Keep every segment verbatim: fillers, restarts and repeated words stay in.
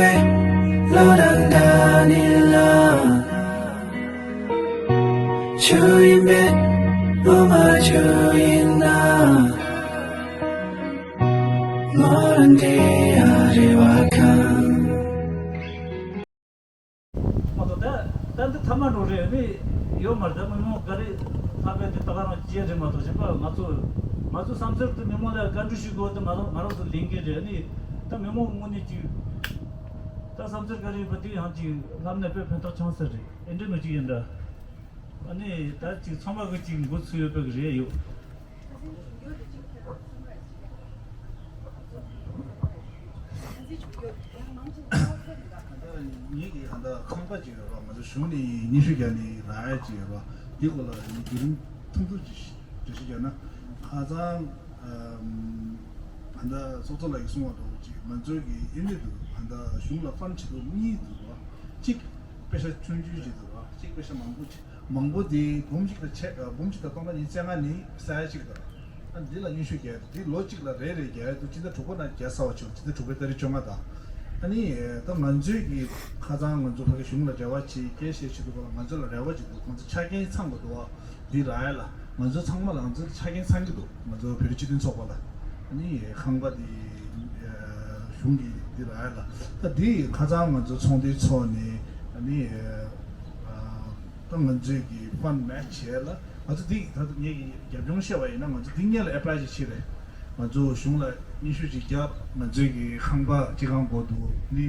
ལོ་དང་ཟླ་ནི་ལ། ཆུ་ཡིན་པས་ལོ་མ་ཆུ་ཡིན་ན། ལོ་རང་དེ་ཡ་རེ་བ་ཁང་། མ་གཏོགས་ད་ད་འདི་ཐ་མ་འགྲོ་རེད་ནི་ཡོད་མ་རེད། ད་མི་མང་ག་རེ་ལྷག་པའི་འདི་ད་ག་རང་བྱས་རེད་མ་གཏོགས་གཞན་པ་ང་ཚོ་ང་ཚོ་བསམ་ཚུལ་དུ་མི་མང་ལ་བཀའ་འདྲི་ཞུ་དགོས་དེ་ང་རང་ང་རང་ཚོ་ལས་འགན་རེད་ནི། ད་མི་མང་དངོས་གནས་ཅིག་ད་བསམ་ཚུལ་ག་རེ་ཡོད་པ་དེ་ཡང་ཅིག་ལྷབ་ནས་དཔེ་ཕན་ཐོགས་བྱུང་ས་རེད། ཨེ་འདྲ་ནོ་ཅིག་ཡིན་འདྲ། ཨ་ནི་ད་ཅིག་ཚང་མ་གི་ཅིག་འགོ་ཚུགས་ཡོད་པ་གི་རེད་ཡོད། ངེད་ཀྱི་ཧ་ད་ཁང་པ་ཅིག་ཡོད་རོགས། ང་ཚོ་གཞུང་ནས་སྙན་ཞུ་རྒྱག་ནས་རག་ཡ་ཅིག་ཡོད་རོགས། འདི་སྐོར་ལ་ཡང་བརྒྱུད་རིམ་ཐུང་ཐུང་ཅིག་འགྲེལ་བཤད་རྒྱག་ན། ཁ་སང་ཨམ་ཧ་ད་ཚོགས་གཙོ་ལགས་ཀྱིས་གསུངས་པ་འདྲ་བོ་ཅིག་ང་ཚོའི་གི་ཨེ་འདྲ་འདུག་ཧ་ད་གཞུང་ལ་ཕན་བྱེད་དུ་གཉིས་འདུག་རོགས། གཅིག་དཔེ་ཤ་ཆུང་ཆུང་ཅིག་འདུག་རོགས། གཅིག་དཔེ་ཤ་མང་པོ་ཅིག་མང་པོ་དེ་འབུམ་གཅིག་དང་ཕྱེད་ཨ་འབུམ་གཅིག་དང་སྟོང་ཕྲག་ཉི་ཤུ་རྩ་ལྔ་ནི་ས་ཡ་གཅིག་དང་། ཨ་འདི་ལ་སྙན་ཞུ་རྒྱག་འདི་ལོ་གཅིག་ལ་རེ་རེ་རྒྱག་ཡ་འདུག་སྤྱི་ཟླ་དྲུག་པ་ནང་རྒྱག་ཚར་བ་ཆོག་སྤྱི་ཟླ་དྲུག་པའི་ཏ་རིག་བཅོ་ལྔ་དང་། ཨ་ནི་ད་ང་ཚོའི་གི་ཁ་སང་ང་ཚོ་ཕ་གི་གཞུང་ལ་འབྲེལ་བ་བྱེད་སྐད་བཤད་བྱེད་དུས་སྐབས་ལ་ང་ཚོ་ལ་རེ་བ་ཅིག་འདུག་ང་ཚོ་ཆ་རྐྱེན་ཚང་དགོས་འདུག་བ། འདི་རག་ཡ་ལ་ང་ཚོ་ཚང་མ་ལ་ང་ཚོ་ཆ་རྐྱེན་ཚང་གི་འདུག་ང་ཚོ་བོད་རིགས་སྤྱི་མཐུན་ཚོགས་པ་ལ། ཨ་ནི་ཁང་པ་འདི་གཞུང་གི་འདི་རག་ཡ་ལ་ད་འདི་ཁ་སང་ང་ཚོ་ཚོགས་འདུའི་ཚོགས་ནས་ཨ་ནི། ད་ང་ཚོས་ཀྱི་ཕན་མེ་ཆེ་ལ་ང་ཚོ་འདི་ད་དུང་ངེད་ཀྱི་རྒྱབ་ལྗོངས་བཤད་པ་ཡིན་ན་ང་ཚོ་འདི་སྔོན་ལ་ཨེ་པ་ལའི་ཅིག་བྱས་རེད། ང་ཚོ་གཞུང་ལ་སྙན་ཞུ་ཅིག་བརྒྱབ། ང་ཚོས་ཀྱི་ཁང་པ་སྤྱི་ཁང་སྒོ་འདུག་ནི་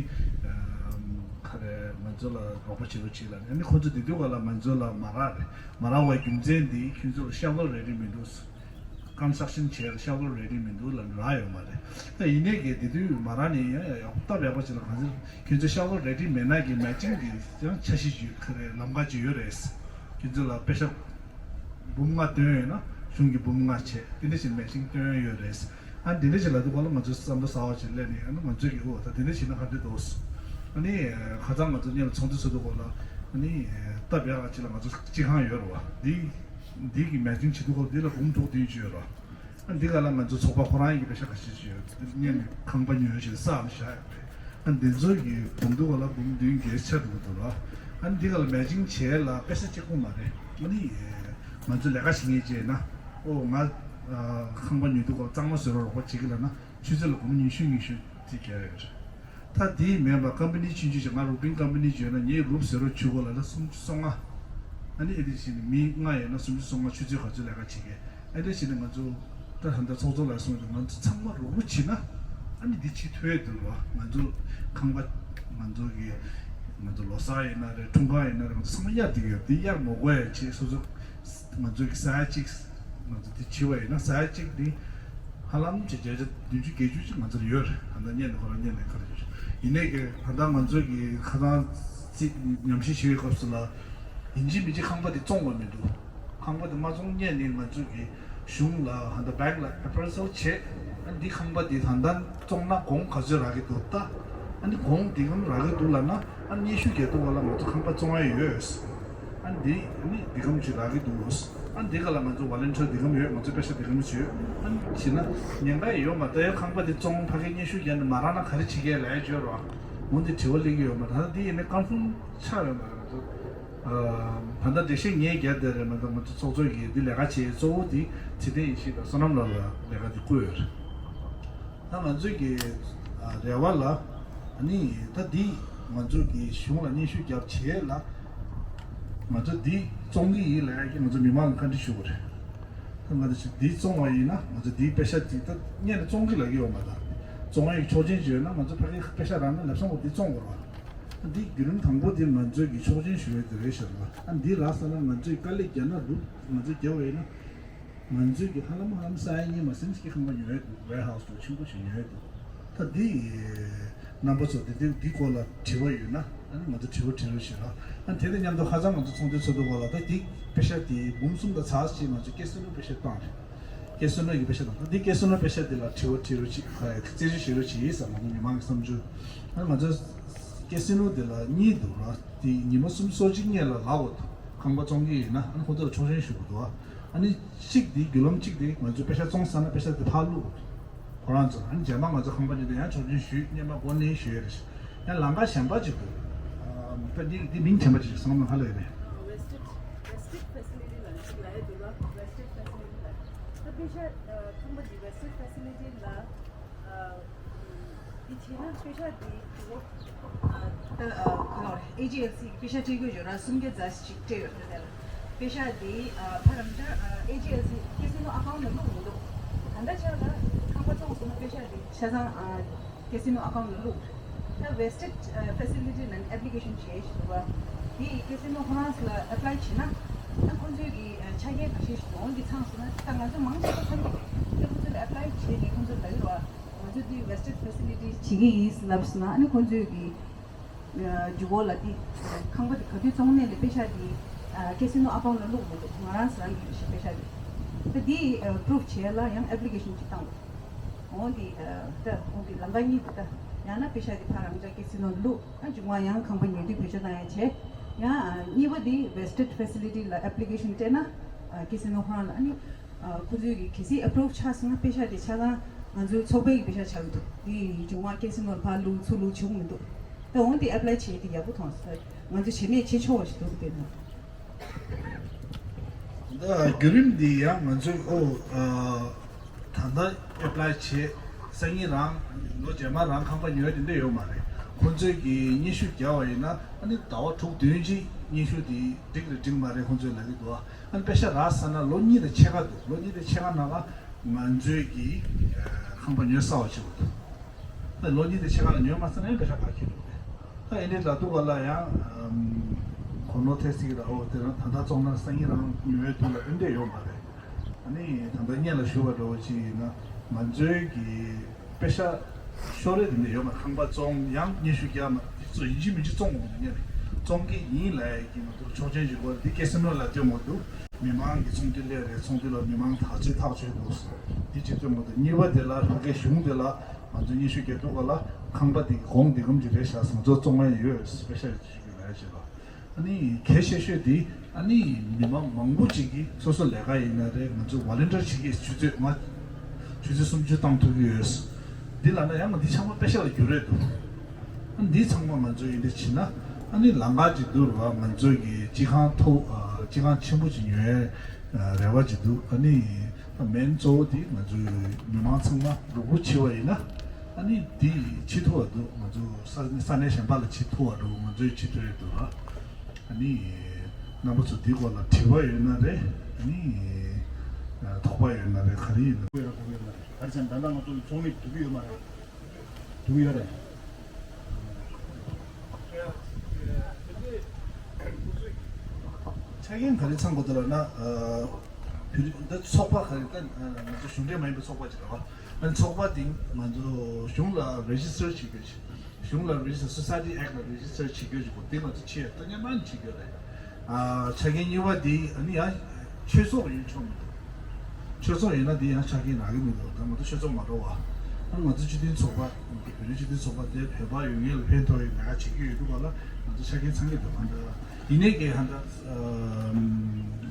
ག་རེ་ང་ཚོ་ལ་རོགས་པ་བྱེད་རོགས་བྱེད་ལ་ནི་ཁོང་ཚོ་དེ་དུས་ག་ལ་ང་ཚོ་ལ་མ་རག་རེད། མ་རག་པའི་རྒྱུ་མཚན་འདི་ཁྱོད་ཚོ་ལ་ཤ་བར་རེ་རེ་མི་འདུག་ཀོན་སི་ཊྲག་ཤན་བྱས་ཤ་བར་རེ་རེ་མི་འདུག་ལ་རག་ཡོད་མ་རེད། ད་ཡིན་ནའི་གི་དེ་དུས་མ་རག་ནས་ཡང་ཡང་ཡག་སྟབས་ཡག་པོ་ཅིག་ལ་གང་ཟེར་ཁྱོད་ཚོ་ཤ་བར་རེ་རེ་མེད་ན་གི་མེ་ཅིང་གི་ཡང་འཆར་གཞི་ཅིག་ག་རེ་ལམ་ཁ་ཅིག་ཡོད་རེད། ཁྱོད་ཚོ་ལ་པེ་ཤ་འབུམ་ལྔ་བཏོན་ཡོད་ན་གཞུང་གི་འབུམ་ལྔ་བྱས་དེ་འདྲ་ཞིག་མེ་ཅིང་བཏོན་ཡོད་རེད། ཨ་འདི་འདྲ་ཞིག་ལ་དུས་གོ་ལ་ང་ཚོ་བསམ་བློ་གསར་བ་ཞིག་སླེབས་ནས་ཨ་ནི་ང་ཚོས་ཀྱི་འོ་ད་འདི་འདྲ་ཞིག་ན་ག་འདྲ་འདུག་ཨ་ནི་ཁ་སང་ང་ཚོ་གཉིས་ལ་ཚོགས་འདུ་ཚོགས་དུས་གོ་ལ་ཨ་ནི་སྟབས་ཡག་ཅིག་ལ་ང་ཚོ་སྤྱི་ཁང་ཡོད་རེད་བ། འདི་འདི་གི་མེ་ཅིང་བྱེད་དུས་གོ་འདི་ལ་འབུམ་དྲུག་བདུན་ཅིག་ཡོད་རེད་བ། ཨ་འདི་ག་ལ་ང་ཚོ་ཚོགས་པ་ཁོ་རང་ཡི་གི་པེ་ཤ་ཁ་ཤས་ཤིག་ཡོད། འདི་སྔོན་ནས་ཁང་པ་ཉོས་ཤིག་བསགས་བཞག་ཡོད་རེད། ཨ་འདི་ཚོ་གི་བུམ་དུ་ག་ལ་འབུམ་བདུན་བརྒྱད་ཆ་འགྲོ་གི་འདུག་ར། ཨ་འདི་ག་ལ་མེ་ཅིང་བྱས་ལ་པེ་ཤ་གཅིག་པོ་མ་རེད། ཨ་ནི་ང་ཚོ་ལས་ཀ་བྱེད་མཁན་བྱས་ན་ཨོ་ང་ཁང་པ་ཉོ་དུས་ག་ལ་གཙང་མ་བཟོ་རོགས་རོགས་པ་བྱེད་ཀྱི་ལ་ན་ཆུ་ཚོད་ལ་སྒོར་མོ་ཉི་ཤུ་ཉི་ཤུ་དེ་རྒྱག་ཡོད་རེད། ད་དེའི་མེད་པ་ཀམ་པ་ནི་ཆུང་ཆུང་ཞིག་ང་རུ་པིན་ཀམ་པ་ནི་བརྗོད་ན་ངའི་རུབ་ཟེར་རོ་ཆུ་གོ་ལ་ལ་སུམ་ཅུ་སོ་ལྔ། ཨ་ནི་ཨེ་འདི་བྱས་ནས་མི་ལྔ་ཡོད་ན་སུམ་ཅུ་སོ་ལྔ་ཆུ་ཚོད་ག་ཚོད་ལས་ཀ་བྱེད་མཁན་ཨེ་འདི་བྱས་ནས་ང་ཚོ་ད་ད་ལྟ་ཚོགས་གཙོ་ལགས་གསུངས་ཏེ་ང་ཚོ་ཚང་མ་རུབ་རུབ་བྱེད་ན་ཨ་ནི་འདི་ཕྱི་ཐོས་འདུག་བ། ང་ཚོ་ཁང་པ་ང་ཚོ་གི་ང་ཚོ་ལོ་གསར་ཡིན་ན་རེད་འཁྲུངས་སྐར་ཡིན་ན་རེད་ང་ཚོ་ཚང་མ་གཡར་བསྡད་ཡོད། འདི་གཡར་མ་དགོས་ཡ་བྱེད་སོ་སོ། ང་ཚོ་གི་ས་ཡ་གཅིག་ང་ཚོ་འདི་བྱེད་པ་ཡིན་ན་ས་ཡ་གཅིག་འདི་ཧ་ལམ་གྱི་བརྒྱ་ཆ་བདུན་ཅུ་བརྒྱད་ཅུ་ཅིག་ང་ཚོར་ཡོད་རེད། ད་ལྟ་བརྙན་ནས་ཁོ་རང་བརྙན་ནས་ཁ་རེ་ཡོད་ཡིན་ནའི་གི་ད་ལྟ་ང་ཚོ་གི་ཁ་སང་རྩིས་ཉམས་ཞིབ་བྱེད་པའི་སྐབས་སུ་ལ་ཡིན་གཅིག་མིན་གཅིག་ཁང་པ་འདི་བཙོང་དགོས་མི་འདུག་ཁང་པ་འདི་མ་བཙོང་སྔོན་ནས་ང་ཚོ་གི་གཞུང་ལ་ད་ལྟ་བེང་ལ་ཨེ་པ་རེ་ཟལ་བྱས་ཨ་འདི་ཁང་པ་འདི་ད་ལྟ་བཙོང་ན་གོང་ག་ཚོད་རག་གི་འདུག་ད་ཨ་འདི་གོང་འདི་གམ་རག་གི་འདུག་ལབ་ན་ཨ་སྙན་ཞུ་རྒྱག་དུས་བ་ལ་ང་ཚོ་ཁང་པ་བཙོང་ཡ་ཡོད། ཨ་འདི་ནི་འདི་གམ་ཅིག་རག་གི་འདུག་ཨ་འདི་ག་ལ་ང་ཚོ་ཝོ་ལན་ཊི་ཡར་འདི་གམ་ཡོད། ང་ཚོ་པེ་ཤ་འདི་གམ་ཅིག་ཡོད། ཨ་ནི་བྱས་ན་ཉེན་ཁ་ཡོད་མ་རེད། ད་ཡོད་ཁང་པ་འདི་བཙོང་ཕ་གི་སྙན་ཞུ་རྒྱག་ནས་མ་རག་ན་ག་རེ་བྱེད་གས་ལས་བརྗོད་རོགས། འོ་འདི་དྲི་བ་སླེབས་ཀྱི་ཡོད་མ་རེད། ད་འདི་ཡིན་ནའི་ཀོན་ཕོམ་ཆགས་ཡོད་མ་རེད། ང་ཚོ་ད་ལྟ་འགྲེལ་བཤད་ངས་རྒྱག་བསྡད་རེད་མ་གཏོགས་ང་ཚོ་ཚོགས་གཙོ་གིས་འདི་ལས་ཀ་བྱེད་གཙོ་བོ་འདི་ཚེ་བརྟན་ཡེ་ཤེས་དང་བསོད་ནམས་ལགས་ལ་ལས་ཀ་འདི་བསྐུལ་ཡོད་རེད། ད་ང་ཚོའི་གི་ཨ་རེ་བ་ལ་ཨ་ནི་ད་འདི་ང་ཚོ་གི་གཞུང་ལ་སྙན་ཞུ་རྒྱབ་བྱས་ལ་ང་ཚོ་འདི་བཙོང་གི་ཡིན་ལབ་ཡ་གི་ང་ཚོ་མི་མང་ལ་བཀའ་འདྲི་ཞུ་དགོས་རེད། ད་ང་ཚོ་འདི་བཙོང་བ་ཡིན་ན་ང་ཚོ་འདིའི་པེ་ཤ་འདི་ད་སྔོན་ནས་བཙོང་གི་ལབ་ཀྱི་ཡོད་མ་རེད། བཙོང་ཡ་གི་ཆོག་མཆན་ཅིག་ཡོད་ན་ང་ཚོ་ཕ་གི་པེ་ཤ་རག་ན་ལབ་སོང་བ་འདི་བཙོང་དགོས་རེད་བ། འདི་བརྒྱུད་རིམ་དང་པོ་འདི་ང་ཚོའི་གི་ཆོག་མཆན་ཞུ་ཡ་དེ་རེད་ཤག་ར། ཨ་འདི་རག་ས་ན་ང་ཚོས་དཀའ་ལས་རྒྱག་ན་རུ་ང་ཚོས་རྒྱབ་པ་ཡིན་ན། ང་ཚོས་ཀྱི་ཧ་ལམ་ཧ་ལམ་ས་ཡ་གཉིས་མ་ཟིན་ཅིག་ཁང་པ་ཉོས་འདུག་ཝེར་ཧའུ་སི་འདྲ་ཆེན་པོ་ཞིག་ཉོས་འདུག་ད་འདི་རྣམ་པ་ཚོ་འདི་འདི་འདི་སྐོར་ལ་དྲི་བ་ཡོད་ན་ཨ་ནི་ང་ཚོ་དྲི་བ་དྲི་རོགས་ཞེས་ར། ཨ་དེ་དང་མཉམ་དུ་ཧ་ཅང་ང་ཚོ་ཚོགས་འདུའི་ཚོགས་འདུ་སྐོར་ལ་ད་འདི་པེ་ཤ་འདི་འབུམ་གསུམ་དང་ཚར་ཅིག་ང་ཚོ་ཀེ་སི་ནོ་པེ་ཤ་བཏང་རེད། ཀེ་སི་ནོ་གི་པེ་ཤ་བཏང་ད་འདི་ཀེ་སི་ནོ་པེ་ཤ་འདི་ལ་དྲི་བ་དྲི་རོགས་ཅིག་རྩད་གཅོད་བྱེད་རོགས་ཅིག་ཟེར་ང་ཚོ་མི་མང་གི་བསམ་ཚུལ། ཨ་ང་ཚོ་ཀེ་སི་ནོ་འདི་ལ་གཉིས་འདུག་ར། དེ་ཉི་མ་སུམ་ཅུ་སོ་གཅིག་སྔོན་ལ་ལབ་དགོས་འདུག་ཁང་པ་བཙོང་གི་ཡིན་ན་ཨ་ནི་ཁོ་ཚོ་ལ་ཆོག་མཆན་ཞུ་དགོས་འདུག་ཨ་ནི་གཅིག་དེ་བརྒྱུད་ལམ་གཅིག་དེ་ང་ཚོས་པེ་ཤ་བཙོང་ཚར་ན་པེ་ཤ་དེ་ཕར་བླུགས་དགོས་འདུག་ཁོ་རང་ཚོ་ཨ་ནི་རྗེས་མ་ང་ཚོ་ཁང་པ་ཉོས་དུས་ཡང་ཆོག་མཆན་ཞུས་སྔོན་མ་སྒོ་ནས་ཞུས་ཡོད་རེད། ཡང་ལམ་ཁ་གཞན་པ་ཅིག་འདུག་ཨ་འདི་འདི་མིང་ཆེན་པོ་ཅིག་བསམ་བློ་ཧ་ལས་རེད། Vested Vested Facility ལ་ཅིག་ལབ་ཡ་འདུག་ལ། Vested Facility ལ་ད་པེ་ཤ་ཁང་པ་འདི་Vested Facility ལ་འདི་བྱས་ན་པེ་ཤ་འདི་ད་ཨེ་ཇི་ཨེལ་སི་པེ་ཤ་སྤྲད་དགོས་ཡོད་ར། སུམ་བརྒྱ་ཙམ་ཅིག་སྤྲད་ཡོད་རེད་ལ། པེ་ཤ་འདི་ཕ་རང་ཅག་ཨེ་ཇི་ཨེལ་སི་ཀེ་སི་ནོ་ཨ་ཀའུན་ལ་བླུགས་མི་འདུག་ད་ལྟ་ཆ་ལ་ཁང་པ་བཙོང་སོང་ན་པེ་ཤ་འདི་ཆ་ཚང་ཀེ་སི་ནོ་ཨ་ཀའུན་ལ་བླུགས། ད་Vested Facility ནང་ཨེབ་ལི་ཀེ་ཤན་བྱས་ཤིག་འདུག་བ། དེ་ཀེ་སི་ནོ་ཧོ་རང་ལ་ཨེབ་ལའི་བྱས་ན་ད་ཁོང་ཚོས་ཀྱི་ཆ་རྐྱེན་ཁ་ཤས་ཤིག་འོང་གི་ཚང་སོང་ན་ད་ང་ཚོ་མང་ཆེ་བ་ཁོང་གི་ད་ཁོང་ཚོ་ལ་ཨེབ་ལའི་བྱས་ནས་ཁོང་ཚོ་ལ་ཡོད་བ། ང་ཚོ་དེ་Vested Facility བྱེད་ཀྱི་ཡིན་ལབ་སོང་ན་ཨ་ནི་ཁོང་ཚོས་ཀྱི་མཇུག་གོ་ལ་དེ་ཁང་པ་དེ་ག་དུས་བཙོང་ནས་ལས་པེ་ཤ་དེ་ཀེ་སི་ནོ་ཨ་ཀའུན་ལ་བླུགས་མི་འདུག་ང་རང་རང་གི་པེ་ཤ་དེ་ད་དེ་པུ་རུབ་བྱས་ལ་ཡང་ཨེབ་ལི་ཀེ་ཤན་ཅིག་བཏང་འདུག་འོང་དེ་ད་འོང་དེ་ལམ་ཁ་གཉིས་དེ་ད་ཡང་ན་པེ་ཤ་དེ་ཕ་རང་ཅག་ཀེ་སི་ནོ་བླུགས་ཨ་མཇུག་མ་ཡང་ཁང་པ་ཉོ་དུས་བེད་སྤྱོད་བཏང་ཡ་བྱས་ཡང་གཉིས་པ་དེ་Vested Facility ལ་ཨེབ་ལི་ཀེ་ཤན་སྤྲད་ན་ཀེ་སི་ནོ་ཧོ་རང་ལ་ཨ་ནི། ཁོ་ཚོས་ཀྱི་གལ་སྲིད་ཨེ་པུ་རུབ་ཆགས་སོང་ན་པེ་ཤ་དེ་ཆ་ཚང་ང་ཚོའི་ཚོགས་པའི་གི་པེ་ཤ་ཆགས་ཀྱི་འདུག་དེ་ཡི་མཇུག་མ་ཀེ་སི་ནོར་ཕར་བླུག་ཚུར་བླུག་བྱེད་དགོས་མི་འདུག་ད་འོང་དེ་ཨེབ་ལའི་བྱས་དེ་ཡག་པོ་མཐོང་སོང་། ང་ཚོས་བྱས་ནས་བྱེད་ཆོག་པ་ཞིག་འདུག་དེ་ནི། ད་བརྒྱུད་རིམ་འདི་ཡང་ང་ཚོས་ཨོ་ད་ལྟ་ཨེབ་ལའི་བྱས་སང་ཉིན་རང་ལོ་རྗེས་མ་རང་ཁང་པ་ཉོས་དེ་འདྲ་ཡོད་མ་རེད། ཁོང་ཚོས་ཀྱི་སྙན་ཞུ་བརྒྱབ་པ་ཡིན་ན་ཨ་ནི་ཟླ་བ་དྲུག་བདུན་རྗེས་སྙན་ཞུ་དེ་འགྲིག་རེད་འགྲིག་མ་རེད་ཁོང་ཚོས་ལབ་ཀྱི་འདུག་ཨ་ནི་པེ་ཤ་རག་ཚར་ན་ལོ་གཉིས་དང་ཕྱེད་ཀ་འདུག་ལོ་གཉིས་དང་ཕྱེད་ཀ་ནང་ལ་ང་ཚོས་ཀྱི་ཁང་པ་ཉོ་ཚར་བ་བྱེད་དགོས་འདུག་ད་ལོ་གཉིས་དང་ཕྱེད་ཀ་ལ་ཉོས་མ་ཚར་ན་ཡང་པེ་ཤ་ཕར་འཁྱེར་འགྲོ་གི་རེད། ད་ཨེ་འདྲའི་ལ་དུ་ག་ལ་ཡང་གོ་ནོ་ཐེ་སི་གི་ལ་ཨོ་དེ་རང་ད་ལྟ་བཙོང་ན་སང་ཉིན་རང་ཉོ་བའི་དུས་ལ་ཨེ་འདྲ་ཡོད་མ་རེད། ཨ་ནི་ད་ལྟ་སྔོན་ལ་ཞུ་བ་འདྲ་བོ་ཅིག་ཡིན་ན་ང་ཚོའི་གི་པེ་ཤ་ཤོར་རེད་དེ་འདྲ་ཡོད་མ་རེད། ཁང་པ་བཙོང་ཡང་སྙན་ཞུ་རྒྱག་མ་བཙོང་ཡིན་གཅིག་མིན་གཅིག་བཙོང་དགོས་མི་འདུག་སྙན་རེད་བཙོང་གི་ཡིན་ལབ་ཡ་གི་ང་ཚོ་ཆོག་མཆན་ཞིག་དགོས་རེད། འདི་ཀེ་སི་ནོ་ལ་སྟོན་དགོས་འདུག་མི་མང་གི་ཚོགས་འདུ་སླེབས་རེད། ཚོགས་འདུ་ལ་མི་མང་ཐག་གཅོད་ཐག་གཅོད་འདུག་འདི་གཅིག་སྟོན་དགོས་འདུག་གཉིས་པ་དེ་ལ་ཕ་གི་གཞུང་དེ་ལ་ང་ཚོ་སྙན་ཞུ་རྒྱག་འདུག་ག་ལ་ཁང་པ་འདི་གོང་འདི་གམ་གྱི་རེད་ཤག་ང་ཚོ་བཙོང་ཡ་ཡོད་པེ་ཤ་ཞིག་ལ་ཡ་ཞིག་ལ། ཨ་ནི་གལ་ཆེ་ཤོས་དེ་ཨ་ནི་མི་མང་མང་པོ་ཅིག་གིས་སོ་སོ་ལས་ཀ་ཡིན་ན་རེད། ང་ཚོ་ཝོ་ལན་ཊིར་བྱེད་ཀྱི་ཆུ་ཚོད་ང་ཆུ་ཚོད་སུམ་ཅུ་བཏང་ཐུབ་ཀྱི་ཡོད། འདི་ལབ་ན་ཡང་ང་འདི་ཚང་མ་པེ་ཤ་ལ་འགྱུར་རེད་འདུག་ཨ་འདི་ཚང་མ་ང་ཚོ་ཡིན་འདི་བྱེད་ན་ཨ་ནི་ལམ་ཁ་ཅིག་འདུག་ར། ང་ཚོ་གི་སྤྱི་ཁང་མཐོ་སྤྱི་ཁང་ཆེན་པོ་ཅིག་ཉོ་ཡའི་རེ་བ་ཅིག་འདུག་ཨ་ནི་མེན་གཙོ་བོ་དེ་ང་ཚོའི་མི་མང་ཚང་མ་རུག་རུག་བྱེད་པ་ཡིན་ན་ཨ་ནི་དེ་བྱེད་ཐུབ་པ་འདུག་ང་ཚོ་ས་ས་གནས་གཞན་པ་ལ་བྱེད་ཐུབ་པ་འདུག་ང་ཚོས་བྱེད་ཐུབ་ཡ་འདུག་ར། ཨ་ནི་རྣམ་པ་ཚོ་འདི་སྐོར་ལ་དྲི་བ་ཡོད་ན་རེད། ཨ་ནི་དོགས་པ་ཡོད་ན་རེད། ག་རེ་ཡིན་ན། ག་རེ་ཟེར་ན་ད་ལྟ་ང་ཚོ་ཚོགས་མི་སྡུག་གི་ཡོད་མ་རེད། སྡུག་ཡོད་རེད། ཆ་རྐྱེན་ག་རེ་ཚང་དགོས་འདུག་ལབ་ན། བོད་རིགས་འདི་ཚོགས་པ་ག་རེ་ད་ང་ཚོ་གཞུང་འབྲེལ་མ་ཡིན་པའི་ཚོགས་པ་ཅིག་རེད་བ། ཨ་ནི་ཚོགས་པ་དེ་ང་ཚོ་གཞུང་ལ་རེ་ཇི་སི་ཊར་བྱེད་དགོས་ཤིང་། གཞུང་ལ་རེ་ཇི་སི་ཊར་སོ་སའི་ཊི་ཨེག་ཊི་ལ་རེ་ཇི་སི་ཊར་བྱེད་དགོས་ཅིག་གོ་དེ་ང་ཚོ་ཆེད་དུ་སྙན་མ་བྱེད་དགོས་རེད། ཨ་ཆ་རྐྱེན་གཉིས་པ་དེ་ཨ་ནི་ཡང་ཆོས་ཚོགས་ཡིན་ཆོག་མི་འདུག་ཆོས་ཚོགས་ཡིན་ན་དེ་ཡང་ཆ་རྐྱེན་རག་གི་མི་འདུག་ད་ང་ཚོ་ཆོས་ཚོགས་མ་འགྲོ་བ། ཨ་ང་ཚོ་སྤྱི་མཐུན་ཚོགས་པ་བོད་རིགས་སྤྱི་མཐུན་ཚོགས་པ་དེ་བོད་པ་ཡོད་ངེས་ལ་ཕན་ཐོགས་ཡོད་ལས་ཀ་བྱེད་ཀྱི་ཡོད་འདུག་ག་ལ་ང་ཚོ་ཆ་རྐྱེན་ཚང་གི་འདུག་ཧ་འདྲ་ཡིན་ནའི་གི་ཧ་འདྲ་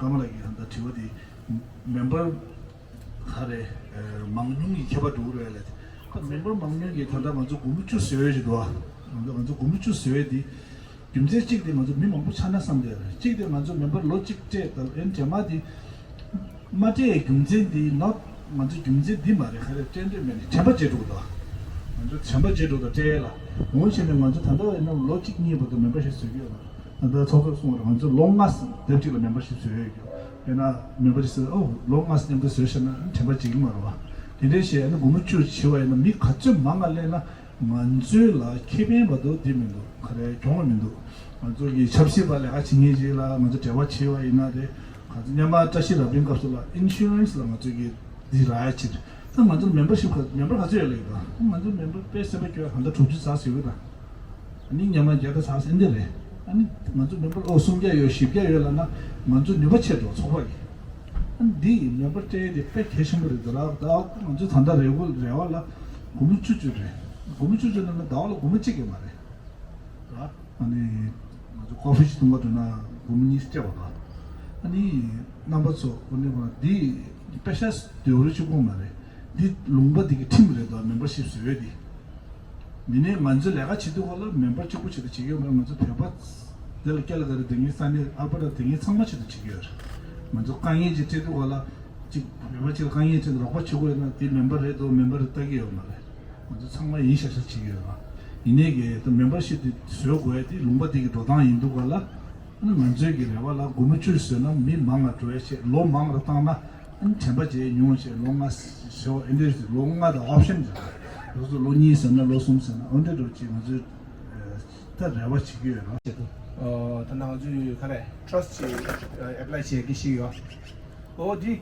ཀརྨ་ལགས་ཀྱི་ཧ་འདྲ་དྲི་བ་དེ་མེམ་བར་ག་རེ་མང་ཉུང་གི་ཁྱད་པར་འགྲོ་གི་རེད་ལ། ད་མེམ་བར་མང་ཉུང་གི་ད་ལྟ་ང་ཚོ་སྒོར་མོ་བཅུ་བཟོ་ཡས་ཅིག་འདུག་ང་ཚོ་སྒོར་མོ་བཅུ་བཟོ་ཡས་དེ། རྒྱུ་མཚན་གཅིག་དེ་ང་ཚོ་མི་མང་པོ་ཆགས་ན་བསམ་བསྡད་རེད། གཅིག་དེ་ང་ཚོ་མེམ་བར་ལོ་གཅིག་སྤྲད་ད་ཨེན་རྗེས་མ་དེ་མ་སྤྲད་རྒྱུ་མཚན་དེ་ནོ་ང་ཚོ་རྒྱུ་མཚན་འདི་མ་རེད། ག་རེ་སྤྲད་འདོད་མེད་ནས་དྲན་པ་བརྗེད་འགྲོ་གི་འདུག་ང་ཚོ་དྲན་པ་བརྗེད་འགྲོ་གི་འདུག་སྤྲད་ཡས་ལ་འོང་བྱས་ནས་ང་ཚོ་ད་ལྟ་ཡིན་ན་ལོ་གཅིག་གཉིས་བར་དུ་མེམ་བར་ཤིབ་བཟོ་གི་ཡོད་ན་ད་ལྟ་ཚོགས་གཙོས་གསུངས་པ་རེད། ང་ཚོ་ལོ་ལྔ་དེབ་གཅིག་ལ་མེམ་བར་ཤིབ་བཟོ་ཡས་ཡོད་ཀྱང་ཡིན་ན་མེམ་བར་ཤིབ་བཟོ་ཨོ་ལོ་ལྔ་དེབ་དེ་བཟོས་བཞག་ན་དྲན་པ་བརྗེད་ཀྱི་མ་རེད་བ། དེ་འདྲའི་བྱས་ན་སྒོར་མོ་བཅུ་བྱས་པ་ཡིན་ན་མི་ག་ཚོད་མང་ང་སླེབས་ན། ང་ཚོའི་ལ་ཁེ་ཕན་བར་དུ་དེ་མི་འདུག་ག་རེ་གྱོང་ལ་མི་འདུག་ང་ཚོ་གི་ཆབ་སྲིད་པ་ལས་ཀ་བྱེད་མཁན་ཅིག་ལ་ང་ཚོ་འབྲེལ་བ་བྱས་པ་ཡིན་ན་རེད། ག་ཚོད་སྔོན་མ་བཀྲ་ཤིས་རབ་བརྟན་སྐབས་སུ་ལ་ཨིན་ཤུ་རན་སི་ལ་ང་ཚོ་གི་འདི་རག་ཡ་ཅིག་རེད། ད་ང་ཚོ་མེམ་བར་ཤིབ་ག་མེམ་བར་ག་ཚོད་ཡོད་ལ་ཡོད་ད་ང་ཚོ་མེམ་བར་དཔེ་སེམས་པ་སྐྱོ་ཡ་ག་འདྲ་དྲུག་ཅུ་ཙམ་ཟེར་གི་ད་ཨ་ནི་སྔོན་མ་བརྒྱ་ད་ཙམ་ཟེར་འདི་རེད། ཨ་ནི་ང་ཚོ་མེམ་བར་ཨོ་སུམ་བརྒྱ་ཡོད་བཞི་བརྒྱ་ཡོད་ལ་ན་ང་ཚོ་ནུས་པ་ཆེ་འགྲོ་ཚོགས་པ་གི་ཨ་ནི་འདི་ཡི་མེམ་བར་སྤྲད་ཡ་དེ་དཔེ་གལ་ཆེན་པོ་རེད་ད་ར་ད་ང་ཚོ་ད་ལྟ་རེ་སྒུག་རེ་བ་ལ། སྒོར་མོ་བཅུ་བཅུ་རེད། སྒོར་མོ་བཅུ་བཅུ་ནང་ལ་ཟླ་བ་ལ་སྒོར་མོ་གཅིག་ཡོད་མ་རེད། ར། ཨ་ནི། ང་ཚོ་ཀོ་ཧྥི་ཞིག་འཐུང་ག་འགྲོ་ན་སྒོར་མོ་གཉིས་སྤྲད་པ་ར། ཨ་ནི། རྣམ་པ་ཚོ་ཨ་ནི་འདི་པེ་ཤ་སྡེ་རུ་གཅིག་པོ་མ་རེད། འདི་ལུང་པ་འདི་གི་ཁྲིམས་རེད་དོ་མེམ་བར་ཤིབ་བཟོ་ཡས་འདི། མི་ནི་ང་ཚོའི་ལས་ཀ་བྱེད་དུས་སྐབས་ལ་མེམ་བར་གཅིག་པུ་ཆེད་དུ་བྱེད་ཀྱི་ཡོད་མ་རེད། ང་ཚོ་བོད་པ་འདི་ལ་སྐྱ་ལ་ག་རེ་སྡོད་མཁན་ས་གནས་ཨལ་པར་ཊ་སྡོད་མཁན་ཚང་མ་ཆེད་དུ་བྱེད་ཀྱི་ཡོད་རེད། ང་ཚོ་དཀའ་ངལ་ཅིག་འཕྲད་དུས་སྐབས་ལ་གཅིག་བོད་པ་གཅིག་ལ་དཀའ་ངལ་འཕྲད་དུས་རོགས་པ་བྱེད་དགོས་ཡོད་ན་དེ་མེམ་བར་རེད་འདུག་མེམ་བར་རེད་ལྟ་གི་ཡོད་མ་རེད། ང་ཚོ་ཚང་མ་ཡིན་ཤག་ཤག་བྱེད་ཀྱི་ཡོད་རེད། ཡིན་ནའི་གི་ད་མེམ་བར་ཤིབ་དེ་བཟོ་དགོས་ཡ་དེ་ལུང་པ་དེ་གི་འགྲོ་སྟངས་ཡིན་དུས་སྐབས་ལ། ཨ་ནི་ང་ཚོའི་གི་རེ་བ་ལ་སྒོར་མོ་བཅུ་བཟོས་ན་མི་མང་ང་འགྲོ་ཡ་བྱེད། ལོ་མང་ལ་བཏང་ན་ཨ་ནི་དྲན་པ་བརྗེད་ཉུང་བྱེད། ལོ་ལྔ་ཟེར་བ་ཨེ་འདྲས་ལོ་ལྔ་དང་ཨོབ་ཤན་རེད། ལོ་ཚོ་ལོ་གཉིས་ཟེར་ན་ལོ་གསུམ་ཟེར་ན་ཨོ་འདྲས་འགྲོ་བྱེད། ང་ཚོས་ད་རེ་བ་བྱེད་ཀྱི་ཡོད་རེད། ཨོ་ད་ནང་ཚོས་ག་རེ་ཊྲ་སི་ཊི་ཅིག་ཨེ་པ་ལའི་བྱེད་ཀྱི་ཞིག་ཡོད། ཨོ་འདི་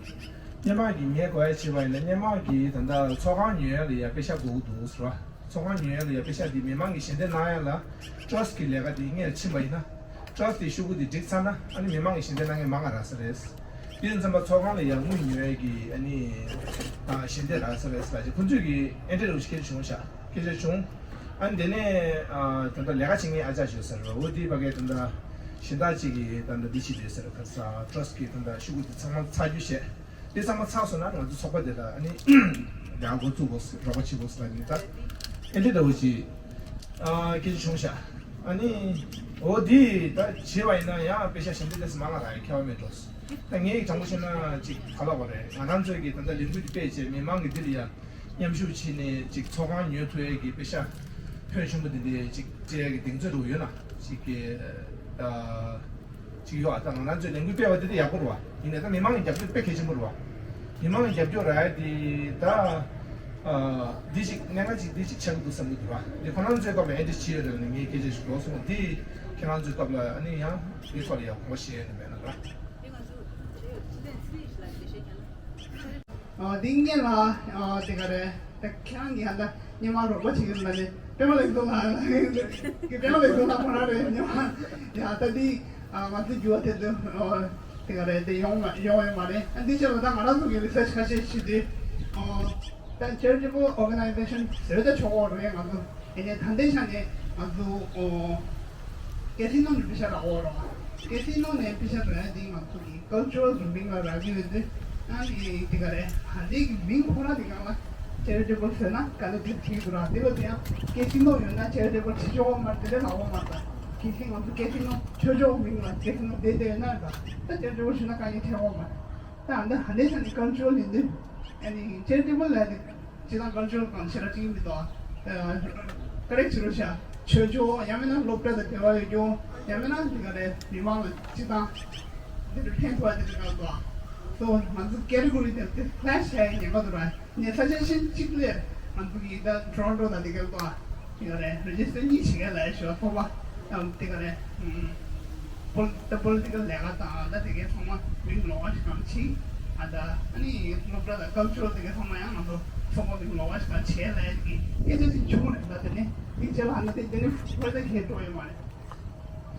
སྔོན་མ་གི་ངས་གོ་ཡ་བྱས་པ་ཡིན་ན་སྔོན་མ་གི་ད་ལྟ་ཚོགས་ཁང་ཉོ་ཡ་ལ་ཡ་པེ་ཤ་དགོས་ཀྱི་འདུག་ཟེར་བ། ཚོགས་ཁང་ཉོ་ཡ་ལ་ཡ་པེ་ཤ་འདི་མི་མང་གི་ཞལ་འདེབས་གནང་ཡ་ལ་ཊྲ་སི་ཊི་གི་ལས་ཀ་འདི་སྔོན་ཕྱིན་པ་ཡིན་ན། ཊྲ་སི་ཊི་དེ་ཤོག་གུ་དེ་འགྲིག་ཚར་ན་ཨ་ནི་མི་མང་གི་ཞལ་འདེབས་གནང་མཁན་མང་ང་རག་ས་རེད། དེ་ཡིན་ཙམ་པ་ཚོགས་ཁང་ལ་ཡ་དངུལ་ཉོ་ཡ་གི་ཨ་ནི་ཨ་ཞལ་འདེབས་རག་ས་རེད་ཟེར་ལ་ཅིག་ཁོང་ཚོས་གི་ཨེ་འདྲས་རུ་སྐད་ཆ་བྱུང་ཤག་སྐད་ཆ་བྱུང་། ཨ་ནི་དེ་ནས་ཨ་ད་ལྟ་ལས་ཀ་བྱེད་མཁན་ཨ་ཅག་ཞིག་ཡོད་ས་རེད། འོ་དེའི་ཕ་གིར་ད་ལྟ་གཞན་དག་ཅིག་གིས་ད་ལྟ་འདི་བྱེད་བསྡད་ས་རེད། ག་ས་ཊྲ་སི་ཊི་གི་ད་ལྟ་ཤོག་གུ་དེ་ཚང་མ་ཚར་རྒྱུ་བྱས། དེ་ཚང་མ་ཚར་སོང་ན་ང་ཚོ་ཚོགས་པ་དེ་ལ་ཨ་ནི་ལས་འགོ་བཙུགས་དགོས་ཟེར། རོགས་པ་བྱེད་དགོས་ཟེར་ལབ་ནས་ད་ཨེ་འདྲ་འདྲ་བོ་ཅིག་ཨ་སྐད་ཆ་བྱུང་ཤག་ཨ་ནི་འོ་དེ་ད་བྱས་པ་ཡིན་ན་ཡང་པེ་ཤ་ཞལ་འདེབས་ལས་སུ་མང་ང་རག་ཡ་ཁྱད་པར་མེད་འགྲོ། ད་ངས་དྲང་པོ་བཤད་ན་ཅིག་ག་ལབ་དགོས་རེད། ང་རང་ཚོའི་གི་ད་ལྟ་ལས་འགུལ་དེ་སྤེལ་བྱས་མི་མང་གི་འདི་ལ་ཡ་མཉམ་ཞུགས་བྱས་ནས་ཅིག་ཚོགས་ཁང་ཉོ་ཐུབ་ཡ་གི་པེ་ཤ་ཕོན་ཆེན་པོ་དེ་འདྲའི་ཅིག་སྤྲད་ཡ་གི་གདེང་ཚོད་འདྲ་བོ་ཡོད་ན་ཅིག་གི་ཨ། ཅིག་ཡོད་ཨ། ད་ང་རང་ཚོས་ལས་འགུལ་སྤེལ་བ་དེ་དེ་ཡག་པོ་རེད་བ། ཡིན་ནའི་ད་མི་མང་གི་རྒྱབ་སྐྱོར་དཔེ་གལ་ཆེན་པོ་རེད་བ། མི་མང་གི་རྒྱབ་སྐྱོར་རག་ཡ་དེ་ད་ཨ། འདི་ཞིག་གནད་འགག་ཅིག་འདི་ཞིག་ཆགས་ཀྱི་འདུག་བསམ་གྱི་འདུག་བ། འདི་ཁོ་རང་ཚོའི་སྐབས་ལ་ཨེ་འདྲ་བྱས་ཡོད་རེད་ལ་ངས་སྐད་ཆ་ཞིག་འགྲོ་སོང་། འདི་ཁྱེད་རང་ཚོའི་སྐབས་ལ་ཨ་ནི་ཡང་འདི་ཐོག་ལ་ཡང་དགོངས་པ་བཞེས་ཡ་ནི་མེད་ན་ར། ཨ། འདི་སྔོན་ལ། ཨ། དེ་ག་རེད། ད་ཁྱེད་རང་གིས་ཧ་ད་སྔོན་མ་རོགས་པ་བྱེད་ཀྱི་ཡོད་ལ་ནི་པད་མ་ལེགས་མཐོང་ལགས་ཀྱི། པད་མ་ལེགས་མཐོང་ལགས་ཁོ་རང་རེད་སྔོན་མ། ཡ་ད་འདི། ཨ། ང་ཚོ་འགྱུར་བ་དེ་ཚོ། ཨ། དེ་ག་རེད། དེ་ཡོང་མ་ཡོང་ཡོད་མ་རེད། ཨ། འདི་ཕྱིར་ལ་ད་ང་རང་ཚོ་གི་རི་སར་ཆི་ཁ་ཤས་བྱེད་དུས། ཨ། ད་charitable organization་ཟེར་ད་ཆོག་གི་རེད་ང་ཚོ། ཡིན་ནའི་ད་ལྟའི་ཆ་ནས་ང་ཚོ་ཨོ། ཀེ་སི་ནོ་ནས་པེ་ཤ་རག་འོ་རོ། ཀེ་སི་ནོ་ནས་པེ་ཤ་རག་འདི་ང་ཚོ་གི་ཀལ་ཅར་གི་མིང་ལ་རག་གི་ཡོད་དེ། ཨ་ནི་དེ་ག་རེད། ཨ་འདི་གི་མིང་ཁོ་རང་དེ་གང་ལ་ཅེ་རི་ཊེ་བལ་ཟེར་ན་ག་ལ་དེ་བྲིས་འདུག་ར། དེ་ལ་དེ་ཡང་ཀེ་སི་ནོ་ཡོད་ན་ཅེ་རི་ཊེ་བལ་བྱེད་ཆོག་མ་རེད། དེ་འདྲ་ལབ་འོ་མ་རེད། ཀེ་སི་ང་ཚོ་ཀེ་སི་ནོ་ཆོས་ཕྱོགས་མིང་ལ་ཀེ་སི་ནོ་དེ་དེ་ཡོད་ན་རེད། ད་ཅེ་རི་ཊེ་བལ་བྱེད་ན་དཀའ་ངལ་འཕྲད་འོ་མ་རེད། ད་ཨ་འདི་ཧ་ལས་ས་ནི་ཀལ་ཅར་ཡིན་དུས། ཨ་ནི་ཅེ་རི་ཊེ་བལ་ལ་ནི་སྤྱི་བཏང་ཀལ་ཅར་གང་ཞེ་དྲག་ཅིག་མི་འདུག་ཨ། ཀ་རེག་ཅི་རུ་ཤ་ཆོས་ཕྱོགས་ཡང་མིན་ན་སློབ་གྲྭ་དང་འབྲེལ་བ་ཡོད་རྒྱུ་ཡང་མིན་ན་འདི་ག་རེ་མི་མང་ལ་སྤྱི་བཏང་འདི་རུ་ཕན་ཐོགས་འདི་རུ་གང་འདུག་ཨ། སོ་ང་ཚོ་ཀེ་ཊི་གོ་རི་དེ་དེ་ཁ་ལེ་ཤི་བྱ་ཡ་ཉེན་ཁ་འདུག་ར། ངས་ས་ཆ་གཞན་གཅིག་ལས་ང་ཚོ་གི་ད་ཊོ་རོན་ཊོ་དང་དེ་ག་ལ་ཏོ་དེ་ག་རེ་རེ་ཇི་སི་ཊར་གཉིས་བྱེད་མཁན་ལ་ཞོ་ཐོག་པ་དང་དེ་ག་རེ་པོ་ད་པོ་ལི་ཊི་ཀལ་ལས་ཀ་དང་ད་དེ་གའི་ཚང་མ་མིང་ལོགས་པ་ཞིག་གང་ཕྱིན། ཨ་ད་ཨ་ནི་སློབ་གྲྭ་དང་ཀལ་ཅར་དེ་གའི་ཚང་མ་ཡང་ང་ཚོ་ཚང་མ་མིང་ལོགས་པ་ཞིག་གང་བྱས་ལ་ཡ་གི་སྐད་ཆ་ཞིག་བྱུང་རེད། ད་དེ་ནས་དེ་བྱས་ལ་ཨ་ན་དེ་དེ་ནས་ཕོ་ད་ཁྱེད་འགྲོ་ཡོད་མ་རེད།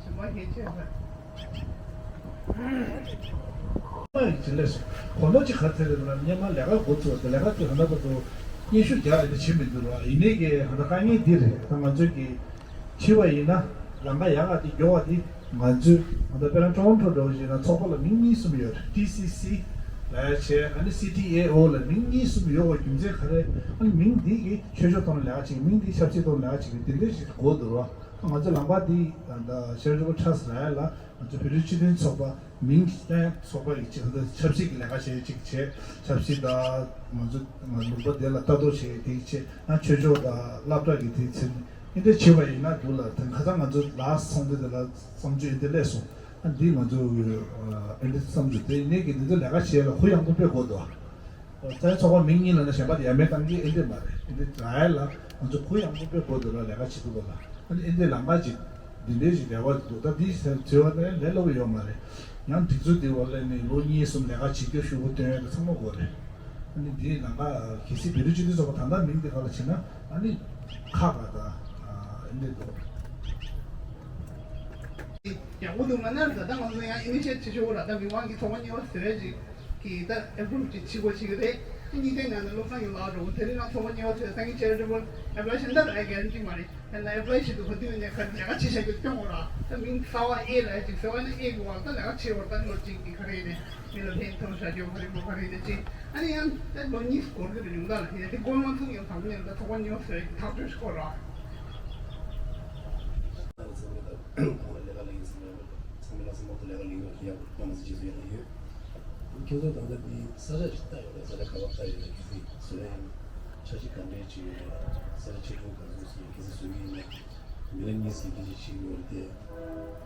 ཞིམ་པ་ཁྱེད་ཆེ་ས། ཡིན་ལས་སོ། གོ་ནོ་ཅི་ག་ཚད་རེད་ལ་སྔོན་མ་ལས་ཀ་འགོ་ཚུགས་པ་དེ་ལས་ཀ་དེ་ཧ་ན་པ་ཚོ་སྙན་ཞུ་རྒྱག་ཡ་དེ་བྱེད་མི་འདུག་ར། ཡིན་ནའི་གི་ཧ་ན་དཀའ་ངལ་འདི་རེད། ད་ང་ཚོས་གི་བྱས་པ་ཡིན་ན་ལམ་ཁ་ཡག་ག་དེ་མགྱོགས་པ་དེ་ང་ཚོས་ཧ་ད་དཔེར་ན་ཊོ་རོན་ཊོ་འདྲ་བོ་ཞིག་ན་ཚོགས་པ་ལ་མིང་གཉིས་གསུམ་ཡོད་རེད། ཊི་སི་སི་ལ་ཡ་བྱས་ཨ་ནི་སི་ཊི་ཨེ་ཨོ་ལ་མིང་གཉིས་གསུམ་ཡོད་པ་རྒྱུ་མཚན་ག་རེ། ཨ་ནི་མིང་འདི་གི་ཆོས་ཕྱོགས་ཐོག་ནས་ལས་ཀ་བྱེད་མཁན་མིང་འདི་ཆབ་སྲིད་ཐོག་ནས་ལས་ཀ་བྱེད་མཁན་དེ་འདྲ་ཞིག་དགོས་འདུག་ར། ང་ཚོ་ལམ་ཁ་འདི་ད་ཤར་ཇོ་ཁྲ་སི་ལ་ཡ་ལ་ང་ཚོ་བོད་རིགས་སྤྱི་མཐུན་ཚོགས་པ་མིང་བསྟན་ཚོགས་པ་ཡི་ཆེད་དུ་ཆབ་སྲིད་ཀྱི་ལས་ཀ་བྱེད་ཅིག་བྱས། ཆབ་སྲིད་དང་ང་ཚོ་ལུང་པ་དེ་ལ་ལྟ་རྟོག་བྱེད་དེ་བྱས་ན་ཆོས་ཕྱོགས་དང་སློབ་གྲྭ་གི་དེ་ཚེ་ཨེ་འདྲ་བྱས་པ་ཡིན་ན་འདུག་ལ། དེ་ཁ་སང་ང་ཚོ་ལ་སོང་དུས་དེ་ལ་བསམ་ཚུལ་ཨེ་འདྲ་སླེབས་སོང་། ཨ་འདི་ང་ཚོ་ཨེ་འདྲ་བསམ་ཚུལ་དེ་ཡིན་ནའི་གི་འདི་ཚོ་ལས་ཀ་བྱེད་ལ་ཧུ་ཡང་པོ་དཔེ་དགོས་འདུག་རྩ་ཚོགས་པ་མིང་གཉིས་ལ་ནི་གཞན་པ་དེ་ཡ་མེད་བཏང་གི་ཨེ་འདྲས་མ་རེད། ཨེ་འདྲས་རག་ཡ་ལ་ང་ཚོ་གུ་ཡངས་པོ་དཔེ་དགོས་འདུག་ལ་ལས་ཀ་བྱེད་ཐུབ་པ་ལ། ཨ་ནི་ཨེ་འདྲས་ལམ་ཁ་ཅིག་འདི་འདྲས་ཞིག་རེ་བ་འདུག་ད་འདི་ཟེར་བྱེད་པ་ནི་ལས་སླ་པོ་ཡོད་མ་རེད། ཡང་སྒྲིག་འཛུགས་འདི་བ་ལས་ནི་ལོ་གཉིས་གསུམ་ལས་ཀ་བྱེད་རྒྱུ་ཤུགས་པོ་བཏོན་ཡ་དེ་ཚང་མ་དགོས་རེད། ཨ་ནི་འདི་ལམ་ཁ་གལ་སྲིད་བོད་རིགས་སྤྱི་མཐུན་ཚོགས་པ་ད་ལྟ་མིང་འདི་ག་ལ་བྱེད་ན་ཨ་ནི་ཁག་ག་ད་ཨེ་འདྲས་འདུག་ཡག་པོ་འདུག་ང་ནར་ད་ལྟ་ང་ཚོ་ཡང་ཨི་ནི་ཤི་ཨེ་ཊིབ་བྱེད་ཆོག་ར། ད་མི་མང་གི་ཚོགས་པ་གཉིས་པ་བཟོས་ཅིག་གིས་ད་ཨེ་པུ་རུབ་ཅིག་བྱེད་དགོས་ཅིག་རེད། ཨ་གཉིས་ཀའི་ནང་ནས་བློ་བཟང་གི་ལག་འགྲོ་དེ་རིང་ང་ཚོགས་པ་གཉིས་པ་བཟོས་སང་ཉིན་ཅེ་རི་ཊེ་བལ་ཨེ་པ་ལའི་ཤི་ད་ར་གེ་རན་ཊི་མ་རེད། ཡང་ན་ཨེ་པ་ལའི་བྱེད་དུས་ག་དུས་ནས་ག་ལས་ཀ་བྱེད་བྱ་རྒྱུ་སྐྱོང་དགོས་ར། ད་མིང་གསར་པ་ཨེ་ལ་ཅིག་བཟོས་པ་ན་ཨེ་གི་བ་ད་ལས་ཀ་བྱེད་བར་ད་ལོ་གཅིག་གི་ག་རེ་ནས་མི་ལ་ཕན་ཐོགས་བྱ་རྒྱུ་ག་རེ་མོ་ག་རེ་ནས་ཅིག་ཨ་ནི་ཡང་ད་ལོ་གཉིས་འགོར་གི་རེད། ཡོང་ད་ལ་ཡང་དེ་འགོར་མ་ཐུག་ཡང་དང་པོ་ནས་ད་ཚོགས་པ་གཉིས་པ་བཟོས་ཐག་གཅོད་ཤིག་དགོས་ར། ལས་ཀ་ལས་ཡོད་ཡག་པོ་མང་ཙམ་བྱེད་ས་ཡོད་ན་ཡོད། ཁྱེད་ཚོ་ད་ལྟ་འདི་ས་ཆ་ཞིག་ལྟ་ཡོད་རེད། ས་ཆ་ག་པར་ལྟ་ཡོད་རེད། གལ་སྲིད་བཟོ་ཡ་ཡིན་ན་འཆར་གཞི་ག་འདྲས་ཅིག་ཡོད་རེད། ས་ཆ་ཆེ་ཆུང་ག་ཚོད་ཅིག་གལ་སྲིད་བཟོ་གི་ཡིན་ན་མི་ལ་གཉིས་ཀྱི་སྐད་ཆ་བྱེད་ཀྱི་ཡོད་རེད་དེ།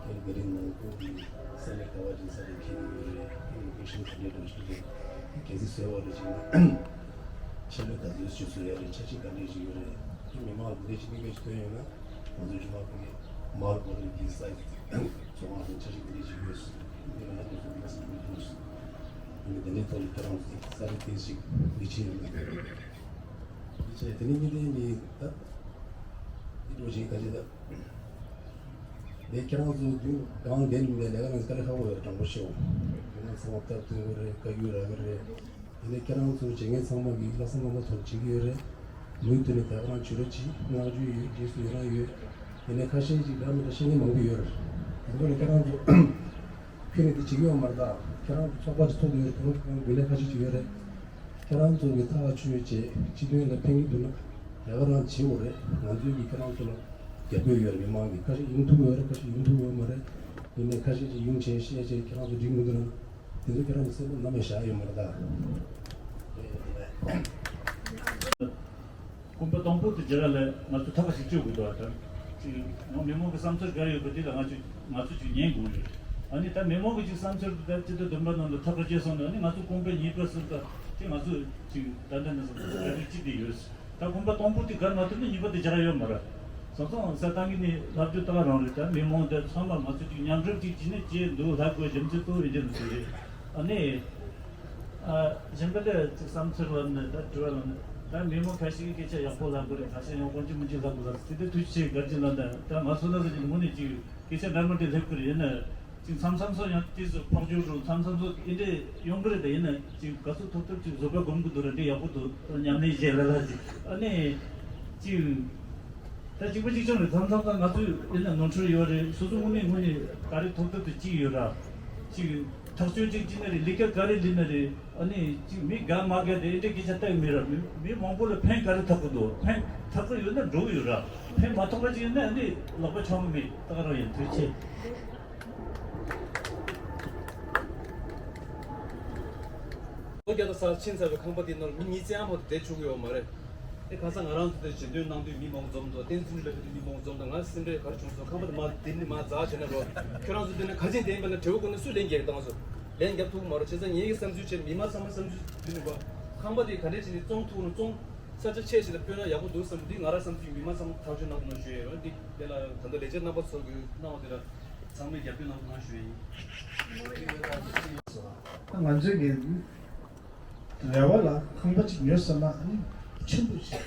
ཁྱེད་རང་ག་རེ་ནང་ཁུལ་གྱི་ས་གནས་ག་པར་ཅིག་ས་ཆ་འཁེལ་གྱི་ཡོད་རེད། ཨེ་ནི་ཨེག་ཤན་ག་འདྲས་འགྲོ་བཞིན་རེད། གལ་སྲིད་བཟོས་པ་རེད་ཅིག་ན་ཆེད་ལས་ག་ཚོད་ཅིག་བཟོ་ཡ་རེད། འཆར་གཞི་ག་འདྲས་ཅིག་ཡོད་རེད། ཁྱེད་མི་མང་ལ་འདི་འདྲས་ཅིག་གནད་འགག་ཅིག་ཐོན་ཡོད་ན། ང་ཚོའི་ཆུ་དམག་ཁུལ་གྱི་མར་བོ་རི་གི་ས་ཡི་ཚོང་ཁང་དང་འཆར་གཞི་འདི་འདྲ་ཞིག་ཡོད། འདི་ལ་ང་ཚོ་འདི་འདྲ་ཞིག་ཡོད། འདི་འདི་འདྲའི་ཐོག་ལ་ཁྱེད་རང་ཚོ་ས་རིག་ཏན་ཞིག་མི་ཆེ་ཡོད་མེད། མི་ཆེ། དེ་ནས་གཉིས་ལྡན་ནི་ད་འདི་འགྲོ་བཞིན་ཁ་ཆེ་ད། དེ་ཁྱེད་རང་ཚོ་དུས་གང་བདེ་ནས་མི་བདེ་ལས་ཀ་ནང་དཀའ་ལས་ཁག་པོ་ཡོད་རེད། དྲང་པོ་བཤད། ཁྱེད་རང་ཚང་མ་སྟབས་བསྟུན་དགོས་རེད། བཀའ་བཀྱོན་རག་གི་རེད། དེ་ནས་ཁྱེད་རང་ཚོ་བྱེད་མཁན་ཚང་མ་གིས་ལྷག་བསམ་རྣམ་དག་ཐོག་བྱེད་ཀྱི་ཡོད་རེད། མུ་མཐུད་ནས་ད་ག་རང་བྱུས་ར་ཅིག་བསྔགས་བརྗོད་ཡོད། རྗེས་སུ་ཡི་རང་ཡོད། དེ་ནས་ཁ་ཤས་ཅིག་འདྲ་མི་འདྲ་བཤད་མཁན་མང་པོ་ཡོད་རེད། དེ་ཚོ་ལ་ཁྱེད་རང་ཚོ་ཁྱོད་ནས་འདི་བྱེད་ཀྱི་ཡོད་མ་རེད། ད་ཁྱེད་རང་ཚོ་ཚོགས་པ་ཅིག་ཚོགས་ཀྱི་ཡོད་རེད། དེ་ཚོ་ཁྱེད་རང་དགོས་ལས་ཁ་ཤས་ཅིག་ཡོད་རེད། ཁྱེད་རང་ཚོ་གིས་ཐག་ཆོད་བྱས་སྤྱི་དོན་ལ་ཕན་གྱི་འདུག་ན་ད་ག་རང་བྱེད་དགོས་རེད། ང་ཚོའི་གིས་ཁྱེད་རང་ཚོ་ལ་རྒྱབ་སྐྱོར་ཡོད་རེད། མི་མང་གིས་ཁ་ཤས་ཡོང་ཐུབ་ཡོད་རེད། ཁ་ཤས་ཡོང་ཐུབ་ཡོད་མ་རེད། ཡིན་ནའི་ཁ་ཤས་ཅིག་ཡོང་བྱས་བཤད་བྱས་ཁྱེད་རང་ཚོ་འགྲིག་མི་འདུག་ན། དེ་ཚོ་ཁྱེད་རང་གི་སེམས་པ་ནམ་ཡང་བཞག་ཡོད་མ་རེད་ད། ཀུན་པ་དང་པོ་དེ་སྦྱར་ཡ་ལ་ང་ཚོ་ཐབས་ཤིག་སྤྱོད་དགོས་འདུག་ད། ཅིག་ཡང་མི་མང་གི་བསམ་ཚུལ་ག་རེ་ཡོད་པ་དེ་ལ་ང་ཚོ་ང་ཚོ་ཅིག་ཉན་དགོས་ཡོད། ཨ་ནི་ད་མི་མང་གི་ཅིག་བསམ་ཚུལ་དེ་ད་སྤྱི་ཚོགས་བདུན་པ་ནང་དུ་ཐབས་ཀ་བྱས་སོང་ན། ཨ་ནི་ང་ཚོ་ཀུན་པ་གཉིས་པ་གསུམ་པ་དེ་ང་ཚོ་ཅིག་ད་ལྟ་ནས་བཟུང་ག་རེ་ཅིག་དེ་ཡོད། ད་གོམ་པ་དང་པོ་དེ་བཀར་མ་ཐུབ་ན་གཉིས་པ་དེ་སྦྱར་ཡ་ཡོད་མ་རེད། སོང་ཙང་ས་ཏང་གི་ནི་ལབ་རྒྱུ་ད་ག་རང་རེད། ད་མི་མང་དེ་ཚང་མ་ང་ཚོ་ཅིག་མཉམ་རུབ་ཅིག་བྱས་ནས་བྱས་འདུག་ལབ་དགོས། རྒྱུ་མཚན་གཙོ་བོ་ཡིན་དེ་ནི་དེ་རེད། ཨ་ནི་ཨ་གཞན་པ་ལ་ཅིག་བསམ་ཚུལ་ལབ་ནས་ད་དྲི་བ་ལབ་ནས་ད་མི་མང་ཁ་ཤས་ཀྱིས་སྐད་ཆ་ཡག་པོ་ལབ་དགོས་རེད། ཁ་ཤས་ཡང་དཀོན་ཅིག་མི་ཅིག་ལབ་དགོས་ལབ་དེ་དེ་དུས་ཆེ་གར་གྱི་ལབ་ནས་ད་ང་ཚོ་ལ་ཟེར་གྱི་ངོ་ནས་ཅིག་སྐད་ཆ་འདྲ་མི་འདྲ་སླེབས་ཀྱི་རེད། ཡིན་ན། ཅིག་མཚམས་མཚམས་སུ་ཡང་དེ་ཚོ་ཕག་ཇོ་རུ་མཚམས་མཚམས་སུ་ཨེ་འདྲས་ཡོང་གི་རེད། ད་ཡིན་ན་ཅིག་ག་ཚོད་ཐུབ་ཐུབ་ཅིག་བཟོད་པ་སྒོམ་གི་འདུག་ར། འདི་ཡག་པོ་འདུག་ཉམས་ལེན་བྱས་ལ་ལ་ཅིག་ཨ་ནི་ཅིག་ད་གཅིག་པ་གཅིག་རྐྱང་རེད། མཚམས་མཚམས་ད་ང་ཚོས་ཨེ་ན་ནོར་འཁྲུལ་ཡོད་རེད། སོ་སོ་དངོས་གནས་དངོས་གནས་ག་རེ་ཐུབ་ཐུབ་དེ་ཅིག་ཡོད་ར། ཅིག་ཐག་གཅོད་ཅིག་ཅིག་ན་རེད། ལས་ཀ་ག་རེ་ལས་ན་རེད། ཨ་ནི་ཅིག་མི་དགའ་མ་དགའ་དེ་ཨེ་འདྲས་སྐད་ཆ་བཏགས་མེད་ར། མི་མི་མང་པོ་ལ་ཕན་ག་རེ་ཐོགས་ཀྱི་འདུག་ཕན་ཐོགས་ཀྱི་ཡོད་ན་འགྲོ་གི་ཡོད་ར། ཕན་མ་ཐོགས་པ་ཅིག་ཡོད་ན་ཨ་ནི་ལག་པ་འཆང་གི་མེད། ད་ག་རང་ཡིན། ཐུགས་རྗེ་ཆེ། ལོ་བརྒྱ་དང་ས་ཕྱིན་ཚར་བའི་ཁང་པ་དེའི་ནང་ལ་མི་ཉིས་བརྩེགས་ཡང་མ་གཏོགས་བསྡད་ཆོག་གི་ཡོད་མ་རེད། ཨེ་ཁ་སང་ང་རང་ཚོ་དེར་ཞལ་འདོན་གནང་དུས་མི་མང་པོ་འཛོམས་འདུག་བསྟན་འཛིན་ལ་ཕེབས་དུས་མི་མང་པོ་འཛོམས་འདུག་ང་སེམས་ཁྲལ་ག་རེ་བྱུང་སོང་། ཁང་པ་དེ་མར་འདི་ནས་མར་འཛེགས་བྱས་ན་རོ། ཁྱོད་རང་ཚོ་འདི་ནས་ག་ཅན་བསྡད་པ་ན་བྲེལ་བ་ཁོ་ན་སུས་ལན་རྒྱག་བཏང་སོང་། ལན་རྒྱབ་ཐུབ་མ་རེད། བྱས་ཙང་ངེད་ཀྱི་བསམ་ཚུལ་བྱས། མི་མང་ཚང་མ་བསམ་ཚུལ་འདི་ནས་གོ། ཁང་པ་དེ་ག་འདྲས་བྱས་ནས་བཙོང་ཐུབ་ན་བཙོང་། ས་ཆ་ཆེ་ཞིག་ལ་སྤོས་ན་ཡག་པོ་འདུག་བསམ། འདི་ང་རང་བསམ་ཚུལ། མི་མང་ཚང་མ་ཐག་གཅོད་གནང་དགོས་ན་ཞུ་ཡས་ཡོད། འདི་དེ་ལ་ད་ལྟ་ལས་བྱེད་རྣམ་པ་ཚོ་གིས་གནང་བ་དེ་ལ་ཚང་མས་རྒྱབ་སྐྱོར་གནང་དགོས་ན་ཞུ་ཡས་ཡིན། ང་ཚོའི་གི་རེ་བ་ལ་ཁང་པ་གཅིག་ཉོས་ཟེར་ན་ཨ་ནི་ཆེན་པོ་ཞིག་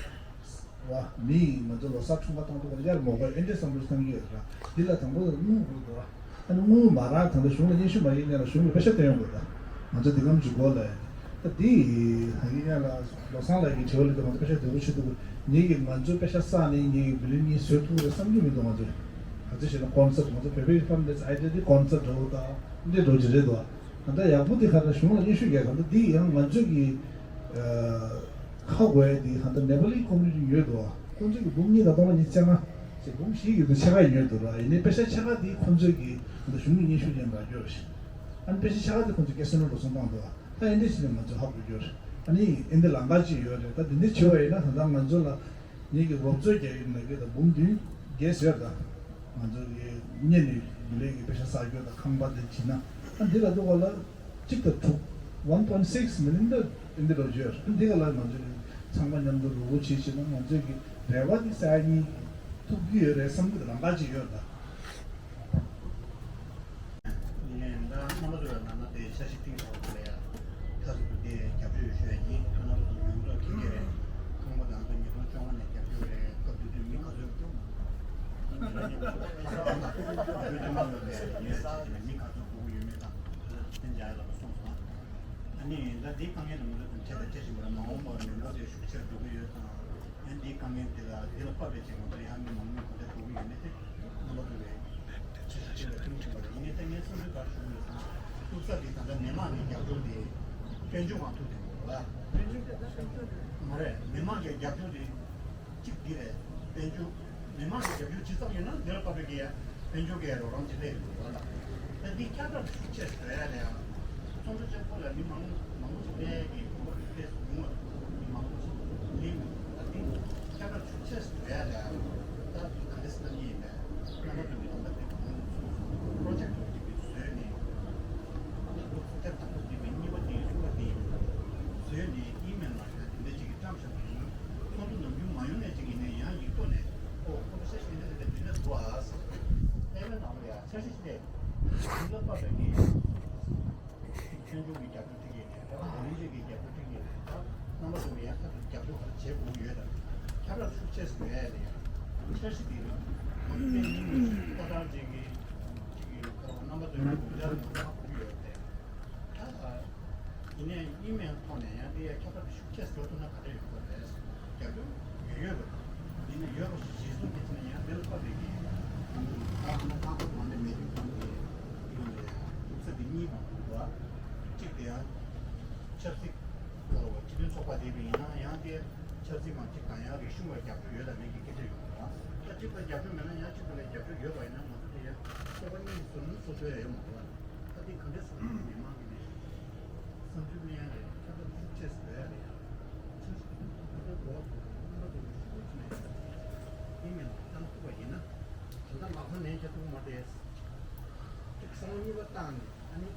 རེད་བ། མི་ང་ཚོ་ལོ་གསར་འཁྲུངས་པ་དང་པོ་དང་དབྱར་མོ་པ་ཨེ་འདྲས་བསམ་བློ་བཏང་གི་ཡོད་ར། འདི་ལ་དང་པོ་དངུལ་དགོས་འདུག་བ། ཨ་ནི་དངུལ་མ་རག་ད་ལྟ་གཞུང་ལ་སྙན་ཞུ་མ་ཡིན་ནས་ལ་གཞུང་ལ་པེ་ཤ་སྟོན་ཡོང་དགོས་ད། ང་ཚོ་འདི་གམ་གྱི་སྒོ་ལ་ད་འདི་ཧ་གི་ཡ་ལ་ལོ་སང་ལ་ཡི་དྲི་བ་ལ་ང་ཚོ་པེ་ཤ་དེ་བོ་ཆེ་འདུག་ཉིད་ཀྱིས་ང་ཚོའི་པེ་ཤ་བསགས་ནས་ཉིད་ཀྱི་བི་ལིང་གཉིས་བཟོས་ཐུབ་རེད་བསམ་གྱི་མི་འདུག་ང་ཚོས་ག་ཚོད་བྱས་ན་ཀོན་སེབ་ང་ཚོ་བོད་པའི་ཕམ་ལས་ཨའི་ཌི་ཡ་འདི་ཀོན་སེབ་འདྲ་བོ་ད་འདི་འགྲོ་གི་རེད་དོ། ད་ལྟ་ཡག་པོ་དེ་ག་ལ་གཞུང་ལ་སྙན་ཞུ་རྒྱག་ག་ད་འདི་ཡང་ང་ཚོས་ཀྱི་ཁ་དགོས་ཡ་འདི་ད་ལྟ་ནེ་པ་ལི་ཀོ་མུ་ནི་ཊི་ཡོད་དོ། ཁོང་ཚོས་ཀྱི་འབུམ་གཉིས་དང་སྟོང་ལ་ཉི་ཤུ་རྩ་ལྔ་ཅེས་འབུམ་བཞི་ཡོད་དོ། ཕྱེད་ཀ་ཡོད་དོ་ར། ཡིན་ནའི་པེ་ཤ་ཕྱེད་ཀ་དེ་ཁོང་ཚོས་ཀྱི་ད་ལྟ་གཞུང་ལ་སྙན་ཞུ་རྒྱག་ག་འགྱོ་རེད། ཨ་ནི་པེ་ཤ་ཕྱེད་ཀ་དེ་ཁོང་ཚོས་ཀེ་སི་ནོ་འགྲོ་སོང་བཏང་དོ། ད་ཨེ་འདྲས་ཞིག་ནས་ང་ཚོས་ཧ་གོ་རྒྱུར། ཨ་ནི་ཨེ་འདི་ལམ་ཁ་ཅིག་ཡོད་རེད། ད་འདི་འདྲས་བྱས་པ་ཡིན་ན་ད་ལྟ་ང་ཚོ་ལ་ངེད་ཀྱི་རོབ་ཚོད་རྒྱག་ཡིན་ན་གི་ད་འབུམ་བདུན་བརྒལ་ཟེར། ད་ང་ཚོ་གི་གཉེར་ནས་མི་ལས་ཀྱི་པེ་ཤ་བསགས་རྒྱུ་ད་ཁང་པ་དེ་བྱིན་ན། ཨ་འདི་ལ་འདུག་ག་ལ་གཅིག་དང་དྲུག་one point six million ད་ཨེ་འདི་ལ་ཡོད། ཨ་འདི་ག་ལ་ང་ཚོ་གི་ཚང་མ་མཉམ་དུ་རུ་བོ་བྱེད་བྱེད་ན་ང་ཚོ་གི་རེ་བ་འདི་གསལ་སྙིང་ཐུབ་ཀྱི་ཡོད་རེད་བསམ་གི་ད་ལམ་ཁ་ཅིག་ཡོད་ད། ཡིན་ནའི་ད་རྣམ་པ་ཚོ་ལ་ན་ན་དེ་འཆར་གཞི་བཏིང་ས་ཐོག་ལ་ཡ་ད་གཟོད་དེ་རྒྱབ་སྐྱོར་ཞུ་ཡ་ཡིན། རྣམ་པ་ཚོ་ཡོངས་རྫོགས་མཁྱེན་གྱི་རེད། ཁང་པ་དང་ཚོ་ཉིས་སྟོང་བཅོ་ལྔ་ནས་རྒྱབ་སྐྱོར་རེད། སྐབས་དེ་དུས་མི་ག་ཚོད་ཁྱོད་ཁྱོད་ཁྱོད་མ་ལོ་ལས་ཡོད་ས་ཅིག་ནས་མི་ག་ཚོད་དགོས་ཀྱི་ཡོད་མེད་དང་དེ་ཚོ་གཏན་འཇགས་ཡ་ལ་གསུངས་སོང་། ཨ་ནི་ད་དེའི་དཀའ་ངལ་དང་ང་ཚོ་དང་འཕྲད་དང་འཕྲད་བཞིན་པ་རེད། མ་འོངས་པར་མི་འགྲོ་དེ་ཤུགས་ཆེར་འགྲོ་གི་ཡོད་དང་། ཡང་འདིའི་དཀའ་ངལ་འདི་ལ་འདི་ལ་དཔག་པའི་ཆེད་ང་ཚོ་ཡང་མི་མང་མི་གོ་བརྡ་འགྲོ་གི་ཡོད་མེད་དེ་རྣམ་པ་ཚོ་ལས་ཆེ་ཞིང་ཆེ་བའི་ཐུགས་ཆེན་པོ་རེད། ཡིན་ནའི་ད་ངས་སེམས་ཚོར་ག་རེ་ཞུ་གི་ཡོད་ཟེར་ན། ཐུག་ས་འདི་ད་ལྟ་མི་མང་གི་རྒྱབ་སྐྱོར་དེ་དཔལ་འབྱོར་ངང་ཐུག་བསྡད་འདུག་ལ། མ་རེད། མི་མང་གི་རྒྱབ་སྐྱོར་དེ་གཅིག་འདི་རེད། དཔལ་འབྱོར་མི་མང་གི་རྒྱབ་སྐྱོར་ཇི་ཙམ་ཡོད་ན་འདི་ལ་དཔག་པའི་གི་ཡ་ དཔལ་འབྱོར་གྱི་རོགས་རམ་ཅིག་སླེབས་ཡོད་པ་ལ། ད་འདི་ཁྱབ་བསྒྲགས་ཤུགས་ཆེ་བཟོ་ཡ་ལ་ཡང་། ཚོགས་འདུ་ཆེན་པོ་ལ་མི་མང་མང་པོ་ཞིག་སླེབས་ཀྱི་གོ་སྐབས་ཤུགས་ཆེ་བཟོ་ཡོང་བ། མི་མང་པོ་ཞིག་སླེབས་ཡོད། ད་འདི་ཁྱབ་བསྒྲགས་ཤུགས་ཆེ་བཟོ་ཡ་ལ་ཡང་། ད་ག་འདྲ་ཟེར་ན་ཡིན་པས། རྣམ་པ་ཚོ་གི་ད་ལྟ་འདི་གང་ཚོགས་པོ་རོ་ཇེག་ཊི་འདི་གི་བཟོས་ནས། ད་ལྟ་ཚོགས་ཐེངས་དང་པོ་འདི་མི་གཉིས་པ་འདི་གསུམ་པ་འདི་བཟོས་ནས་ཨི་མེལ་ནང་ཡང་འདི་འདྲ་ཅིག་གི་བཀྲམ་བཞག་པ་ཡིན་ན། ཚོགས་འདུ་ནམ་རྒྱུན་མ་ཡོང་ནས་ཅིག་ཡིན་ནའི་ཡང་ཡིག་ཐོག་ནས། ཨོ་ཁོ་ལ་ཤ་ཤེས་ན་དེ་འདྲ་འདུག་ཨ་ཟེར། ཨེ་མེལ་ནང་ལ་ཡང་འཆར་གཞི་ཅིག་སླེབས། འདི་ལ་དཔག་པའི་གི་ཆོས་འབྱུང་གི་རྒྱབ་སྐྱོར་ཐེབས་ཀྱི་ཡོད་ནས། རེ་བ་ལས་རིགས་ཀྱི་རྒྱབ་སྐྱོར་ཐེབས་ཀྱི་ཡོད་ནས། ད་རྣམ་པ་ཚོ་ཡང་ཁ་ཐུག་རྒྱབ་སྐྱོར་ག་རེ་བྱེད་དགོས་ཡོད་དམ། ཁྱབ་བསྒྲགས་ཤུགས་ཆེ་ཟེར་ཡ་ལ་ཡང་འཆར་གཞི་འདི་ལ་ང་ཚོ་བརྟེན་ནས་ལྟ་སྟངས་ཅིག་གི་ཅིག་གི་རྣམ་པ་ཚོ་ཡང་གུང་ཁྲན་ལ་ཧ་གོ་གི་ཡོད་རེད། ད་ཡིན་ནའི་ཨི་མེལ་ཐོག་ནས་ཡང་དེ་ཡང་ཁྱབ་བསྒྲགས་ཤུགས་ཆེ་བཟོ་ཐུབ་ན་ག་འདྲ་ཡོང་གི་རེད། རྒྱབ་སྐྱོར་ཡོད་ཡོད་རེད། ཡིན་ན་ཡོད་པ་ཞིག་གཞི་བཟུང་གི་ཚེ་ན་ཡང་དེ་ལ་ཁ་བྲལ་གྱི་ཡིན། ད་ང་ལྷག་པར་དུ་ང་ནས་མེད་དུས་གང་གི་ཡིན་ནའི་ཡང་འདུག་ས་དེ་གཉིས་མང་པོ་འདུག་བ། གཅིག་དེ་ཡང་ཆབ་སྲིད་ཁ་ལོ་བ་སྤྱི་མཐུན་ཚོགས་པ་དེ་ཡིན་ན་ཡང་དེ་ཆབ་སྲིད་མང་གཅིག་དང་ཡང་རིག་གཞུང་བའི་རྒྱབ་སྐྱོར་ཡོད་དང་མེད་ཀྱི་སྐད་ཆ་ཡོང་གི་རེད་བ། ད་གཅིག་ལ་རྒྱབ་སྐྱོར་མེད་ན་ཡང་གཅིག་པ་ལ་རྒྱབ་སྐྱོར་ཡོད་པ་ཡིན་ན་ང་ཚོ་དེ་ཡང་ཚོགས་པ་གཉིས་སུ་ལུགས་སུ་ཚོད་ཡ་ཡོད་མ་རེད་བ། ད་འདི་ག་འདྲས་སོང་ན་མི་མང་གི་ནས་བསམ་ཚུལ་གླེང་ཡ་རེད། ཁྱབ་བསྒྲགས་ཤུགས་ཆེ་བཟོ་ཡ་རེད་ཡ། ཆབ་སྲིད་ཀྱི་ཐོག་ནས་གོ་བ་བཟོ་རྒྱུ་རྣམ་པ་ཚོ་ནས་ཤུགས་ཆེ་ནས་ཨི་མེལ་བཏང་ཐུབ་པ་ཡིན་ན། ད་ལྟ་ལག་ཁང་ལེན་བྱེད་ཐུབ་མ་རེད། ཅིག་བསམ་བློ་གཉིས་པ་བཏང་ནས་ཨ་ནི་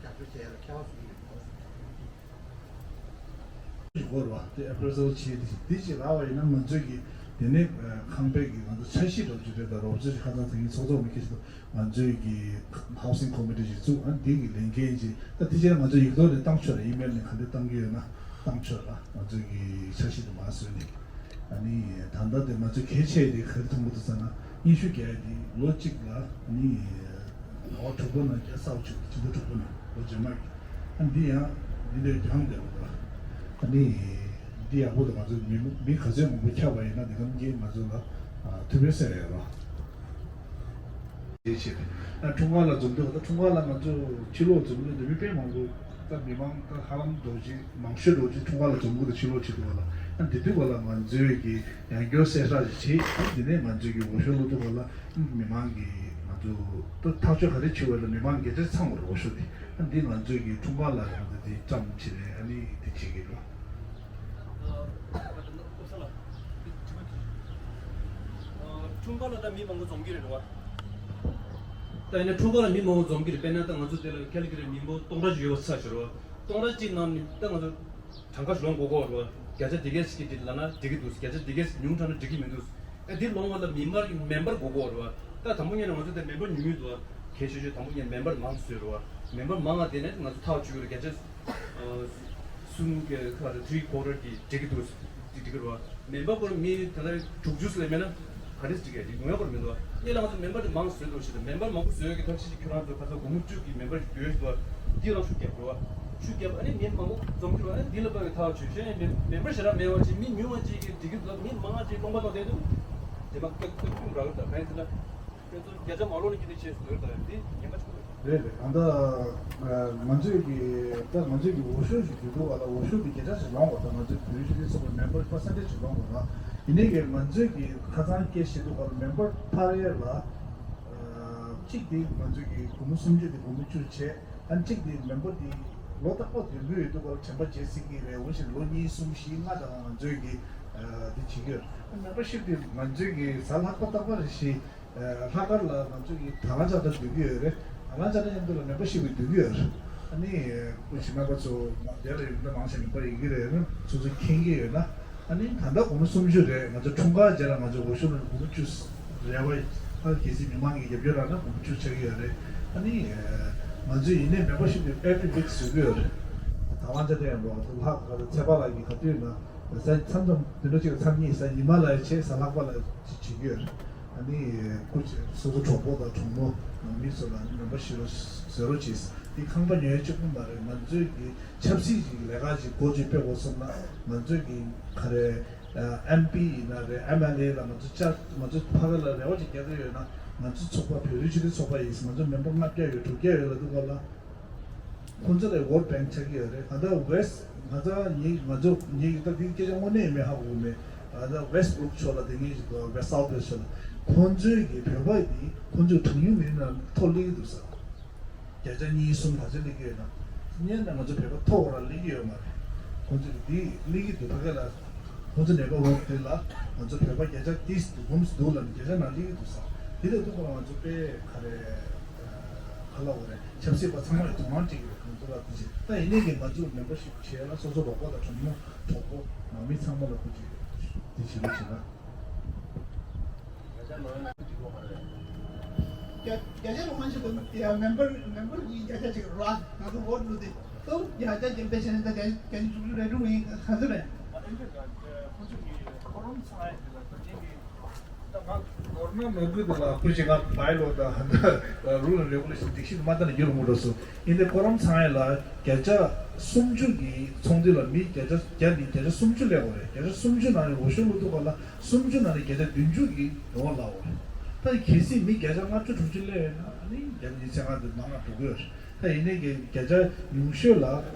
རྒྱབ་སྐྱོར་བྱེད་ཡ་ལ་ཁྱད་པར་བཟོ་གི་ཡོད་མ་རེད་བསམ་གྱི་འདུག་དགོས་རེད་བ། དེ་ཨེ་པི་རེ་སལ་བྱས་ཏེ་དེ་ཅིག་རག་པ་ཡིན་ན་ང་ཚོས་ཀྱི་དེ་ནས་ཁང་པའི་གི་ང་ཚོ་འཆར་གཞི་འདྲ་བོ་ཅིག་རེད། ད་རོབ་ཙམ་ཞིག་ཁ་སང་དེ་ཉིན་ཚོགས་ཐོག་མི་ཁེ་ཞིག་ང་ཚོས་ཀྱི་ཧའུ་སིང་ཁོ་མི་ཊི་ཞིག་བཙུགས། ཨ་འདི་གི་ལས་འགན་ཅིག་ད་དེ་ཕྱིར་ང་ཚོས་ཡིག་ཐོག་ནས་བཏང་ཆོག་རེད། ཨི་མེལ་ནས་ག་འདྲ་བཏང་གི་ཡོད་ན་བཏང་ཆོག་ར། ང་ཚོས་ཀྱི་འཆར་གཞི་དེ་མར་བཟོས་ནས། ཨ་ནི་ད་ལྟ་དེ་ང་ཚོས་གལ་ཆེ་དེ་ག་རེ་མཐོང་གི་འདུག་ཟེར་ན། སྙན་ཞུ་རྒྱག་ཡ་དེ་ལོ་གཅིག་ལ་ཨ་ནི། ཟླ་བ་དྲུག་པ་ནང་རྒྱལ་ས་བཅུ་ཕྱི་ཟླ་དྲུག་པ་ནང་ལོ་རྗེས་མ་གི། ཨ་འདི་ཡང་འདི་འདྲའི་རྒྱང་བསྡད་པ་དང་། ཨ་ནི་འདི་ཡག་པོ་དང་། ང་ཚོ་མི་མི་ག་ཚོད་མང་པོ་ཁྱབ་པ་ཡིན་ན་འདི་གམ་གྱིས་ང་ཚོ་ལ་ཐུབ་པའི་གསལ་ཡོད་ར། དེ་བྱས་ཨ་འཁྲུངས་སྐར་ལ་འཛོམས་དུས། ད་འཁྲུངས་སྐར་ལ་ང་ཚོ་ཕྱི་ལོགས་འཛོམས་དུས་མི་དཔེ་མང་པོ། ད་མི་མང་ད་ཧ་ལམ་རྡོ་རྗེ་མང་ཤོས་རྡོ་རྗེ་འཁྲུངས་སྐར་ལ་འཛོམས་གི་འདུག་ཕྱི་ལོགས་བྱེད་དུས་བ་ལ། ཨ་འདི་དུས་བ་ལ་ང་ཚོས་ཀྱི་ཡང་བསྐྱར་གསལ་བསྒྲགས་ཅིག་བྱེད། ཨ་འདི་ནས་ང་ཚོས་ཀྱི་འོས་ཤོག་བླུགས་དུས་བ་ལ། མི་མང་གིས་ང་ཚོ་ད་ཐག་གཅོད་ག་རེ་བྱེད་དགོས་ལ་མི་མང་གིས་དེ་ཚང་བར་འོས་ཤོག་དེ། ཨ་འདི་ང་ཚོས་ཀྱི་འཁྲུངས་སྐར་ལ་རང་དེ་དེ་བཀྲམ་བྱས་ནས་ཨ་ནི་དེ་བྱེད་ཀྱི་ཡོད། འཁྲུངས་སྐར་ལ་ད་མི་མང་པོ་འཛོམས་ཀྱི་རེད་བ། ད་ཡིན་ན་འཁྲུངས་སྐར་ལ་མི་མང་པོ་འཛོམས་ཀྱི་རེད། དཔེར་ན་ད་ང་ཚོ་དེ་ལ་ཁེ་ལི་གི་རེད། མི་འབོར་སྟོང་ཕྲག་ཅིག་ཡོད་པ་ཆ་བཞག་རོགས། སྟོང་ཕྲག་གཅིག་ནང་ནས་ད་ང་ཚོ་གྲངས་ཀ་ཞིག་ལོངས་དགོས་ཀྱི་ཡོད་རེད་བ། བརྒྱ་ཆ་འདི་གས་ཅིག་གིས་འགྲིག་ལབ་ན་འགྲིག་གི་འདུག་བརྒྱ་ཆ་འདི་གས་ཉུང་དྲགས་ན་འགྲིག་གི་མི་འདུག་ཨ་འདི་ལོངས་པ་ལ་མི་མང་གི་མེམ་བར་དགོས་ཀྱི་ཡོད་རེད་བ། ད་དང་པོ་ཉིད་ནས་ང་ཚོ་དེ་མེམ་བར་ཉུང་ཉུང་འདུག་བ། གལ་ཆེ་ཤོས་དང་པོ་ཉིད་མེམ་བར་མང་བཟོས་རེད་བ། མེམ་བར་མང་བ་དེ་ནས་ང་ཚོ་ཐག་གཅོད་ཀྱི་རེད། བརྒྱ་ཆ་གསུམ་གྱི་ཁ་ལ་three quarter་གི་འགྲིག་གི་འདུག་འགྲིག་འགྲིག་གི་རེད་བ། མེམ་བར་སྐོར་མི་དེ་ལ་དྲུག་ཅུ་ཙམ་མེད་ན་ག་རེ་འགྲིག་གི་རེད། ཡོང་ཡ་སྐོར་མི་འདུག་བ། ཨེ་ལ་ང་ཚོ་མེམ་བར་དེ་མང་བཟོས་འདུག་ཞེས་དང་། མེམ་བར་མང་པོ་བཟོས་ཡོད་ཀྱི་ཐབས་ཤེས་ཀྱི་ཁྱོད་རང་ཚོ་ཁ་སང་སྒོར་མོ་བཅུ་གི་མེམ་བར་ཞིག་ཡོད་ཞིག་འདུག་བ། འདི་རང་ཤུགས་རྒྱབ་རེད་བ། ཤུགས་རྒྱབ། ཨ་ནི་མི་མང་པོ་འཛོམས་ཀྱི་རེད་བ། ཨ་ནི་འདི་ལ་དཔག་པའི་ཐག་ཆོད་ཤེས་མེད། མེམ་བར་ཞེ་དྲག་མེད་པ་ཅིག་མི་ཉུང་བ་ཅིག་གིས་འགྲིག་གི་འདུག་མི་མང་བ་ཅིག་སྟོང་པ་སྟོང་བསྡད་འདུག་དེ་མ་སྐབས་སྐབས་ཀུན་རག་གི་འདུག་གང་ཡིན་ཟེར་ན། ཁྱོད་ཚོ་བརྒྱ་ཆ་མ་ལོག་ནས་ཀྱི་དེ་བྱས་ཟེར་ད་འདི་ཉན་པ་ཆགས་རེད། རེད་རེད། ད་ལྟ་ང་ཚོས་ཀྱི་ད་ང་ཚོས་ཀྱི་འོས་ཤོག་ཞིག་བསྡུ་འདུག་བ་ལ། འོས་ཤོག་འདི་བརྒྱ་ཆ་ཞིག་ལོངས་པ་དང་། ང་ཚོའི་བོད་རིགས་སྤྱི་མཐུན་ཚོགས་པའི་མེམ་བར་པར་སེན་ཊེ་ཇི་ཞིག་ལོངས་པ་དང་། ཡིན་ནའི་ཀྱི་ང་ཚོས་ཀྱི་ཁ་སང་སྐད་བཤད་འདུག་བ་ལ། མེམ་བར་འཕར་ཡས་ལ་གཅིག་དེ་ང་ཚོས་ཀྱི་སྒོར་མོ་སུམ་ཅུ་དེ་སྒོར་མོ་བཅུ་བྱས། ཨ་གཅིག་དེ་མེམ་བར་དེ་ལོ་རྟག་པར་ཡོང་གི་ཡོད་འདུག་བ་ལ། དྲན་པ་བརྗེད་སྲིད་ཀྱི་རེད། འོ་ཞིག་ལོ་གཉིས་གསུམ་བཞི་ལྔ་དང་ང་ཚོས་ཀྱི་དེ་བྱེད་ཀྱི་ཡོད། མེམ་བར་ཤིབ་དེ་ང་ཚོས་ཀྱི་གཟའ་ལྷག་པ་རྟག་པར་རེ་བཞིན། ལྷག་དཀར་ལ་ང་ཚོ་ཡི་དང་བླངས་བཅའ་ཁྲ་བསྡུ་གི་ཡོད་རེད། དང་བླངས་བཅའ་ཁྲ་མཉམ་དུ་ལ་མེམ་བར་ཤིབ་བསྡུ་གི་ཡོད་རེད། ཨ་ནི་སྐུ་མཁྱེན་རྣམ་པ་ཚོ་དེ་ལ་ཡོད་མཁན་མང་ཆེ་མེམ་བར་ཡིན་གྱི་རེད། ཚོ་ཚོ་མཁྱེན་གྱི་ཡོད་ན། ཨ་ནི་ད་ལྟ་སྒོར་མོ་སུམ་ཅུ་རེད། ང་ཚོ་འཁྲུངས་སྐར་རྗེས་ལ་ང་ཚོ་འོས་ཤོག་ལ་སྒོར་མོ་བཅུ་རེད་བ། ཨ་གལ་སྲིད་མི་མང་གིས་རྒྱབ་སྐྱོར་རག་ན་སྒོར་མོ་བཅུ་ཆགས་ཀྱི་ཡོད་རེད། ཨ་ནི་ང་ཚོ་ཡིན་ནའི་མེམ་བར་ཤིབ་དེ་every week་བཟོ་གི་ཡོད་རེད། དང་བླངས་བཅའ་ཁྲ་ཡང་འགྲོ་བ་ཚོ་ལྷག་ཚེ་དཔག་ལགས་ཀྱིས་ག་དུས་ན་གཟའ་མཚམས་མཚམས་དེ་འདྲ་ཅིག་ལ་མཚམས་གཉིས། གཟའ་ཉི་མ་ལ་བྱས། གཟའ་ལྷག་པ་ལ་བྱེད་ཀྱི་ཡོད་རེད། ཨ་ནི་སྐུ་མཁྱེན་སོ་སོ་གྲོགས་པོ་དང་གྲོགས་མོ་ནང་མི་ཚོ་ལ་མེམ་བར་ཤིབ་བཟོ་རོགས་བྱེད། འདི་ཁང་པ་ཉོ་ཡ་གཅིག་པུ་མ་རེད། ང་ཚོས་ཀྱི་ཆབ་སྲིད་ཀྱི་ལས་ཀ་ཅིག་འགོ་ཅིག་སྤེལ་དགོས་བསམ་ན། ང་ཚོས་ཀྱི་ག་རེ་ཨེམ་པི་ཡིན་ན་རེད། ཨེམ་ཨེལ་ཨེ་ལ་ང་ཚོ་བཅར། ང་ཚོ་ཕ་གི་ལ་རེ་བ་ཅིག་རྒྱག་གི་ཡོད་ན། ང་ཚོ་ཚོགས་པ་བོད་རིགས་སྤྱི་མཐུན་ཚོགས་པ་ཡིན། ང་ཚོ་མེམ་བར་ལྔ་བརྒྱ་ཡོད། དྲུག་བརྒྱ་ཡོད་ལབ་འདུག་ག་ལ། ཁོང་ཚོ་ལ་བོ་ཊི་བྷེང་ཆགས་ཀྱི་ཡོད་རེད། གང་ལྟར་ཝེ་སི་ང་ཚོ་ཉིད་ང་ཚོ་ཉིད་ཀྱི་ད་འདི་སྐད་ཆ་དངོས་གནས་ཡིན་མིན་ཧ་གོ་གི་མེད། ད་ལྟ་Westbrook་ཕྱོགས་ལ་དེ་ངེས་ཅིག་འདུག West South West་ཕྱོགས་ལ་ཁོང་ཚོའི་གི་བོད་པ་དེ་ཁོང་ཚོའི་གྲངས་ཉུང་མི་རིགས་ནང་ཐོ་སླེབས་ཀྱི་འདུག་ཟེར། བརྒྱ་ཆ་གཉིས་གསུམ་ག་ཚོད་སླེབས་ཀྱི་ཡོད་ན། སྔོན་ན་ང་ཚོ་བོད་པ་ཐོ་འོག་ལ་སླེབས་ཀྱི་ཡོད་མ་རེད། ཁོང་ཚོས་འདི་སླེབས་ཀྱི་འདུག་ཕ་གི་ལ། ཁོང་ཚོ་ནད་པ་འོག་དེ་ལ་ང་ཚོ་བོད་པ་བརྒྱ་ཆ་ཏིས་འདུག་འབུམ་འདུག་ལ་ནི་བརྒྱ་ཆ་ནང་སླེབས་ཀྱི་འདུག་ཟེར། དེ་ལས་ཐུག་པ་ང་ཚོ་དཔེ་ག་རེ་ག་ལ་འོ་རེད། ཆབ་སྲིད་པ་ཚང་མ་ལ་དོ་སྣང་སྤྲད་ཀྱི་རེད། ཁོང་ཚོ་ལ་དེ་བྱེད་ད་ཡིན་ནའི་གི་ང་ཚོ་མེམ་བར་ཤིབ་བྱས་ལ་སོ་སོ་རོགས་པ་དང་གྲོགས་མོ་གྲོགས་པོ་ནང་མི་ཚང་མ་ལ་ཐུགས་རྗེ་ཆེ་ཞུ་རྒྱུ་ཡིན། བརྒྱ་ཆ་ལོ་ཡང་ཅིག་ལོ་མ་རེད། བརྒྱ་བརྒྱ་ཆ་ལོ་མ་ཞིག་ཏུ་ཡ་མེམ་བར་མེམ་བར་གྱི་བརྒྱ་ཆ་ཅིག་རོ་ཨ་ང་ཚོ་བོ་ཊི་བླུགས་ཏེ་ཏུ་བརྒྱ་ཆ་བརྒྱ་ཆ་བྱས་ནས་ད་བརྒྱ་བརྒྱ་ཆ་དྲུག་ཅུ་རེ་དྲུག་ཡིན་ག་ཚོད་རེད། ཁོ་ཚོ་གི་ཁོ་རང་ཚང་ཡ་དེ་ལ་ད་ཅིག་གི་ད་ང་མདོར་ན་མ་དགོས་དེ་ལ་ཁོ་ཅིག་ང་བའི་ལོ་ད་ཧ་ད་རུལ་ཨེན་རེ་གུ་ལེ་ཤན་སྒྲིག་གཞི་མ་ལྟ་ན་འགྱུར་མི་འགྲོ་སོ། ཡིན་ཏེ་ཁོ་རང་ཚང་ཡ་ལ་བརྒྱ་ཆ་སུམ་ཅུ་གི་ཚོགས་འདུ་ལ་མི་བརྒྱ་ཆ་བརྒྱ་ནི་བརྒྱ་ཆ་སུམ་ཅུ་སླེབས་པ་རེད། བརྒྱ་ཆ་སུམ་ཅུ་ནང་ནས་འོས་ཤོག་བླུགས་ཐུབ་པ་ལ་སུམ་ཅུ་ནང་ནས་བརྒྱ་ཆ་བདུན་ཅུ་གི་ཡོང་བ་ལ་འོ་རེད། ད་གལ་སྲིད་མི་བརྒྱ་ཆ་ལྔ་བཅུ་དྲུག་ཅུ་སླེབས་ཡོད་ན་ཨ་ནི་བརྒྱ་ཆ་ཉི་ཤུ་རྩ་ལྔ་དེ་མང་ང་འགྲོ་གི་ཡོད་རེད། ད་ཡིན་ནའི་གི་བརྒྱ་ཆ་ཉུང་ཤོས་ལ་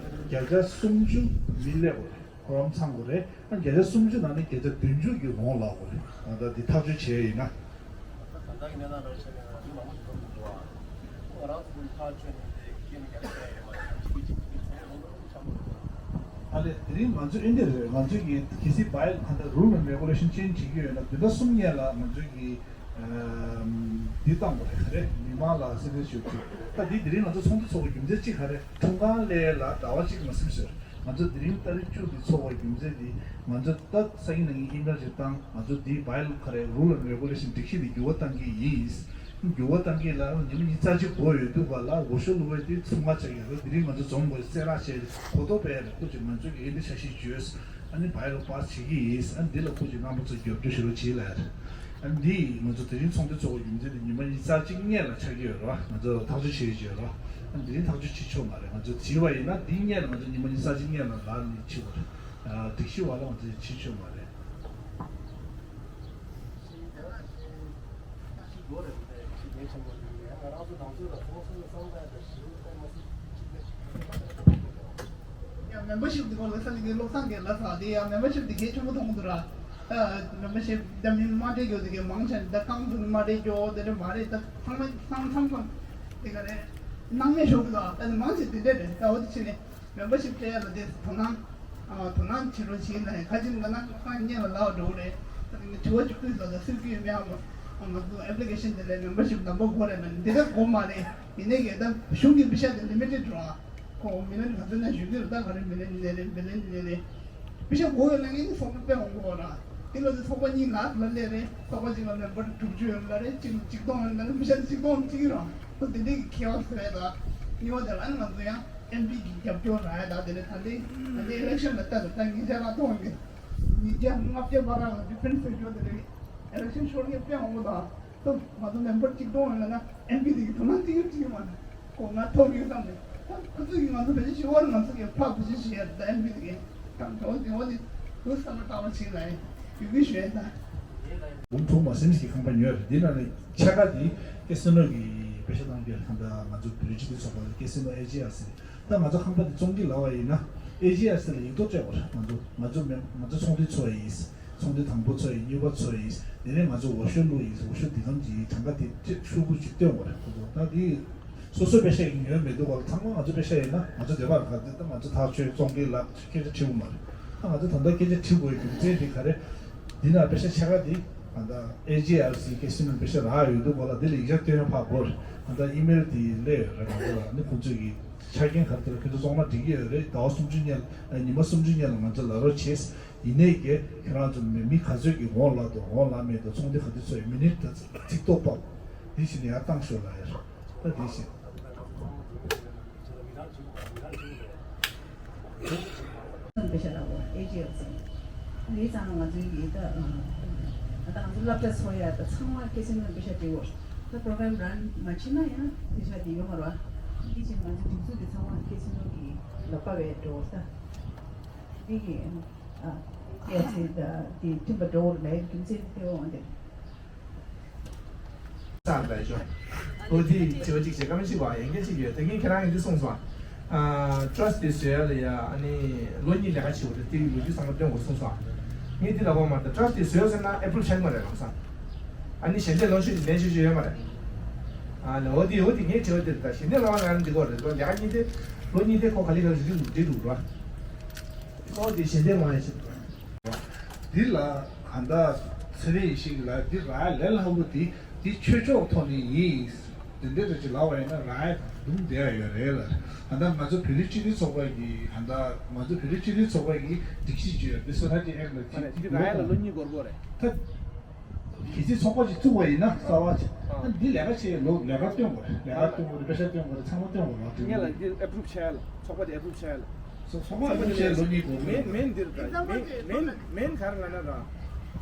བརྒྱ་ཆ་སུམ་ཅུ་མི་སླེབས་པ་རེད། ཁོ་རང་ཚང་དགོས་རེད། ཨ་བརྒྱ་ཆ་སུམ་ཅུ་ནང་ནས་བརྒྱ་ཆ་བདུན་ཅུ་གི་འོང་ལགས་དགོས་རེད། ཨ་ད་འདི་ཐག་གཅོད་བྱས་ཡིན་ན། ད་ལྟ་གི་གནས་སྟངས་འདྲ་བྱས་ན་མི་མང་པོ་ཞིག་འགྲོ་གི་འདུག་ཨ། ང་རང་ཚོ་ཐག་གཅོད་ནས་དེ་ཁྱེད་ནས་རྒྱ་ལ་ཡོད་མ་རེད། ཅིག་གིས་ཅིག་གིས་ཚད་ལོངས་འགྲོ་ཆགས་མ་རེད། ཨ་ལས་དེ་རིང་ང་ཚོ་ཨེ་འདྲ་རེད། ང་ཚོ་གི་གལ་སྲིད་བའི་ད་ལྟ་རུལ་ཨེན་རེ་གུ་ལེ་ཤན་ཅེན་ཇི་བྱེད་ཀྱི་ཡོད་ན་བདུན་ཕྲག་གསུམ་སྔོན་ལ་ང་ཚོ་གི་འདི་བཏང་བ་རེད། ག་རེ་མི་མང་ལ་གསལ་སྟོན་ཞུ་རྒྱུ། ད་འདི་དེ་རིང་ང་ཚོ་ཚོགས་འདུ་ཚོགས་པའི་རྒྱུ་མཚན་གཅིག་ག་རེ་འཁྲུངས་སྐར་སླེབས་ལ་ཟླ་བ་གཅིག་མ་ཟིན་ཟེར། ང་ཚོ་དེ་རིང་ཏ་རིག་བཅུ་འདི་ཚོགས་པའི་རྒྱུ་མཚན་འདི་ང་ཚོ་ད་སང་ཉིན་གནངས་ཉིན་ཨི་མེལ་ཅིག་བཏང་། ང་ཚོ་འདི་བའི་ལོ་ག་རེ་རུལ་ཨེན་རེ་གུ་ལེ་ཤན་སྒྲིག་གཞི་འདི་འགྱུར་བ་གཏང་གི་ཡིན། འགྱུར་བ་གཏང་གི་ལ་ཉི་མ་ཉི་ཤུ་རྩ་གཅིག་འགོར་ཡོད་དུས་ག་ལ་འོས་ཤོག་བླུགས་པའི་དུས་ཚང་མ་ཆགས་ཡོད་རེད། དེ་རིང་ང་ཚོ་འཛོམས་དགོས་གསལ་བསྒྲགས་བྱས་གོ་རྟོགས་སྤེལ་རེད། ཁོ་ཚོས་ང་ཚོ་གི་ཨེ་འདི་འཆར་གཞི་བརྗོད། ཨ་ནི་བའི་ལོ་པཱ་སི་བྱེད་ཀྱི་ཡིན། ཨ་ནི་འདི་ལ་ཁོ་ཚོས་རྣམ་པ་ཚོ་རྒྱབ་སྐྱོར་ཞུ་རོགས་བྱེད་ལབ་རེད། ཨ་ནི་འདི་ང་ཚོ་དེ་རིང་ཚོགས་འདུ་ཚོགས་པའི་རྒྱུ་མཚན་དེ་ཉི་མ་ཉི་ཤུ་རྩ་གཅིག་སྔོན་ལ་ཆགས་ཀྱི་ཡོད་རེད་བ། ང་ཚོ་ཐག་གཅོད་བྱེད་ཀྱི་ཡོད་རེད་བ། ཨ་ནི་དེ་རིང་ཐག་གཅོད་བྱེད་ཆོག་མ་རེད། ང་ཚོ་བྱས་པ་ཡིན་ན་འདི་སྔོན་ལ་ང་ཚོ་ཉི་མ་ཉི་ཤུ་རྩ་གཅིག་སྔོན་ལ་ལར་ནས་ཕྱི་བ་རེད། སྒྲིག་གཞི་བ་ལ་ང་ཚོ་བྱེད་ཆོག་མ་རེད། ཡང་མེམ་བར་ཤིབ་འདི་སྐོར་ལ་ས་ནས་ཀྱི་བློ་བཟང་གིས་ལབ་ས་འདི་ཡང་མེམ་བར་ཤིབ་འདི་གལ་ཆེན་པོ་མཐོང་གི་འདུག་ར། ད་མེམ་བར་ཤིབ་ད་མི་མ་སྤྲད་རྒྱུ་འདི་གའི་མང་ཆེ་ད་རྐང་ཚུགས་མ་སྤྲད་རྒྱུ་འོ་དེ་འདྲ་མ་རེད། ད་ཚང་མ་ཚང་ཚང་ཚང་དེ་ག་རེད། སྣང་མེད་ཞོག་གི་འདུག་ད་མང་ཆེ་དེ་འདྲ་རེད། ད་འོ་དེ་ཕྱིན་ནས་མེམ་བར་ཤིབ་སྤྲད་ཡ་ལ་དེ་དོ་སྣང་ཨ་དོ་སྣང་བྱེད་རོགས་བྱེད་ལ་ཡང་ཁ་ཅིག་ལ་ན་ཁ་སྙན་ལ་ལའོ་འགྲོ་གི་རེད། ད་དེ་ནི་དྲི་བ་བཅུ་དགུ་ལ་ད་སེལ་གྱི་ཡོད་མེད་ཨ་མ་ང་ཚོ་ཨེབ་ལི་ཀེ་ཤན་དེ་ལས་མེམ་བར་ཤིབ་ནམ་པ་དགོས་རེད་ན་འདི་ག་དགོས་མ་རེད། ཡིན་ནའི་གི་ད་གཞུང་གི་པེ་ཤ་དེ་ལི་མི་ཊེཌ་རེད། ཁོ་མི་ལན་ག་ཚོད་ན་ཞུ་གི་རེད། ད་ག་རེ་མི་ལན་ལེ་རེད། མི་ལན་ལེ་རེད། པེ་ཤ་དགོས་ཡོད་ན་ངས་ནི་ཚོགས་པ་སྤེལ་འོང་གི་ཡོད་ར། དེ་ལ་དེ་ཚོགས་པ་གཉིས་ལ་ལ་ལེ་རེད། ཚོགས་པ་གཅིག་ལ་མེམ་བར་དྲུག་ཅུ་ཡོད་ལ་རེད། གཅིག་ལ་ཆིག་སྟོང་ཡོད་ལ་རེད། པེ་ཤ་དེ་ཆིག་སྟོང་གཅིག་ར། ཁོ་དེ་འདྲའི་གི་ཁེ་བ་ཟེར་བས་ད་གཉིས་པ་དེ་ལ་ཨ་ནི་ང་ཚོ་ཡང་ཨེམ་པི་གི་རྒྱབ་སྐྱོར་རག་ཡ། ད་དེ་ནས་ད་ལྟའི་ད་ལྟའི་ཨི་ལེག་ཤན་ལ་ལྟ་ད་ད་ཉིས་བརྒྱ་ལ་གཏོང་གི་ཉིས་བརྒྱ་ལྔ་བརྒྱ་བར་ལ་ཌི་ཕེན་སི་ཟེར་རྒྱུ་དེ་རེད། ཨི་ལེག་ཤན་ཤོར་མཁན་དཔེ་མང་པོ་དང་། ད་ང་ཚོ་མེམ་བར་གཅིག་སྟོང་ཡོད་ན་ཨེམ་པི་དེ་གི་དོ་སྣང་གཅིག་ཡོད་ཅིག་ཡོད་མ་རེད། ཁོ་ང་ཐོབ་ཡོད་བསམ་ནས་ད་ཁོ་ཚོས་ང་ཚོ་བེད་སྤྱོད་བྱེད་བར་ང་ཚོ་གི་ཕག་བེད་སྤྱོད་བྱེད་ཡ་ད་ཨེམ་པི་དེ་གི་ད་འགྲོ་འདི་འོ་འདི་ལུས་བསམ་བློ་བཏང་བ་བྱེད་ལ་ཡོད་གི་ཞུ་ཡ་ད། འབུམ་དྲུག་མ་སེམས་ཀྱི་ཁང་པ་ཉོས་རེད། འདི་ན་ནི་ཕྱེད་ཀ་དེ་ཀེ་སི་ནོ་གི་པེ་ཤ་བཏང་རྒྱུ་ད་ལྟ་ང་ཚོ་བོད་རིགས་སྤྱི་མཐུན་ཚོགས་པ་ཀེ་སི་ནོ་ཨེ་ཇི་ཨར་སི་རེད། ད་ང་ཚོ་ཁང་པ་འདི་བཙོང་གི་ལབ་པ་ཡིན་ན་ཨེ་ཇི་ཨར་སི་ལ་ཡིག་ཐོག་སྤྲད་དགོས་རེད། ང་ཚོ་ང་ཚོ་མེ་ང་ཚོ་ཚོགས་འདུ་ཚོགས་ཡིན། ཚོགས་འདུ་དང་པོ་ཚོགས་ཡིན། གཉིས་པ་ཚོགས་ཡིན། དེ་ནས་ང་ཚོ་འོས་ཤོག་བླུགས་ཡིན། འོས་ཤོག་འདི་གམ་གྱི་གྲངས་ཀ་དེ་ཁྲི་ཤུ་དགུ་ཅིག་སྟོན་དགོས་རེད། ཁོ་ཚོ་ད་འདི་སོ་སོའི་པེ་ཤ་ཡིན་ཡོད་མི་འདུག་ག་ཚང་མ་ང་ཚོ་པེ་ཤ་ཡིན་ན་ང་ཚོ་འདོད་པ་རེད། ད་ང་ཚོ་ཐག་ཆོད་བཙོང་གི་ལབ་སྐད་ཆ་དྲི་དགོས་མ་རེད། ད་ང་ཚོ་ད་ལྟ་སྐད་ཆ་དྲི་དགོས་རྒྱུ་མཚན་དེ་ག་རེ། འདི་ན་པེ་ཤ་ཕྱེད་ཀ་དེ་ད་ལྟ་ཨེ་ཇི་ཨར་སི་ཀེ་སི་ནོ་པེ་ཤ་རག་ཡོད་འདུག་ག་ལ་འདི་ལ་ཡིག་ཆ་སྟོན་ཡ་ཕར་དགོས་རེད། ད་ལྟ་ཨི་མེལ་དེ་སླེབས་ཡོད་རེད། ང་ཚོ་ལ་ནི་ཁོ་ཚོས་ཀྱི་ཆ་རྐྱེན་ག་རེ་དེ་ལ་ཁྱོད་ཚོ་བཙོང་ན་འགྲིག་གི་ཡོད་རེད། ཟླ་བ་སུམ་ཅུ་སྔོན་ཉི་མ་སུམ་ཅུ་སྔོན་ལ་ང་ཚོ་ལབ་རོགས་བྱེད། ཡིན་ནའི་གི་ཁྱེད་རང་ཚོ་མི་མི་ག་ཚོད་ཀྱི་འོང་ལ་དང་འོང་ལ་མེད་དང་ཚོགས་འདུ་ག་དུས་ཚོད་མི་ནིཊ་ད་ཚིག་ཐོ་ཕབ་འདི་བྱས་ནས་ཡར་བཏང་ཤོག་ལབ་ཡ་རེད། ད་འདི་བྱས། པེ་ཤ་རག་གོ་ཨེ་ཇི་ཨར་སི། ངའི་ཚང་ང་ཚོའི་གི་ད་ད་ང་ཚོ་སློབ་གྲྭ་ཚོ་ཡ་ད་ཚང་མ་ཀེ་སི་ནོ་པེ་ཤ་སྤྲད་གོ་ད་པོ་རོ་གྷ་རམ་རན་མ་བྱེད་ན་ཡང་པེ་ཤ་དེ་ཡོད་མ་རེད་བ། འདི་བྱས་ང་ཚོ་སྒྲིག་འཛུགས་དེ་ཚང་མ་ཀེ་སི་ནོ་གི་ལག་པ་བས་འགྲོ་ད། འདི་གི་ཨ་ཀེ་སི་ད་དེ་ཁྲིམས་པ་འགྲོ་བར་ལས་རྒྱུ་མཚན་དེ་འོང་དེ། ས་ལ་ཞོ། ཨོ་དེ་དྲི་བ་གཅིག་བྱེད་ཀ་མི་གཅིག་བ་ཡན་གྱི་གཅིག་ཡོད། དེ་ངས་ཁྱེད་རང་ཡིན་དུ་གསུངས་སོང་། ཨ་ཊྲ་སི་ཊི་དེ་བཟོ་ཡ་ལ་ཡ་ཨ་ནི་ལོ་གཉིས་ལས་ཀ་བྱེད་འོ་དེ་དེ་ལོ་རྒྱུས་ཚང་མ་སྟོན་དགོས་གསུངས་སོང་། ངས་འདི་ལ་འོ་མ་དང་ཊྲ་སི་ཊི་དེ་བཟོས་ཟེར་ན་ཨེ་པུ་རུབ་བྱེད་ཀྱི་མ་རེད་ལམ་སང་། ཨ་ནི་ཞལ་འདེབས་ལོན་ཤོས་ལེན་ཤོས་ཤོས་ཡོད་མ་རེད། ཨ་ནི་འོ་དེ་འོ་དེ་ངས་དྲི་བ་དེ་རེད། ད་ཞལ་འདེབས་ལོན་ཡང་འདི་གོ་རེད། ལོ་ལས་ཀ་གཉིས་དེ་ལོ་གཉིས་དེ་ཁོ་ག་ལེ་ག་ལེ་འགྲིག་འགྲིག་འདུག་ར། ཁོ་དེ་ཞལ་འདེབས་ལོན་ཡང་བྱེད་འདུག་ར། འདི་ལ་གང་ལྟར་ཚེ་རིང་ཡེ་ཤེས་ལ་འདི་རག་ལས་སླ་པོ་དེ། འདི་ཆོས་ཕྱོགས་ཐོག་ནས་ཡིན། དེ་འདྲ་རེ་ཅིག་ལབ་པ་ཡིན་ན་རག་ཡ་དང་འདུག་བསྡད་ཡ་ཡོད་རེད་ལ། ད་ལྟ་ང་ཚོ་བོད་རིགས་སྤྱི་མཐུན་ཚོགས་པ་གི་ད་ལྟ་ང་ཚོ་བོད་རིགས་སྤྱི་མཐུན་ཚོགས་པ་གི་སྒྲིག་གཞི་ཅིག་ཡོད། འདི་སོ་ཐར་གྱི་ཨེག་ལ་ཅིག་འདི་རག་ཡ་ལ་ལོ་གཉིས་འགོར་དགོས་རེད། ད་གལ་སྲིད་ཚོགས་པ་ཅིག་བཙུགས་པ་ཡིན་ན་རྩ་བ་ཅིག་ཨ་འདི་ལས་ཀ་བྱེད་ལོ་ལས་ཀ་སྟོན་དགོས་རེད། ལས་ཀ་སྟོན་དགོས་རེད། དཔེ་ཆ་སྟོན་དགོས་རེད། ཚང་མ་སྟོན་དགོས་རེད། ངས་ལ་འདི་ཨེ་པུ་རུབ་བྱས་ལ་ཚོགས་པ་དེ་ཨེ་པུ་རུབ་བྱས་ལ། ཚོགས་པ་ཨེ་པུ་རུབ་བྱས་ལོ་གཉིས་འགོར་དགོས་མེན་རེད། མེན་འདིར་ད་མེན་མེན་མེན་ག་རེ་ལབ་ན་ར།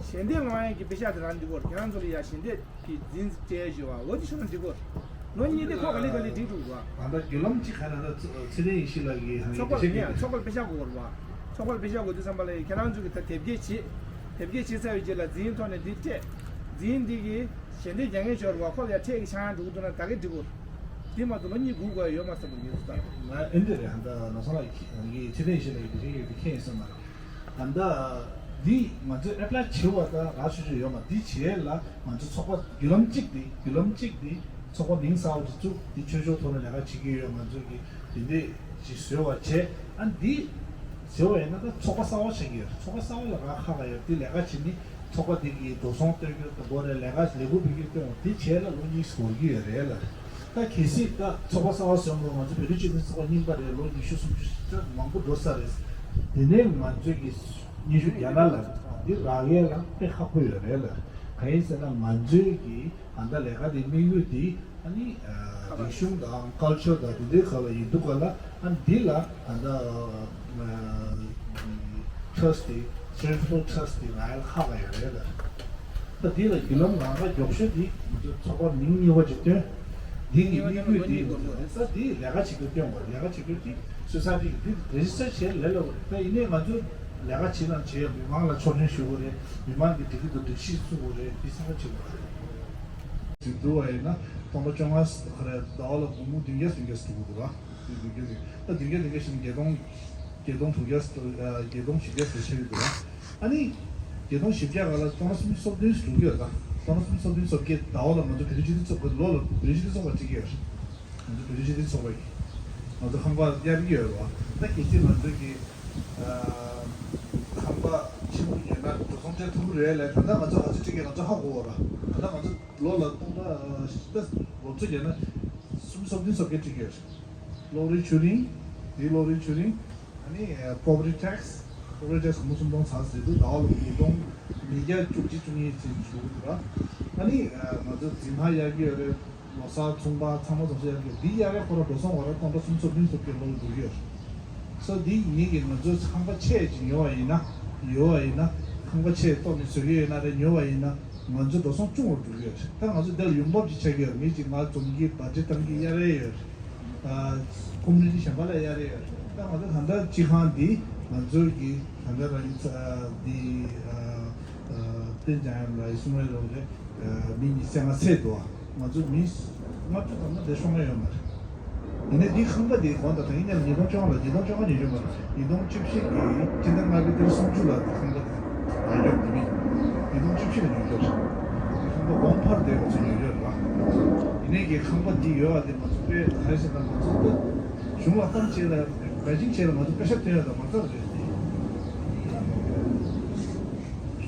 ཞལ་འདེབས་ལོན་ཡ་གི་དཔེ་ཆ་དེ་རང་འདི་གོ་རེད། ཁྱེད་རང་ཚོ་ལ་ཡ་ཞལ་འདེབས། གི་འཛིན་སྤྲད་ཞུ་བ་འོ་དེ་ཤོད་ན་འགྲིག་གོ། ལོ་གཉིས་དེ་ཁོ་ག་ལེ་ག་ལེ་འགྲིག་འགྲོ་བ། ད་ལྟ་བརྒྱུད་ལམ་གཅིག་ཁ་ན་ད་ཚེ་རིང་ཡེ་ཤེས་ལགས་ཀྱིས་ཧང་ཚོགས་པ་ལ་ཡིན་ཡང་ཚོགས་པ་ལ་དཔེ་ཆ་དགོས་རེད་བ། ཚོགས་པ་ལ་དཔེ་ཆ་དགོས་དུས་ཙམ་པ་ལ་ཁྱེད་རང་ཚོ་གི་ད་དེབ་སྐྱེལ་བྱེད། དེབ་སྐྱེལ་བྱེད་ཚར་བའི་རྗེས་ལ་འཛིན་ཐོག་ནས་འདི་སྤྲད། འཛིན་འདི་གི་ཞལ་འདེབས་རྒྱག་མཁན་ཤོར་བ་ཁོ་ལ་ཡ་ཁྲལ་གི་ཆག་ཡང་འགྲོ་གི་འདུག་ན་ད་གི་འགྲིག་གོ། དེ་མ་གཏོགས་ལོ་གཉིས་སྒུག་དགོས་ཡ་ཡོད་མ་རེད་བསམ་གི་ཡོད་ད། ང་ཨེ་འདི་རེད། ཧང་ད་ནོར་བཟང་ལགས་ཀྱིས་ཚེ་རིང་ཡེ་ཤེས་ལགས་ཀྱིས་དེ་རིང་ཡོད་དེ་ཁྱེད་ཡིན་ས་མ་རེད། ད་ལྟ་འདི་ང་ཚོས་ཨེ་པ་ལའི་བྱེད་པ་དང་རག་ཆོག་ཆོག་ཡོད་མ་རེད། འདི་བྱེད་ལ་ང་ཚོ་ཚོགས་པ་བརྒྱུད་ལམ་གཅིག་འདི་བརྒྱུད་ལམ་གཅིག་འདི་ཚོགས་པ་མིང་གསར་པ་ཅིག་བཙུགས། འདི་ཆོས་ཕྱོགས་ཐོག་ནས་ལས་ཀ་བྱེད་ཀྱི་ཡོད། ང་ཚོ་གི་འདི་འདྲས་ཅིག་བཟོས་པ་བྱས། ཨ་འདི་བཟོས་པ་ཡིན་ན་ད་ཚོགས་པ་གསར་པ་ཆགས་ཀྱི་ཡོད། ཚོགས་པ་གསར་པ་ལ་རག་ཁག་ཁག་ཡོད། འདི་ལས་ཀ་བྱེད་ནི་ཚོགས་པ་འདི་གི་འགྲོ་སོང་སྟོན་རྒྱུ་དང་པོ་རེད། ལས་ཀ་ལས་འགུལ་སྤེལ་རྒྱུ་སྟོན་འོང་འདི་བྱས་ལ་ལོ་གཉིས་འགོར་གྱི་ཡོད་རེད་ལ། ད་གལ་སྲིད་ད་ཚོགས་པ་གསར་པ་བཟོས་འགྲོ། ང་ཚོ་བོད་རིགས་སྤྱི་མཐུན་ཚོགས་པ་རྙིང་པ་རེད། ལོ་ཉི་ཤུ་སུམ་ཅུ་ད་མང་པོ་འགྲོ་ས་རེད། དེ་ནས་ང་ཚོས་ཀྱི་སྙན་ཞུ་རྒྱག་ན་ལ་འདི་རག་ཡས་ལ་དཔེ་ཁག་པོ་ཡོད་རེད་ལ། གང་ཡིན་ཟེར་ན་ང་ཚོས་ཀྱི་ད་ལྟ་ལས་ཀ་དེ་དམིགས་ཡུལ་དེ་ཨ་ནི་རིག་གཞུང་དང་ཀལ་ཅར་དང་དེ་འདྲའི་སྐོར་ལ་ཡིན་འདུག་ག་ལ། ཨ་འདི་ལ་ད་ལྟ་ཊྲ་སི་ཊི་དེ་ཆེ་ཊི་རི་ཊི་རི་ཊྲ་སི་ཊི་དེ་རག་ཡས་ལ་ཁག་ཁག་ཡོད་རེད་ལ། ད་འདི་ལ་བརྒྱུད་ལམ་རང་དགར་མགྱོགས་ཤོས་འདི་ང་ཚོ་ཚོགས་པ་མིང་གཉིས་པ་ཅིག་བཏོན། འདི་གི་དམིགས་ཡུལ་འདི་ད་འདི་ལས་ཀ་བྱེད་རྒྱུ་བཏོན་དགོས། ལས་ཀ་བྱེད་རྒྱུ་འདི་སུད་སི་འདི་འདི་རེ་ཇི་སི་ཊར་བྱེད་ལས་སླ་པོ་རེད། ད་ཡིན་ནའི་ང་ཚོ་ལས་ཀ་བྱེད་ན་བྱེད་ཡ་མི་མང་ལ་ཕྱོགས་སྟོན་ཞུ་དགོས་རེད། མི་མང་གི་སྒྲིག་གི་འདུག་སྒྲིག་གཞི་བཙུགས་དགོས་རེད། འདི་ཚང་མ་བྱེད་དགོས་རེད། ཟིན་འདུག་བ་ཡིན་ན་སྟོང་ཕྲག་བཅོ་ལྔ་ཁ་རེ་ཟླ་བ་ལ་སྒོར་མོ་བདུན་བརྒྱ་བདུན་བརྒྱ་འགྲོ་གི་འདུག་ར། བདུན་བརྒྱ་བདུན་བརྒྱ་ད་བདུན་བརྒྱ་བདུན་བརྒྱ་བྱས་ན་བརྒྱད་སྟོང་། བརྒྱད་སྟོང་དྲུག་བརྒྱ་ཨ་བརྒྱད་སྟོང་བཞི་བརྒྱ་ཟེར་ཆགས་ཀྱི་འདུག་ཨ་ནི་བརྒྱད་སྟོང་བཞི་བརྒྱ་ག་ལ་སྟོང་ཕྲག་སུམ་ཅུ་སོ་བདུན་ཟེར་འགྲོ་གི་ཡོད་ད། སྟོང་ཕྲག་སུམ་ཅུ་སོ་བདུན་སོ་བརྒྱད་ཟླ་བ་ལ་ང་ཚོ་བོད་རིགས་སྤྱི་མཐུན་ཚོགས་པ་ལོ་ལ་བོད་རིགས་སྤྱི་མཐུན་ཚོགས་པ་སྤྲད་ཀྱི་ཡོད། ང་ཚོ་བོད་རིགས་སྤྱི་མཐུན་ཚོགས་པ་ཡིན། ང་ཚོ་ཁང་པ་གཡར་གྱི་ཡོད་རེད་བ། ད་གལ་སྲིད་ང་ཚོ་གི་ཨ་ཁང་པ་ཆེན་པོ་ཡོད་ན་འགྲོ་སོང་སྤྲད་ཐུབ་ཀྱི་རེད་ལབ། ད་ལྟ་ང་ཚོ་ག་ཚོད་སྤྲད་ཀྱི་ང་ཚོ་ཧ་གོ་བ་ར། ད་ལྟ་ང་ཚོ་ལོ་ལ་སྟོང་ཕྲག་ཨ་ད་ལོ་ཚོད་བརྒྱབ་ན་སུམ་ཅུ་སོ་བདུན་སོ་བརྒྱད་སྤྲད་ཀྱི་ཡོད་རེད། གློག་རིན་ཆུ་རིན། དེའི་གློག་རིན་ཆུ་རིན། ཨ་ནི་ཨ་པོ་རོ་པར་ཊི་ཊེག་སི། པོ་རོ་པར་ཊི་ཊེག་སི་སྒོར་མོ་སུམ་སྟོང་ཙམ་ཟེར་དུས་ཟླ་བ་ལ་ཉིས་སྟོང་ཉིས་བརྒྱ་བཅུ་གཅིག་བཅུ་གཉིས་ཙམ་འགྲོ་གི་འདུག་ར། ཨ་ནི་ཨ་ང་ཚོ་འཛིན་ཐག་གཡར་གྱི་ཡོད་རེད། ལོ་གསར་ཚོང་པ་ཚང་མ་ཚོང་ཟོག་གཡར་གྱི་ཡོད། འདི་གཡར་ཡས་ཁོ་རང་འགྲོ་སོང་བ་ར་སྟོང་ཕྲག་སུམ་ཅུ་སོ་བདུན་སོ་བརྒྱད་ལོ་ལ་འགྲོ་གི་ཡོད་རེད། སོ་འདི་ཉིད་ཀྱིས་ང་ཚོའི་ཁང་པ་ཆེ་ཅིག་ཉོ་བ་ཡིན་ན། ཉོ་བ་ཡིན་ན། ཁང་པ་ཆེ་ཏོག་ནས་བཟོ་གི་ཡོད་ན་རེད། ཉོ་བ་ཡིན་ན་ང་ཚོའི་འགྲོ་སོང་ཆུང་བར་འགྲོ་གི་ཡོད་རེད། ད་ང་ཚོ་འདི་ལ་ཡོང་འབབ་ཅིག་ཆགས་ཀྱི་ཡོད་རེད། མི་གཅིག་ང་འཛོམས་ཀྱི་བ་ཇེ་ཊི་བཏང་གི་གཡར་ཡས་ཡོད་རེད། ཨ་ཀོ་མུ་ནི་ཊི་གཞན་པ་ལ་གཡར་ཡས་ཡོད་རེད། ད་ང་ཚོ་ད་ལྟ་སྤྱི་ཁང་འདི་ང་ཚོའི་གི་ད་ལྟ་རང་ཉིད་ཚ་འདི་ཨ་ཨ་བསྟན་འཇམ་དབྱངས་ལགས་ཀྱིས་གསུང་བའི་རོགས་རེད། ཨ་མི་ཉི་ཤུ་རྩ་ལྔ་ཚད་འདུག་ཨ། ང་ཚོ་མི་ལྔ་བཅུ་ཐམ་པ་འདིར་ཤོང་ཡ་ཡོད་མ་རེད། ཡིན་ནའི་འདི་ཁང་པ་འདི་གོང་དང་ད་ཡིན་ནའི་ཉིས་སྟོང་བཅོ་ལྔ་ལ་ཉིས་སྟོང་བཅོ་ལྔ་ཉོས་ཡོད་མ་རེད། ཉིས་སྟོང་བཅུ་བཞི་གི་སྤྱི་ཟླ་ལྔ་པའི་ཏ་རིག་སུམ་ཅུ་ལ་འདི་ཁང་པ་འདི་ཡར་རྒྱས་འདི་མི་ཉིས་སྟོང་བཅུ་བཞི་ལ་ཉོས་ཡོད་རེད། འདི་ཁང་པ་གོང་འཕར་དེ་ང་ཚོ་ཉོས་ཡོད་རེད་བ། ཡིན་ནའི་གི་ཁང་པ་འདི་ཡོད་བ་འདི་ང་ཚོ་དཔེ་ག་རེ་ཟེར་ན་ང་ཚོ་ད་གཞུང་ལ་གཏམ་བྱས་ལ་བེད་སྤྱོད་བྱས་ལ་ང་ཚོ་པེ་ཤ་ཐོན་ཡ་ད་མ་རྩ་རེད།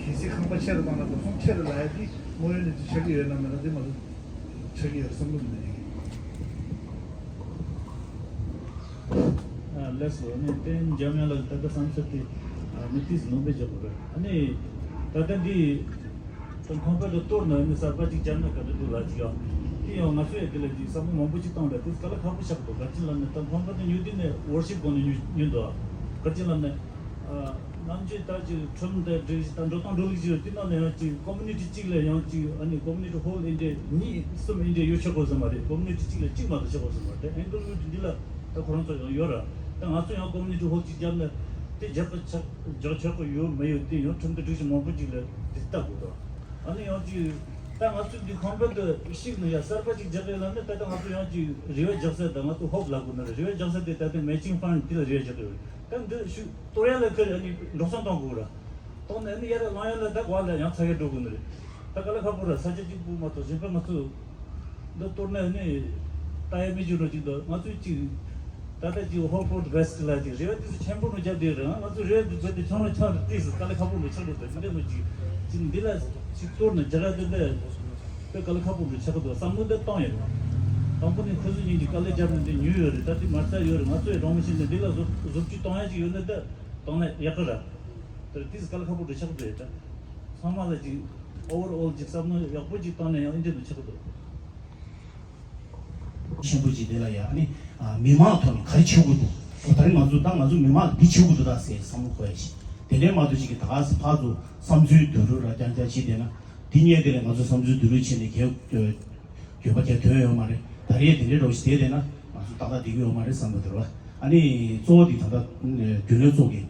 གལ་སྲིད་ཁང་པ་ཆེ་རུ་བཏང་ན་འགྲོ་སོང་ཆེ་རུ་ལ་ཡ་འདི་དངོས་ཡོད་གནས་ཚུལ་ཆགས་ཀྱི་ཡོད་ན་མེད་ན་འདི་ང་ཚོ་ཆགས་ཀྱི་ཡོད་བསམ་བློ་མི་ནས་ཡིན། ལགས་སོ། ཨ་ནི་བསྟན་འཇམ་དབྱངས་ལགས་ད་ལྟ་བསམ་ཚུལ་དེ་ཨ་ནི་ཏིས་ནོར་བུས་བརྗོད་པ་རེད། ཨ་ནི་ད་ལྟ་འདི་ད་ཁང་པ་དེ་གཏོར་ནས་ཨ་ནི་གསར་པ་ཅིག་བརྒྱབ་ན་ག་འདྲ་འདུག་ལབ་ཅིག་ཡོད། དེ་ཡང་ང་ཚོ་ཡང་དེ་ལ་ཅིག་བསམ་བློ་མང་པོ་ཅིག་བཏང་རེད། དེ་དཀའ་ལས་ཁག་པོ་ཆགས་འདུག་ག་རེ་ལབ་ན་ད་ཁང་པ་དེ་ཉོ་དུས་ནས་ཝོར་ཤིབ་སྒོ་ནས་ཉོ་ཉོ་འདུག་ག་རེ་ལབ་ན། ཨ་ནམ་རྒྱུན་ད་ཅིག་ཁྲིམས་དང་སྒྲིག་གཞི་དང་འགྲོ་སྟངས་འགྲོ་ལུགས་ཅིག་ཡོད། དེ་ནང་ནས་ཡང་ཅིག་ཀོ་མུ་ནི་ཊི་གཅིག་ལ་ཡང་ཅིག་ཨ་ནི་ཀོ་མུ་ནི་ཊི་ཧོལ་ཨིན་ཌི་ཡ་གཉིས་གསུམ་ཨིན་ཌི་ཡ་ཡོད་ཆོག་གོ་ཟེར་མ་རེད། ཀོ་མུ་ནི་ཊི་གཅིག་ལ་གཅིག་མ་གཏོགས་ཆོག་གོ་ཟེར་མ་རེད། དེ་ཨེང་གལ་ཝུཌ་འདི་ལ་ད་ཁོ་རང་ཚོ་ཡང་ཡོད་ར། ད་ང་ཚོ་ཡང་ཀོ་མུ་ནི་ཊི་ཧོལ་གཅིག་བརྒྱབ་ན་དེ་རྒྱག་པ་ཆག་རྒྱག་ཆོག་གི་ཡོད་མེད་ཡོད་དེ་ཡང་ཁྲིམས་དང་སྒྲིག་གཞི་མང་པོ་ཅིག་ལ་དེ་ལྟ་དགོས་ར། ཨ་ནི་ཡང་ཅིག་ད་ང་ཚོ་འདི་ཁང་པ་འདི་བཤིག་ནས་ཡ་གསར་པ་ཅིག་རྒྱག་གི་ལབ་ན་ད་ལྟ་ང་ཚོ་ཡང་ཅིག་རེ་བ་རྒྱག་ས་དང་ང་ཚོ་ཧོབ་ལབ་དགོས་ན་རེ་བ་རྒྱག་ས་དེ་ད་ལྟ་མེ་ཅིང་ཕན་ཌི་དེ་ལ་རེ་བ་རྒྱག་གི་ཡོད། ད་འདི་ཤུ་གཏོར་ཡ་ལ་ཁ་ཨ་ནི་འགྲོ་སོང་གཏོང་དགོས་ར། གཏོང་ནས་ནི་ཡར་ལངས་ཡོང་ལ་ད་གོ་ལ་ཡང་ཚ་གྱང་འགྲོ་དགོས་ནི་རེད། ད་དཀའ་ལས་ཁག་པོ་རེད། ས་ཆ་གཅིག་པུ་མ་གཏོགས་གཞན་པ་ང་ཚོ་འདི་གཏོར་ནས་ནི་ད་ཡ་མི་འཇུ་རོ་གཅིག་འདུག་ང་ཚོས་གཅིག་ད་ལྟ་གཅིག་ཧོལ་ཕོར་ཌི་བེ་སི་ལ་གཅིག་རེ་བ་དེ་ཚོ་ཆེན་པོ་རུ་རྒྱབ་བསྡད་རེད། ང་ཚོ་རེ་བ་དེ་རྦད་དེ་ཆུང་རུ་ཆགས་རེད། ཏིས་དཀའ་ལས་ཁག་པོ་རུ་ཆགས་འགྲོ་འདུག་འདི་འདྲ་མོ་གཅིག་གཅིག་འདི་ལ་གཅིག་གཏོར་ནས་རྒྱ་གར་འདི་འདྲ་དཔེ་དཀའ་ལས་ཁག་པོ་རུ་ཆགས་ཀྱི་འདུག་བསམ་བློ་འདི་བཏང་ཡོད། དང་པོ་ནི་ཁོ་ཚོ་གཉིས་ཀྱིས་དཀའ་ལས་བརྒྱབ་ནས་འདི་ཉོས་ཡོད་རེད། ད་འདི་མ་རྩ་ཡོད་རེད། ང་ཚོ་ཡི་རང་མི་ཤེས་ནས་འདི་ལ་བཟོ་བཟོ་བཅོས་གཏོང་ཡ་ཅིག་ཡོད་ན་ད་གཏོང་ན་ཡག་གི་རེད། དེར་དེས་དཀའ་ལས་ཁག་པོ་འདྲ་ཆགས་འདུག་ད་ཚང་མ་ལ་ཅིག་ཨོ་ཝར་ཨོལ་ཅིག་བསམ་བློ་ཡག་པོ་ཅིག་བཏང་ན་ཡང་ཨེ་འདྲ་འདུག་ཆགས་འདུག་ཆེན་པོ་ཅིག་དེ་ལ་ཡང་ཨ་ནི་ཨ་མི་མང་ཐོག་ནས་ག་རེ་བྱེད་དགོས་འདུག་ཨོ་ད་རེས་ང་ཚོ་ད་ང་ཚོ་མི་མང་འདི་བྱེད་དགོས་འདུག་ད་ཟེར་བསམ་བློ་འཁོར་ཡ་ཞིག་དེ་འདྲའི་མ་གཏོགས་ཅིག་གི་ད་ག་ས་ཕར་ཚུར་བསམ་ཚུལ་བསྡུ་རུབ་ར་རྐྱང་རྐྱང་བྱས་བསྡད་ན་འདི་གཉིས་དེ་ལས་ང་ཚོ་བསམ་ཚུལ་བསྡུ་རུབ་བྱས་ནས་གལ་འགྱོད་པ་གལ་ཐོན་ཡོད་མ་རེད། ད་རེས་དེ་འདྲའི་རོགས་ཞིག་བསྡད་བསྡད་ན་ང་ཚོ་ཏག་ཏག་བསྡད་ཀྱི་ཡོད་མ་རེད་བསམ་གྱི་འདུག་ར། ཨ་ནི་གཙོ་བོ་དེ་ད་ལྟ་རྒྱུན་ལས་ཚོགས་ཀྱི་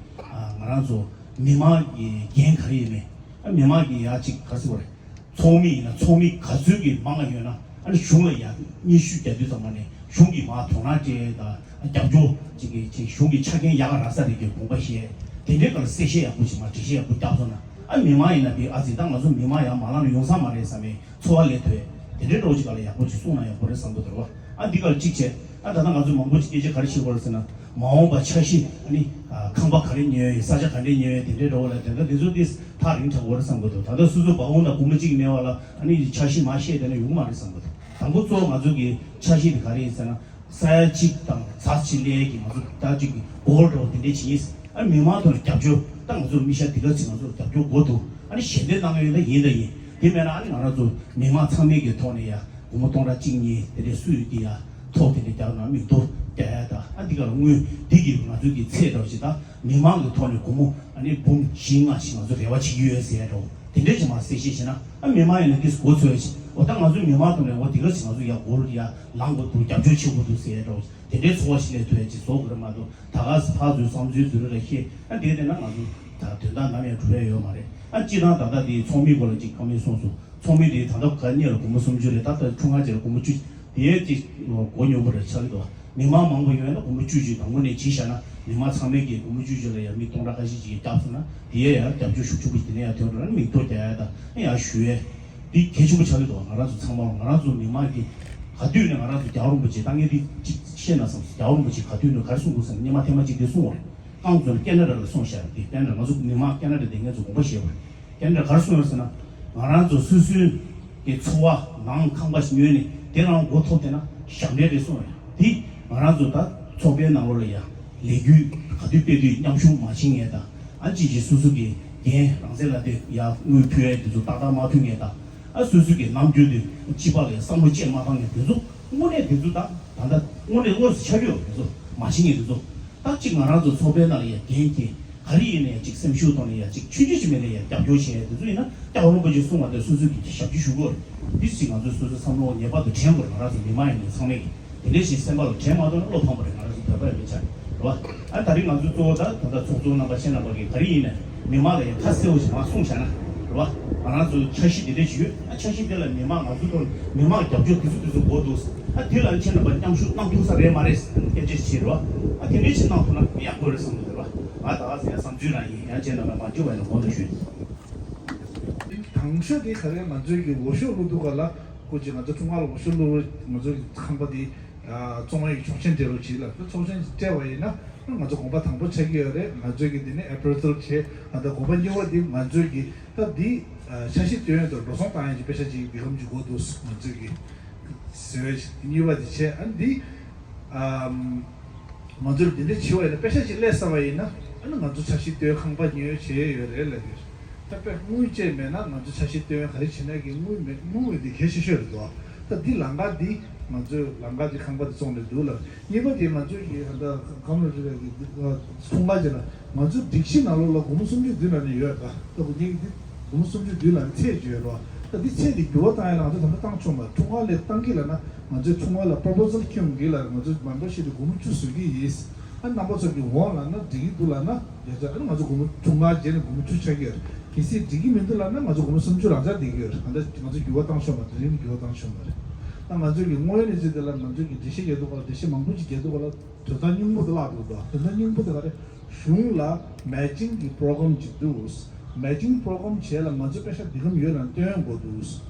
ང་རང་ཚོ་མི་མང་གི་འགན་ག་རེ་ཡིན་མིན། ཨ་མི་མང་གི་ཡ་གཅིག་ག་རེ་ཟེར་དགོས་རེད། ཚོགས་མི་ཡིན་ན་ཚོགས་མི་ག་ཚོད་ཀྱི་མང་ང་ཡོད་ན་ཨ་ནི་གཞུང་ལ་ཡ་སྙན་ཞུ་རྒྱག་དུས་ཙམ་པ་ནས་གཞུང་གིས་མར་དོ་སྣང་སྤྲད་དང་རྒྱབ་སྐྱོར་ཅིག་གི་ཅིག་གཞུང་གི་ཆ་རྐྱེན་ཡག་ག་རག་ས་རེད་ཀྱི་དགོངས་པ་བཞེས། དེ་འདྲའི་སྐོར་ལ་གསལ་བཤད་ཡག་པོ་ཅིག་མར་འགྲེལ་བཤད་ཡག་པོ་བརྒྱབ་སོང་ན་ཨ་མི་མང་ཡིན་ན་དེ་ཨ་ཙི་ད་ང་ཚོ་མི་མང་ཡང་མ་ལངས་ན་ཡོང་ས་མ་རེད་བསམ་པའི་ཚོར་བ་སླེབས་ཐུབ། དེ་འདྲའི་འགྲོ་ཅིག་ག་ལ་ཡག་པོ་ཅིག་གསུངས་ན་ཡག་པོ་རེད་བསམ་གྱི་འདུག་ར། ཨ་འདི་ག་ལ་གཅིག་བྱས། ཨ་ད་ལྟ་ང་ཚོ་མང་པོ་ཅིག་སྐད་ཆ་ག་རེ་བཤད་དགོས་རེད་ཟེར་ན། མ་འོངས་པ་འཆར་གཞི་ཨ་ནི་ཨ་ཁང་པ་ག་རེ་ཉོ་ཡ་ཡིན། ས་ཆ་ག་འདྲས་ཉོ་ཡ་ཡིན། དེ་འདྲའི་འགྲོ་བ་ལ་དེ་འདྲ་དེ་ཚོ་དེ་ཐག་རིང་དྲགས་པོ་རེད་བསམ་གྱི་འདུག་ད་ལྟ་སོ་སོ་སྦ་ཁུག་ནང་སྒོར་མོ་གཅིག་མེད་པ་ལ་ཨ་ནི་འཆར་གཞི་མར་བཤད་བསྡད་ན་ཡོང་གི་མ་རེད་བསམ་གྱི་འདུག་དང་པོ་གཙོ་བོ་ང་ཚོ་གི་འཆར་གཞི་དེ་ག་རེ་ཡིན་ཟེར་ན། ས་ཡ་གཅིག་དང་ཚེག་གཅིག་སླེབས་ཀྱི་ང་ཚོ་ད་གཅིག་གི་གོལ་འདྲ་བོ་དེ་འདྲས་བྱེད་ཡིན། ཨ་མི་མང་ཐོག་ནས་རྒྱབ་སྐྱོར་ད་ང་ཚོ་མི་ཤ་དེ་ག་ཚོད་ང་ཚོར་རྒྱབ་སྐྱོར་དགོས་འདུག་ཨ་ནི་ཞལ་འདེབས་གནང་གི་ཡོད་ན་ཡིན་ད་ཡིན། དེ་མེད་ན་ཨ་ནི་ང་རང་ཚོ་མི་མང་ཚང་མའི་གི་ཐོག་ནས་ཡ་སྒོར་མོ་སྟོང་ཕྲག་གཅིག་གཉིས་དེ་འདྲས་སུ་ཡོད་ཀྱི་ཡ་ཐོག་དེ་འདྲས་རྒྱག་ན་མིག་ཐོག་རྒྱག་ཡ་ད་ཨ་འདི་ག་ལ་དངུལ་འདི་གི་ང་ཚོ་གི་ཚད་འདྲ་བོ་ཞིག་ད་མི་མང་གི་ཐོག་ནས་སྒོར་མོ་ཨ་ནི་འབུམ་བཞི་ལྔ་ཞིག་ང་ཚོ་རེ་བ་བྱེད་ཀྱི་ཡོད་ཟེར་ཡ་འདྲ་བོ་དེ་འདྲས་ཅིག་མར་གསལ་བཤད་བྱས་ན་ཨ་མི་མང་ཡིན་ན་དེ་མགོ་ཚོས་ཡ་ཞིག་འོ་ད་ང་ཚོ་མི་མང་ཐོག་ནས་འོ་དེ་ག་ཞིག་ང་ཚོ་ཡ་སྒོར་ཡ་ལངས་དགོས་འདུག་རྒྱབ་སྐྱོར་བྱེད་དགོས་འདུག་ཟེར་ཡ་འདྲ་བོ། དེ་འདྲའི་ཚོར་བ་ཞིག་སླེབས་ཐུབ་ཡ་ཅིག་བཟོ་དགོས་རེད་མ་གཏོགས་ད་ག་ས་ཕར་ཚུར་བསམ་ཚུལ་བསྡུ་རུབ་ལ་བཤད་ཨ་དེ་དེ་ན་ང་ཚོ་ད་དོན་དག་ནམ་ཡང་འགྲུབ་ཡ་ཡོད་མ་རེད། ཨ་སྤྱིར་བཏང་ད་ལྟ་དེ་ཚོགས་མིའི་སྐོར་ལ་ཅིག་བཀའ་མོལ་གསུངས་སོང་། ཚོགས་མི་དེ་ད་ལྟ་ག་གཉིས་ལ་སྒོར་མོ་སུམ་ཅུ་རེད། ད་ལྟ་ཁྲུང་ཁ་ཅིག་ལ་སྒོར་མོ་བཅུ་དེ་ཡས་ཅིག་མགོ་སྙོམས་པོ་རེད་ཆགས་ཀྱི་འདུག་མི་མང་མང་པོ་ཡོད་ན་སྒོར་མོ་བཅུ་བཅུ་དང་པོ་ནས་བྱས་བཞག་ན་མི་མང་ཚང་མས་ཀྱི་སྒོར་མོ་བཅུ་བཅུ་ལ་ཡང་མི་སྟོང་ཕྲག་ཁ་ཤས་ཅིག་བརྒྱབ་སོང་ན་དེ་ཡས་ཡང་རྒྱབ་སྐྱོར་ཤུགས་ཆེན་པོ་དེ་ནས་ཡང་ཐོན་འགྲོ་ན་མིག་ཐོག་རྒྱག་ཡ་དང་ཡང་ཞུ་ཡས། འདི་གལ་ཆེན་པོ་ཆགས་ཀྱི་འདུག་ང་རང་ཚོ་ཚང་མ་ང་རང་ཚོ་མི་མང་གིས་ག་དུས་ནས་ང་རང་ཚོ་རྒྱལ་བ་རིན་པོ་ཆེ་ད་ངས་འདི་གཅིག་བཤད་ན་བསམ་སོང་། རྒྱལ་བ་རིན་པོ་ཆེ་ག་དུས་ནས་ག་རེ་གསུང་དགོས་ཟེར་ན་སྙེ་མ་ཐེངས་མ་གཅིག་འདི་གསུང་བ་རེད། རྐང་བཙུགས་ནས་ཀེ་ན་ཌ་ལ་སོང་ཤག་འདི་ཀེ་ན་ཌ་ང་ཚོ་མི་མང་ཀེ་ན་ཌ་བསྡད་མཁན་ཚོ་དགོངས་པ་བཞེས་པ་རེད། ཀེ་ན་ཌ་ག་རེ་གསུང་ཡོད་ཟེར་ན། ང་རང་ཚོ་སོ་སོའི་གི་འཚོ་བ་ནང་ཁང་པ་ཞིག་ཉོས་ནས་དེ་རང་མགོ་ཐོག་བསྡད་ན་ཞབས་འདྲེན་རེད་གསུང་བ་རེད། འདི་ང་རང་ཚོ་ད་ཚོགས་པའི་ནང་ལོགས་ལ་ཡ་ལས་འགུལ་ག་དུས་སྤེལ་དུས་མཉམ་ཞུགས་མ་བྱེད་མཁན་དང་། ཨ་ཅིག་ཅིག་སོ་སོ་གི་འགན་རང་བཙན་ལ་དེ་ཡ་དངུལ་ཕུལ་ཡས་དེ་ཚོ་ཏག་ཏག་མ་ཕུལ་མཁན་དང་། ཨ་སོ་སོ་གི་ནམ་རྒྱུན་དུ་སྤྱི་པ་ལ་བསམ་བློ་བཅས་མ་བཏང་མཁན་དེ་ཚོ་དངོས་གནས་དེ་ཚོ་ད་ད་ལྟ་དངོས་གནས་དངོས་སུ་ཆགས་ཡོད་དེ་ཚོ་མ་བྱེད་མཁན་དེ་ཚོ་ད་གཅིག་ང་རང་ཚོ་ཚོགས་པའི་ནང་ལ་ཡ་འགན་འཁྱེར་ག་རེ་ཡིན་ན་ཡ་གཅིག་སེམས་ཤུགས་ཐོག་ནས་ཡ་གཅིག་ཆུང་ཆུང་ཅིག་མིན་ན་ཡ་རྒྱབ་སྐྱོར་བྱེད་ཡས་དེ་ཚོ་ཡིན་ན་སྐྱབས་མགོན་རིན་པོ་ཆེ་གསུངས་པ་དེ་སོ་སོ་གི་ཞབས་ཕྱི་ཞུ་དགོས་རེད། འདི་ཞིག་ང་ཚོས་སོ་སོའི་བསམ་བློ་ངེས་པར་དུ་དྲན་དགོས་རེད། ང་རང་ཚོ་མི་མང་ཡིན་ནའི་ཚང་མས་ཀྱིས། དེ་འདྲ་ཞིག་སེམས་པ་ལ་དྲན་མ་ཐུབ་ན་བློ་ཕམ་པ་རེད། ང་རང་ཚོ་བོད་པ་ཡིན་པའི་ཆ་ནས་རེད་བ། ཨ་ད་རིང་ང་ཚོའི་གཙོ་བོ་ད་ད་ལྟ་ཚོགས་གཙོ་རྣམ་པ་ཁྱེད་རྣམ་པ་གིས་ག་རེ་ཡིན་ནའི་མི་མང་ལ་ཡང་ཁ་གསལ་བོ་ཞིག་མར་གསུངས་བཞག་ན་རེད་བ། ང་རང་ཚོ་འཆར་གཞི་འདི་འདྲ་ཞིག་ཡོད། ཨ་འཆར་གཞི་འདི་ལ་མི་མང་ང་ཚོ་ཐོག་མི་མང་རྒྱབ་སྐྱོར་དེ་ཚོ་དེ་ཚོ་དགོས་འདུག་ཨ་དེ་ལ་ཁྱེད་རྣམ་པ་མཉམ་ཞུགས་གནང་ཐུབ་ས་རེད་མ་རེད་ཟེར་ནས་སྐད་ཆ་ཞིག་བྱས་རེད་བ། ཨ་དེ་འདྲ་ཞིག་གནང་ཐུབ་ན་ཡག་པོ་རེད་བསམ་གྱི་འདུག་རེད་བ། ང་ད་ག་ཟེ་ཡང་བསམ་ཚུལ་རང་ཡིན། ཡང་ཁྱེད་རྣམ་པ་མ་འགྱུར་བ་ཡིན་ན་གོང་དུ་ཞུས། དང་ཤོས་དེ་ག་རེ་ང་ཚོའི་གི་འོས་ཤོག་བླུག་དུས་ག་ལ་སྐུ་མཁྱེན་ང་ཚོ་ཁྲུང་ཁ་ལ་འོས་ཤོག་བླུག་ང་ཚོའི་ཁང་པ་དེ་བཙོང་བའི་ཆོག་མཆན་སྤྲད་རོགས་གྱིས་ལབ། ད་ཆོག་མཆན་སྤྲད་པ་ཡིན་ན་ང་ཚོ་དགོངས་པ་དང་པོ་ཆགས་ཀྱི་ཡོད་རེད། ང་ཚོའི་གི་དེ་ནས་ཨེ་པི་རེ་སལ་བྱས། ད་ལྟ་དགོངས་པ་གཉིས་པ་དེ་ང་ཚོའི་གི་ད་འདི་འཆར་གཞི་བཏོན་ཡོད་དུ་འགྲོ་སོང་བཏང་ཡ་གི་པེ་ཤ་ཅིག་འདི་གམ་གྱི་དགོས་འདུག་ང་ཚོའི་གི་ཟེར་བའི་གཉིས་པ་དེ་བྱས། ཨ་འདི་ང་ཚོར་འདི་འདྲ་བྱེད་པ་ཡིན་ན་པེ་ཤ་ཅིག་སླེབས་ཚར་བ་ཡིན་ན་ཨ་ནི་ང་ཚོ་འཆར་གཞི་བཏོན་ཁང་པ་ཉོས་བྱས་ཡོད་རེད་ལབ་ཀྱི་ཡོད། ད་དཔེ་དངུལ་བཅས་མེད་ན་ང་ཚོ་འཆར་གཞི་བཏོན་ག་རེ་བྱེད་ན་གི་དངུལ་མེད། དངུལ་དེ་གལ་ཆེ་ཤོས་རེད་འདུག་ད་འདི་ལམ་ཁ་འདི་ང་ཚོས་ལམ་ཁ་འདི་ཁང་པ་འདི་བཙོང་ནས་འདུག་ལ། གཉིས་པ་དེ་ང་ཚོས་ཀྱི་ད་ལྟ་ཁམས་རི་རི་གི་ཁྲུང་ཁ་ཅིག་ལ་ང་ཚོའི་སྒྲིག་གཞི་ནང་ལོགས་ལ་སྒོར་མོ་སུམ་ཅུ་བདུན་ལ་ནི་ཡོད་ད། ད་སྒོར་མོ་སུམ་ཅུ་བདུན་ལ་ནི་ཚད་ཅིག་ཡོད་རོགས། ད་འདི་ཚད་འདི་འགྱུར་བ་བཏང་ཡ་ལ་ང་ཚོ་ད་ལྟ་བཏང་ཆོག་མ་རེད། ཁྲུང་ཁ་ལས་བཏང་གི་ལ་ན་ང་ཚོའི་ཁྲུང་ཁ་ལ་པོ་རོ་པོ་ཟལ་ཁྱོན་གི་ལ་ང་ཚོའི་མེམ་བར་ཤིབ་དེ་སྒོར་མོ་བཅུ་བཟོ་གི་ཡིན། ཨ་རྣམ་པ་ཚོ་གི་འོང་ལ་ན་འགྲིག་གི་འདུག་ལ་ན་ཡ་ཚ་ཨ་ང་ཚོ་སྒོར་མོ་ཁྲུང་ཁ་རྗེས་ནས་སྒོར་མོ་བཅུ་ཆགས་ཀྱི་ཡོད་རེད། གལ་སྲིད་འགྲིག་གི་མི་འདུག་ལ་ན་ང་ཚོ་སྒོར་མོ་སུམ་ཅུ་རང་འཇགས་བསྡད་ཀྱི་ཡོད་རེད། ད་ལྟ་ང་ཚོ་འགྱུར་བ་བཏང་ཆོག་མ་རེད། དེ་རིང་འགྱུར་བ་བཏང་ཆོག་མ་རེད། ད་ང་ཚོའི་གི་དངོས་ཡོད་གནས་ཚུལ་དེ་ལ་ང་ཚོའི་གི་འགྲེལ་བཤད་རྒྱག་དུས་སྐབས་ལ་འགྲེལ་བཤད་མང་པོ་ཅིག་རྒྱག་དུས་སྐབས་ལ་དོན་དག་སྙིང་པོ་དེ་བརླག་འགྲོ་འདུག་དོན་དག་སྙིང་པོ་དེ་ག་རེ། གཞུང་ལ་མེ་ཅིང་གི་པོ་རོ་གྷ་རམ་ཅིག་འདུག Matching program་བྱས་ལ་ང་ཚོ་པེ་ཤ་འདི་གམ་ཡོད་ལ་བཏོན་དགོས་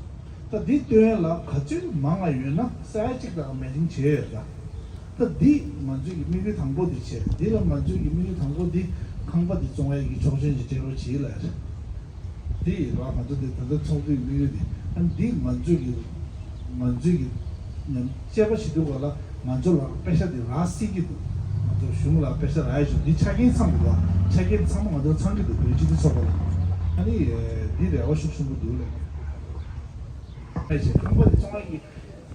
འདུག་ད་འདི་བཏོན་ལ་ག་ཚོད་མང་ང་ཡོད་ན་ས་ཡ་གཅིག་དང་matching་བྱས་ཡོད་ད། ད་འདི་ང་ཚོའི་གི་དམིགས་ཡུལ་དང་པོ་འདི་བྱས། འདི་ལ་ང་ཚོའི་གི་དམིགས་ཡུལ་དང་པོ་འདི་ཁང་པ་འདི་བཙོང་ཡས་ཀྱི་ཆོག་མཆན་ཅིག་སྤྲད་རོགས་བྱེད་ལ། འདི་ཡིན་ར་ང་ཚོ་འདི་ད་ལྟ་ཚོགས་འདུའི་དམིགས་ཡུལ་འདི། ཨ་འདི་ང་ཚོའི་གི་ང་ཚོའི་གི་ཉམས་དཔྱད་པ་བྱེད་དུས་ག་ལ་ང་ཚོ་ལ་པེ་ཤ་འདི་རག་སྲིད་ཀྱི་འདུག་ང་ཚོ་གཞུང་ལ་པེ་ཤ་རག་ཡས་བྱུང་འདི་ཆ་རྐྱེན་ཚང་འདུག་བ། ཆ་རྐྱེན་ཚང་མ་ང་ཚོ་ཚང་གི་འདུག་བོད་སྤྱི་མཐུན་ཚོགས་པ་ལ། ཨ་ནི་འདི་རེ་བ་ཤུགས་ཆེན་པོ་འདུག་ལ། ཨེ་ཆེ་ཁང་པ་འདི་བཙོང་ཡས་ཀྱི།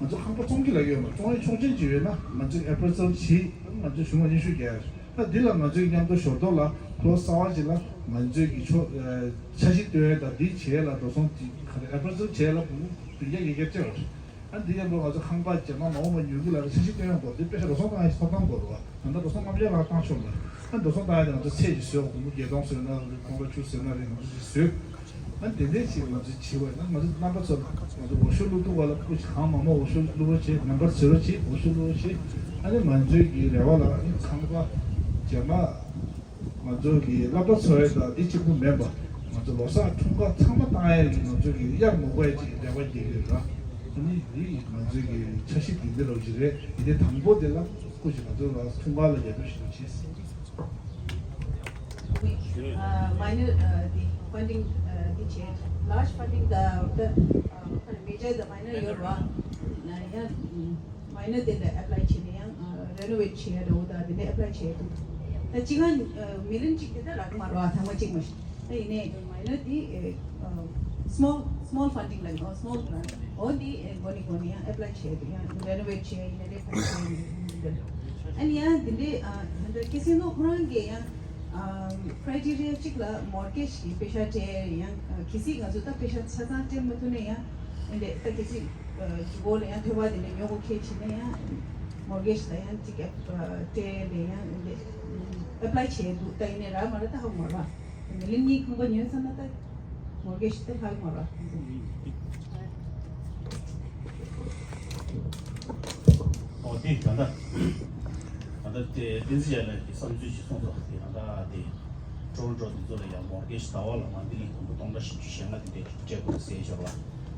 ང་ཚོ་ཁང་པ་བཙོང་གི་ལ་ཡོད་མ་བཙོང་ཡས་ཆོག་མཆན་ཅིག་ཡོད་ན་ང་ཚོས་appraisal་བྱེད། ང་ཚོ་གཞུང་ལ་སྙན་ཞུ་རྒྱག་ཡ་རེད། ད་འདི་ལ་ང་ཚོས་མཉམ་དུ་ཞོར་ཐོག་ལ་ལོ་གསར་བ་ཅིག་ལ་ང་ཚོས་ཀྱི་ཆོག་འཆར་གཞི་བཏོན་ཡས་དང་འདི་བྱེད་ཡས་ལ་འགྲོ་སོང་ཅིག་ག་རེ་appraisal་བྱེད་ཡས་ལ་སྒོར་མོ་བདུན་བརྒྱ་བརྒྱད་བརྒྱ་སྤྲད་པ་རེད། ཨ་འདི་ཡང་ལོ་ང་ཚོ་ཁང་པ་རྗེས་མ་མ་འོངས་པ་ཉོ་གི་ལ་རེ་འཆར་གཞི་བཏོན་ཡས་སྐོར་འདི་དཔེ་ཆ་འགྲོ་སོང་བཏང་ཡས་ཐོབ་ཐང་དགོས་རེད་བ། ད་ལྟ་འགྲོ་སོང་ལྔ་བརྒྱ་ལྷག་བཏང་ཆོག་ལ། ཨ་འགྲོ་སོང་བཏང་ཡས་དེ་ང་ཚོ་ཚད་ཅིག་བཟོས། སྒོར་མོ་བརྒྱད་སྟོང་བཟོས་ན་རེད། སྟོང་ཕྲག་བཅུ་བཟོས་ན་རེད། ང་ཚོ་ཅིག་བཟོས། ཨ་དེ་འདྲས་ཅིག་ང་ཚོ་བྱེད་པ་ཡིན་ན་ང་ཚོ་རྣམ་པ་ཚོ་ང་ཚོ་འོ་ཤོད་བླུག་ཐུབ་པ་ལ་སྐུ་མཁྱེན། གང་མང་མང་འོ་ཤོད་བླུག་རོགས་བྱེད། མེམ་བར་བཟོ་རོགས་བྱེད། འོ་ཤོད་བླུག་རོགས་བྱེད། ཨ་ནི་ང་ཚོའི་གི་རེ་བ་ལ་ཨ་ནི་ཁང་པ་རྗེས་མ་ང་ཚོ་གི་སློབ་གྲྭ་འཚོགས་ཡས་དང་འདི་གཅིག་པུ་མིན་པ་ང་ཚོ་ལོ་གསར་འཁྲུངས་སྐར་ཚང་མ་བཏང་ཡས་ཀྱི་ང་ཚོ་གི་གཡག་མོ་བ་ཡས་ཅིག་རེ་བ་རྒྱག་གི་ཡོད་ལ། ཨ་ནི་འདི་ང་ཚོའི་གི་འཆར་གཞི་འདི་འདི་ལོ་ཅིག་རེད། འདི་དང་པོ་དེ་ལ་སྐུ་མཁྱེན་ང་ཚོ་ལ་འཁྲུངས་སྐར་ལ་རྒྱབ་སྐྱོར་ཞུ་རོགས་བྱེད། Uh, minor, uh, the funding, uh, the change. Large funding, the, the, uh, major, the minor, your, uh, yeah, mm, minor, the, the apply change, yeah, uh, renovate change, the, the, the apply change. The chicken, uh, million chicken, the rak marwa, thama chicken. The in a minor, the, uh, uh, small, small funding, like, or small grant, or the, uh, goni goni, yeah, apply change, yeah, renovate change, in a different. And yeah, the, uh, the casino, yeah, criteria གཅིག་ལ་mortgage གི་པེ་ཤ་སྤྲད་ཡང་གལ་སྲིད་ང་ཚོ་ད་པེ་ཤ་ཆ་ཚང་སྤྲད་མ་ཐུབ་ན་ཡང་ཨེ་འདྲས་ད་གལ་སྲིད་ཀྱི་སྒོ་ལ་ཡང་ཐོལ་པ་དེ་འདྲས་ཉོ་དགོས་ཁེལ་ཕྱིན་ན་ཡང་mortgage་ལ་ཡང་གཅིག་སྤྲད་ལས་ཡང་ཨེ་འདྲས་apply་བྱས་འདུག་ད་ཡིན་ནའི་རག་མ་རག་ད་ཧ་གོ་མ་རེད་པ། མི་ལི་གཉིས་ཁང་པ་ཉོས་ཚར་ན་ད་mortgage་ད་ཧ་གོ་མ་རེད་པ། ཨོ་དེ་ད་ལྟ་ད་ལྟ་དེ་བསྟན་འཛིན་ཡ་ལགས་ཀྱིས་བསམ་ཚུལ་ཅིག་གསུངས་སོང་། དེ་ད་ལྟ་དེ་ཀྲོ་རོན་ཀྲོ་དེ་ཚོ་ལ་ཡང་མོར་གེ་ཇི་ཟླ་བ་ལ་མ་འདི་ལས་དུམ་བུ་སྟོང་ཕྲག་བཞི་བཅུ་ཞེ་ལྔ་དེ་འདྲས་སྤྲད་དགོས་ཟེར་ཤག་ལ།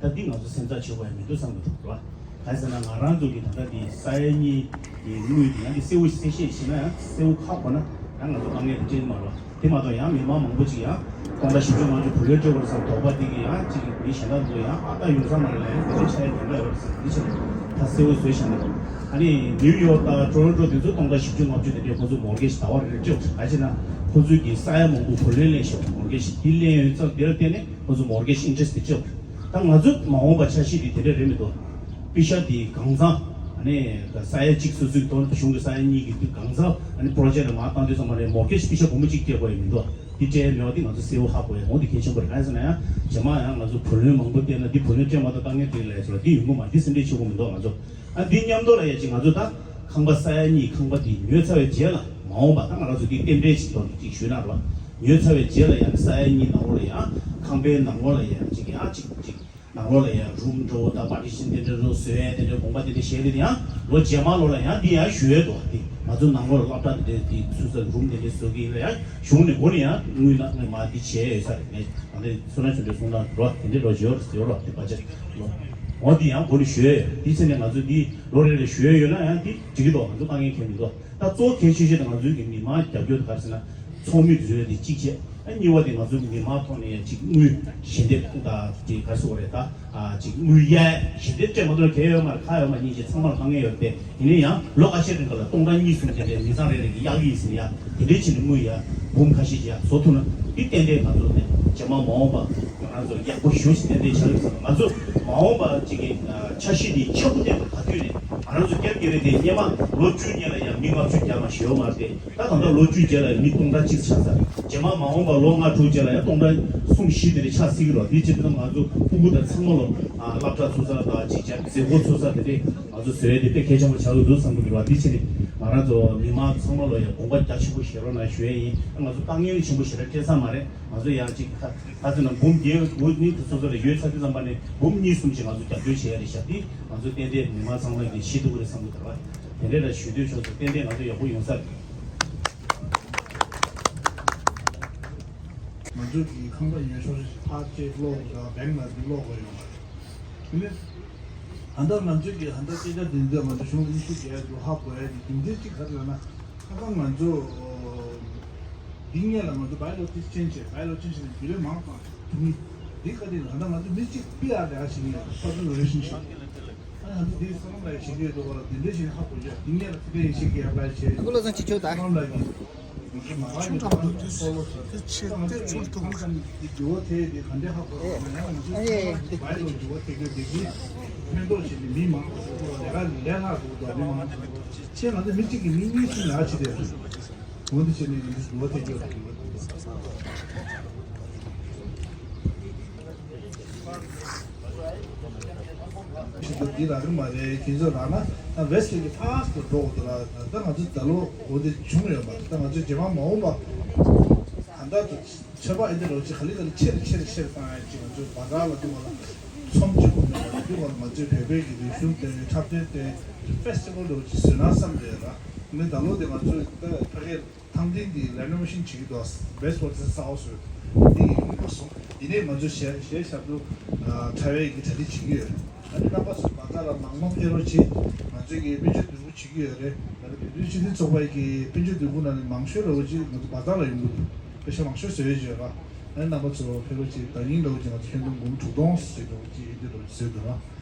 ད་འདི་ང་ཚོ་སེམས་ཚ་བྱེད་དགོས་ཡ་མི་འདུག་བསམ་གྱི་འདུག་ལ། གང་ཟེར་ན་ང་རང་ཚོ་གི་ད་ལྟ་འདི་ས་ཡ་གཉིས་ཀྱི་དངུལ་དེ་ཡང་འདི་གསལ་བོ་ཞིག་གསལ་བཤད་བྱེད་ན་ཡང་གསལ་བོ་ཁ་གོ་ན་ཡང་ང་ཚོ་དཀའ་ངལ་དེ་འཕྲད་ཀྱི་མ་རེད་ལ། དེ་མ་གཏོགས་ཡང་མི་མང་མང་པོ་ཅིག་ཡང་སྟོང་ཕྲག་བཞི་བཅུ་ལྔ་བཅུ་བུ་ལོན་སྤྲད་དགོས་རེད་བསམ་དོགས་པ་དེ་གི་ཡང་ཅིག་མི་གཞན་དག་ཚོ་ཡང་ཨ་ད་ཡོང་ས་མ་རེད་ལ་ཡང་དེ་འདྲ་ཆགས་ཡ་དོན་དག་ཡོད་རེད་བསམ་འདི་ཕྱིར་ད་གསལ་བོ་བཟོས་བཞག་ན། ཨ་ནི་ནིའུ་ཡོག་དང་ཀྲོ་རོན་ཀྲོ་དེ་ཚོ་སྟོང་ཕྲག་བཞི་བཅུ་ལྔ་བཅུ་དེ་འདྲས་ཁོ་ཚོ་མོར་གེ་ཇི་ཟླ་བ་རེ་རེ་སྤྲད་དགོས་རེད། ག་ཅི་ན་ཁོ་ཚོས་ཀྱི་ས་ཡ་མང་པོ་བུ་ལོན་ལེན་ཤོག་མོར་གེ་ཇི་དེ་ལེན་ཡོད་ཙང་དེར་བརྟེན་ནས་ཁོ་ཚོ་མོར་གེ་ཇི་ཨིན་ཊི་རེ་སི་དེ་སྤྲད་དགོས་རེད། ད་ང་ཚོ་མ་འོངས་པ་འཆར་གཞི་དེ་དེ་འདྲས་རེད་མི་འདུག་པེ་ཤ་དེ་གང་ཚང་ཨ་ནི་ས་ཡ་གཅིག་སོ་སོའི་དོན་གཞུང་གི་ས་ཡ་གཉིས་ཀྱི་དུས་གང་ཚང་ཨ་ནི་པོ་རོ་ཇེཀ་ལ་མར་བཏང་དུས་ཙམ་པ་ནས་མོར་གེ་ཇི་པེ་ཤ་སྒོར་མོ་གཅིག་སྤྲད་དགོས་ཡ་མི་འདུག་འདི་སྤྲད་ཡ་མེད་པ་འདི་ང་ཚོ་གསལ་བོ་ཧ་གོ་ཡ་འོང་འདི་གལ་ཆེན་པོ་རེད། གང་ཡིན་ཟེར་ན་ཡང་རྗེས་མ་ཡང་ང་ཚོ་བུ་ལོན་མང་པོ་བཏོན་ན་འདི་བུ་ལོན་སྤྲད་མ་ཐུབ་དཀའ་ངལ་འཕྲད་ལབ་ཟེར་བ་འདི་ཡོང་གི་མ་འདི་སེམས་ཁྲལ་བྱེད་དགོས་མི་འདུག་ང་ཚོ། ཨ་འདི་མཉམ་དུ་ལ་ཡ་ཅིག་ང་ཚོ་ད་ཁང་པ་ས་ཡ་གཉིས་ཁང་པ་འདི་ཉོས་ཚར་བའི་རྗེས་ལ་མ་འོངས་པ་ད་ང་རང་ཚོ་འདི་རྟེན་འབྲེལ་ཅིག་ཐོག་ནས་ཅིག་ཞུས་ན་རོ། ཉོས་ཚར་བའི་རྗེས་ལ་ཡང་ས་ཡ་གཉིས་ནང་ལོགས་ལ་ཡང་ཁང་པའི་ནང་ལོགས་ལ་ཡང་ཅིག་ཡང་ཅིག་ཅིག་ནང་ལོགས་ལ་ཡང་རུམ་འདྲ་བོ་དང་པར་ཊི་ཤན་དེ་འདྲ་བཟོ་བཟོ་ཡས་དེ་འདྲའི་དགོངས་པ་དེ་འདྲ་བཞེས་ཏེ་ཡང་ལོ་རྗེས་མ་ལོ་ལ་ཡང་འདི་ཡང་ཞུ་ཡས་འདུག་དེ་ང་ཚོ་ནང་ལོགས་ལ་སློབ་གྲྭ་དེ་འདྲའི་དེ་ཚུད་ས་རུམ་དེ་འདྲ་བཟོ་གི་ཡིན་ལ་ཡང་གཞུང་ནས་འགོ་ནས་ཡང་དངུལ་ནང་ངས་མ་འདི་བྱས་ཡོད་ས་རེད། ངས་ད་ལྟ་བསོད་ནམས་ཆོས་སྒྲོན་གསུང་སྟངས་རོ་དེ་འདྲའི་རོ་བྱེད་ཡོད་རེད་ཟེར་རོ་དེ་བ་ཆེ་ལོ་འོ་འདི་ཡང་འགོ་ནས་ཞུ་ཡས་ཡོད། དེ་ཕྱིར་ནས་ང་ཚོ་འདི་ལོ་རེ་རེ་ཞུ་ཡས་ཡོད་ན་ཡང་འདི་འགྲིག་གི་འདུག་ང་ཚོ་དཀའ་ངལ་འཁྱེར་མི་འདུག་ད་གཙོ་བོ་གལ་ཆེ་ཤོས་དེ་ང་ཚོའི་གི་མི་མང་རྒྱབ་སྐྱོར་དེ་ག་རེ་ཟེར་ན་ཚོགས་མི་འཛུལ་ཡ་དེ་གཅིག་བྱས། ཨ་གཉིས་པ་དེ་ང་ཚོ་མི་མང་ཐོག་ནས་ཡང་གཅིག་དངུལ་ཞལ་འདེབས་དང་དེ་ག་རེ་ཟེར་དགོས་རེད་ད། ཨ་གཅིག་དངུལ་གཡར་ཞལ་འདེབས་སྤྲད་མ་ཐུབ་ན་གལ་ཡོད་མ་རེད། ཁག་ཡོད་མ་རེད། སྙིང་རྗེ་ཚང་མར་དཀའ་ངལ་ཡོད་དེ་ཡིན་ན་ཡང་ལོ་ཁ་ཤས་རིང་ག་ལ་སྟོང་ཕྲག་གཉིས་གསུམ་དེ་འདྲའི་མི་ཚང་རེ་རེ་གི་གཡར་གི་ཡིན་ཟེར་ཡ་དེ་འདྲའི་ཕྱིན་ནས་དངུལ་ཡ་འབུམ་ཁ་ཤས་ཅིག་ཡ་བཟོ་ཐུབ་ན་འདི་ཏན་ཏན་ང་ཚོ་ནས་རྗེས་མ་མ་འོངས་པ་ང་རང་ཚོ་ཡག་པོ་ཞེ་པོ་ཞིག་ཏན་ཏན་ཆགས་ཡོད་ཟེར། ང་ཚོ་མ་འོངས་པ་གཅིག་གི་འཆར་གཞི་འདི་ཆེན་པོ་ཏན་ཏན་ག་དུས་ནས་ང་རང་ཚོ་རྒྱབ་ཀྱི་རེད་དེ་སྔོན་མ་ལོ་བཅུ་སྔོན་ལ་ཡང་མི་ལྔ་བཅུ་བརྒྱ་མ་ཞིག་ཡོད་མ་རེད་དེ། ད་ད་ལྟ་ལོ་བཅུ་རྗེས་ལ་མི་སྟོང་ཕྲག་གཅིག་ཆགས་ཚར། རྗེས་མ་མ་འོངས་པ་ལོ་ལྔ་དྲུག་རྗེས་ལ་ཡང་སྟོང་ཕྲག་གསུམ་བཞི་དེ་འདྲ་ཆགས་སྲིད་ཀྱི་རེད། དེ་བྱེད་དུས་ང་ཚོ་ཕྲུ་གུ་དང་ཚང་མ་ལོ་སློབ་གྲྭ་ཚུགས་ས་དང་གཅིག་བྱས་མཛད་སྒོ་ཚུགས་ས་དེ་འདྲས་ང་ཚོ་བཟོ་ཡས་དེ་དཔེ་གལ་ཆེན་པོ་ཆགས་ཀྱི་འདུག་བསམ་གྱི་འདུག་ར། དེ་བྱས་ནས་ང་རང་ཚོ་མི་མང་ཚང་མ་ལོ་ཡང་དགོངས་པ་རྒྱ་ཆེན་པོ་བཞེས་རོགས་གནང་ཞུ་ཡས་ཡིན། ང་ཚོ་དཀའ་ངལ་ཆེན་པོ་ཞེ་དྲག་འཕྲད་ས་མ་རེད། ང་ཚོ་ཡང་གཅིག་ཁ་ཁ་ཚོད་ན་འབུམ་བརྒྱད་དགུ་ནི་དེ་སོ་སོ་ལ་ཡོད་ཚར་དུས་ཙམ་པ་ནས་འབུམ་གཉིས་གསུམ་ཅིག་ང་ཚོ་རྒྱབ་སྐྱོར་བྱེད་ཡ་རེད་ཤག་དེ་ང་ཚོ་ཏན་ཏན་མི་མང་ཚང་མ་གི་ཤེས་ཐུབ་ཀྱི་རེད་བསམ་གྱི་འདུག་ར། དེ་འདྲས་ལ་ཞུ་འདོད་ཕྱོགས་སུ་ཏན་ཏན་ང་ཚོ་ཡག་པོ་ཡོང་ས་རེད། ང་ཚོ་གི་ཁང་པ་ཡོད་ཆོག་ཆོག་ཅིག་ཕར་ཅིག་སློག་དགོས་དང་བེང་ལ་ཅིག་སློག་དགོས་ཡོང་བ་རེད། དེ་ནས་ད་ལྟ་ང་ཚོ་གི་ད་ལྟ་སྐད་ཆ་འདི་འདྲ་ང་ཚོ་གཞུང་ཉི་ཤུ་བརྒྱད་དུ་ཧ་གོ་ཡ་གི་རྒྱུ་མཚན་གཅིག་ག་རེ་ལབ་ན། ཁ་སང་ང་ཚོ་འདི་སྔོན་ལ་ང་ཚོ་བའི་ལོ་ཅིག་ཅེན་ཇི་བྱས། བའི་ལོ་ཅེན་ཇི་ནས་རྒྱུན་ལས་མང་ཙམ་འདུག་མི་འདི་ག་དེ་ད་ལྟ་ང་ཚོ་མི་གཅིག་པི་ཨར་ལས་ཀ་བྱེད་མཁན་ཡོད། Public Relationship། ཨ་ང་ཚོ་འདི་བསོད་ནམས་ལགས་ཞིག་ཡོད་འདུག་ག་ལ་འདི་འདྲ་ཞིག་ཧ་གོ་ཡ། འདི་སྔོན་ལ་ཚེ་བརྟན་ཡེ་ཤེས་ཀྱིས་ཡར་ཕར་བྱས། ཨ་ཁུ་བློ་བཟང་ཆེ་ཁྱོད་ད། བསོད་ནམས་ལགས་ཀྱིས་ང་ཚོ་མ་ལག་གི་ཕོ་ལོ་ཞིག་དེ་ཆེ་སྟེ་ཆུང་དྲགས་འདུག་ཁ་སང་འདི་འགྱུར་བ་ཐེབས་དེ་ག་འདྲ་ཧ་གོ་ཡ། ང་ཚོ་ཚང་མ་འདི་བའི་ལོ་འགྱུར་བ་ཐེབས་དགོས་འདི་གི་ཕན་ཐོགས་བྱས་ནས་མི་མང་པོ་ཞིག་ཁོ་ལས་ཀ་ལས་སླ་འདུག་དོ། མི་མང་ཆེ་ང་ཚོ་མི་གཅིག་གིས་མི་གཉིས་གསུམ་ལ་བྱེད་དེ། འོ་འདི་བྱས་ནས་འདི་འགྱུར་བ་ཐེབས་དགོས་འདུག་ཞིག་ཏུ་འདི་རག་གི་མ་རེད། ཁྱེད་ཚོ་རག་ན་ད་West Gate་གི་ཕར་ཚུར་འགྲོ་དགོས་འདུག་ལ། ད་ང་ཚོ་ད་ལོ་འོ་འདི་བྱུང་ཡོད་མ་རེད། ད་ང་ཚོ་རྗེས་མ་མ་འོངས་པ་ད་ལྟ་དུ་ཆོས་པ་ཨེ་འདི་རོ་ཅིག་ག་ལེ་ག་ལེ་ཆེ་རུ་ཆེ་རུ་ཆེ་རུ་བཏང་ཡ་ཅིག་ང་ཚོ་བ་དགའ་ལ་འདུག་བ་ལ་ཚོམས་ཅིག་གོ་མེད་པ་ལ་འདུག་བ་ལ། ང་ཚོའི་བོད་པའི་གི་རིག་གཞུང་ལྟེ་བའི་འཁྲབ་སྟོན་ལྟེ་ཕེ་སི་ཊི་ཝལ་འདྲ་བོ་ཅིག་བཟོས་ན་བསམ་བསྡད་ཡོད་ལ། ངས་ད་ལོ་དེ་ང་ཚོའི་ད་ཕ་གིར་ཐང་སྟེང་འདི་renovation་བྱེད་ཀྱི་འདུག Best Hotel་གསར་པ་བཟོས། འདི་ཡིན་མ་སོང་། ཡིན་ནའི་ང་ཚོ་གཞས་གཞས་ཞབས་བྲོ་འཁྲབ་ཡས་ཀྱི་གྲ་སྒྲིག་བྱེད་ཀྱི་ཡོད། ཨ་ནི་རྣམ་པ་ཚོ་བ་དགའ་ལ་མང་མང་ཕེབས་རོགས་བྱེད། ང་ཚོའི་གི་དཔལ་འབྱོར་བསྡུ་རུབ་བྱེད་ཀྱི་ཡོད་རེད། ཨ་ནི་བོད་རིགས་སྤྱི་མཐུན་ཚོགས་པའི་གི་དཔལ་འབྱོར་བསྡུ་རུབ་ནང་ནས་མང་ཤོས་ར་བོ་ཅིག་ང་ཚོ་བ་དགའ་ལ་ཡོང་གི་འདུག་པེ་ཤ་མང་ཤོས་བཟོ་ཡས་ཡོད་ར། ཨ་ནི་རྣམ་པ་ཚོ་ཕེབས་རོགས་བྱེད། ད་ཡིན་ར་བོ་ཅིག་ང་ཚོ་ཁྱོན་བསྡོམས་སྒོར་དྲུག་སྟོང་ཞིག་ར་བོ་ཅིག་ཨེ་འདི་ར་བོ་ཅིག་བཟོས་འདུག་ར།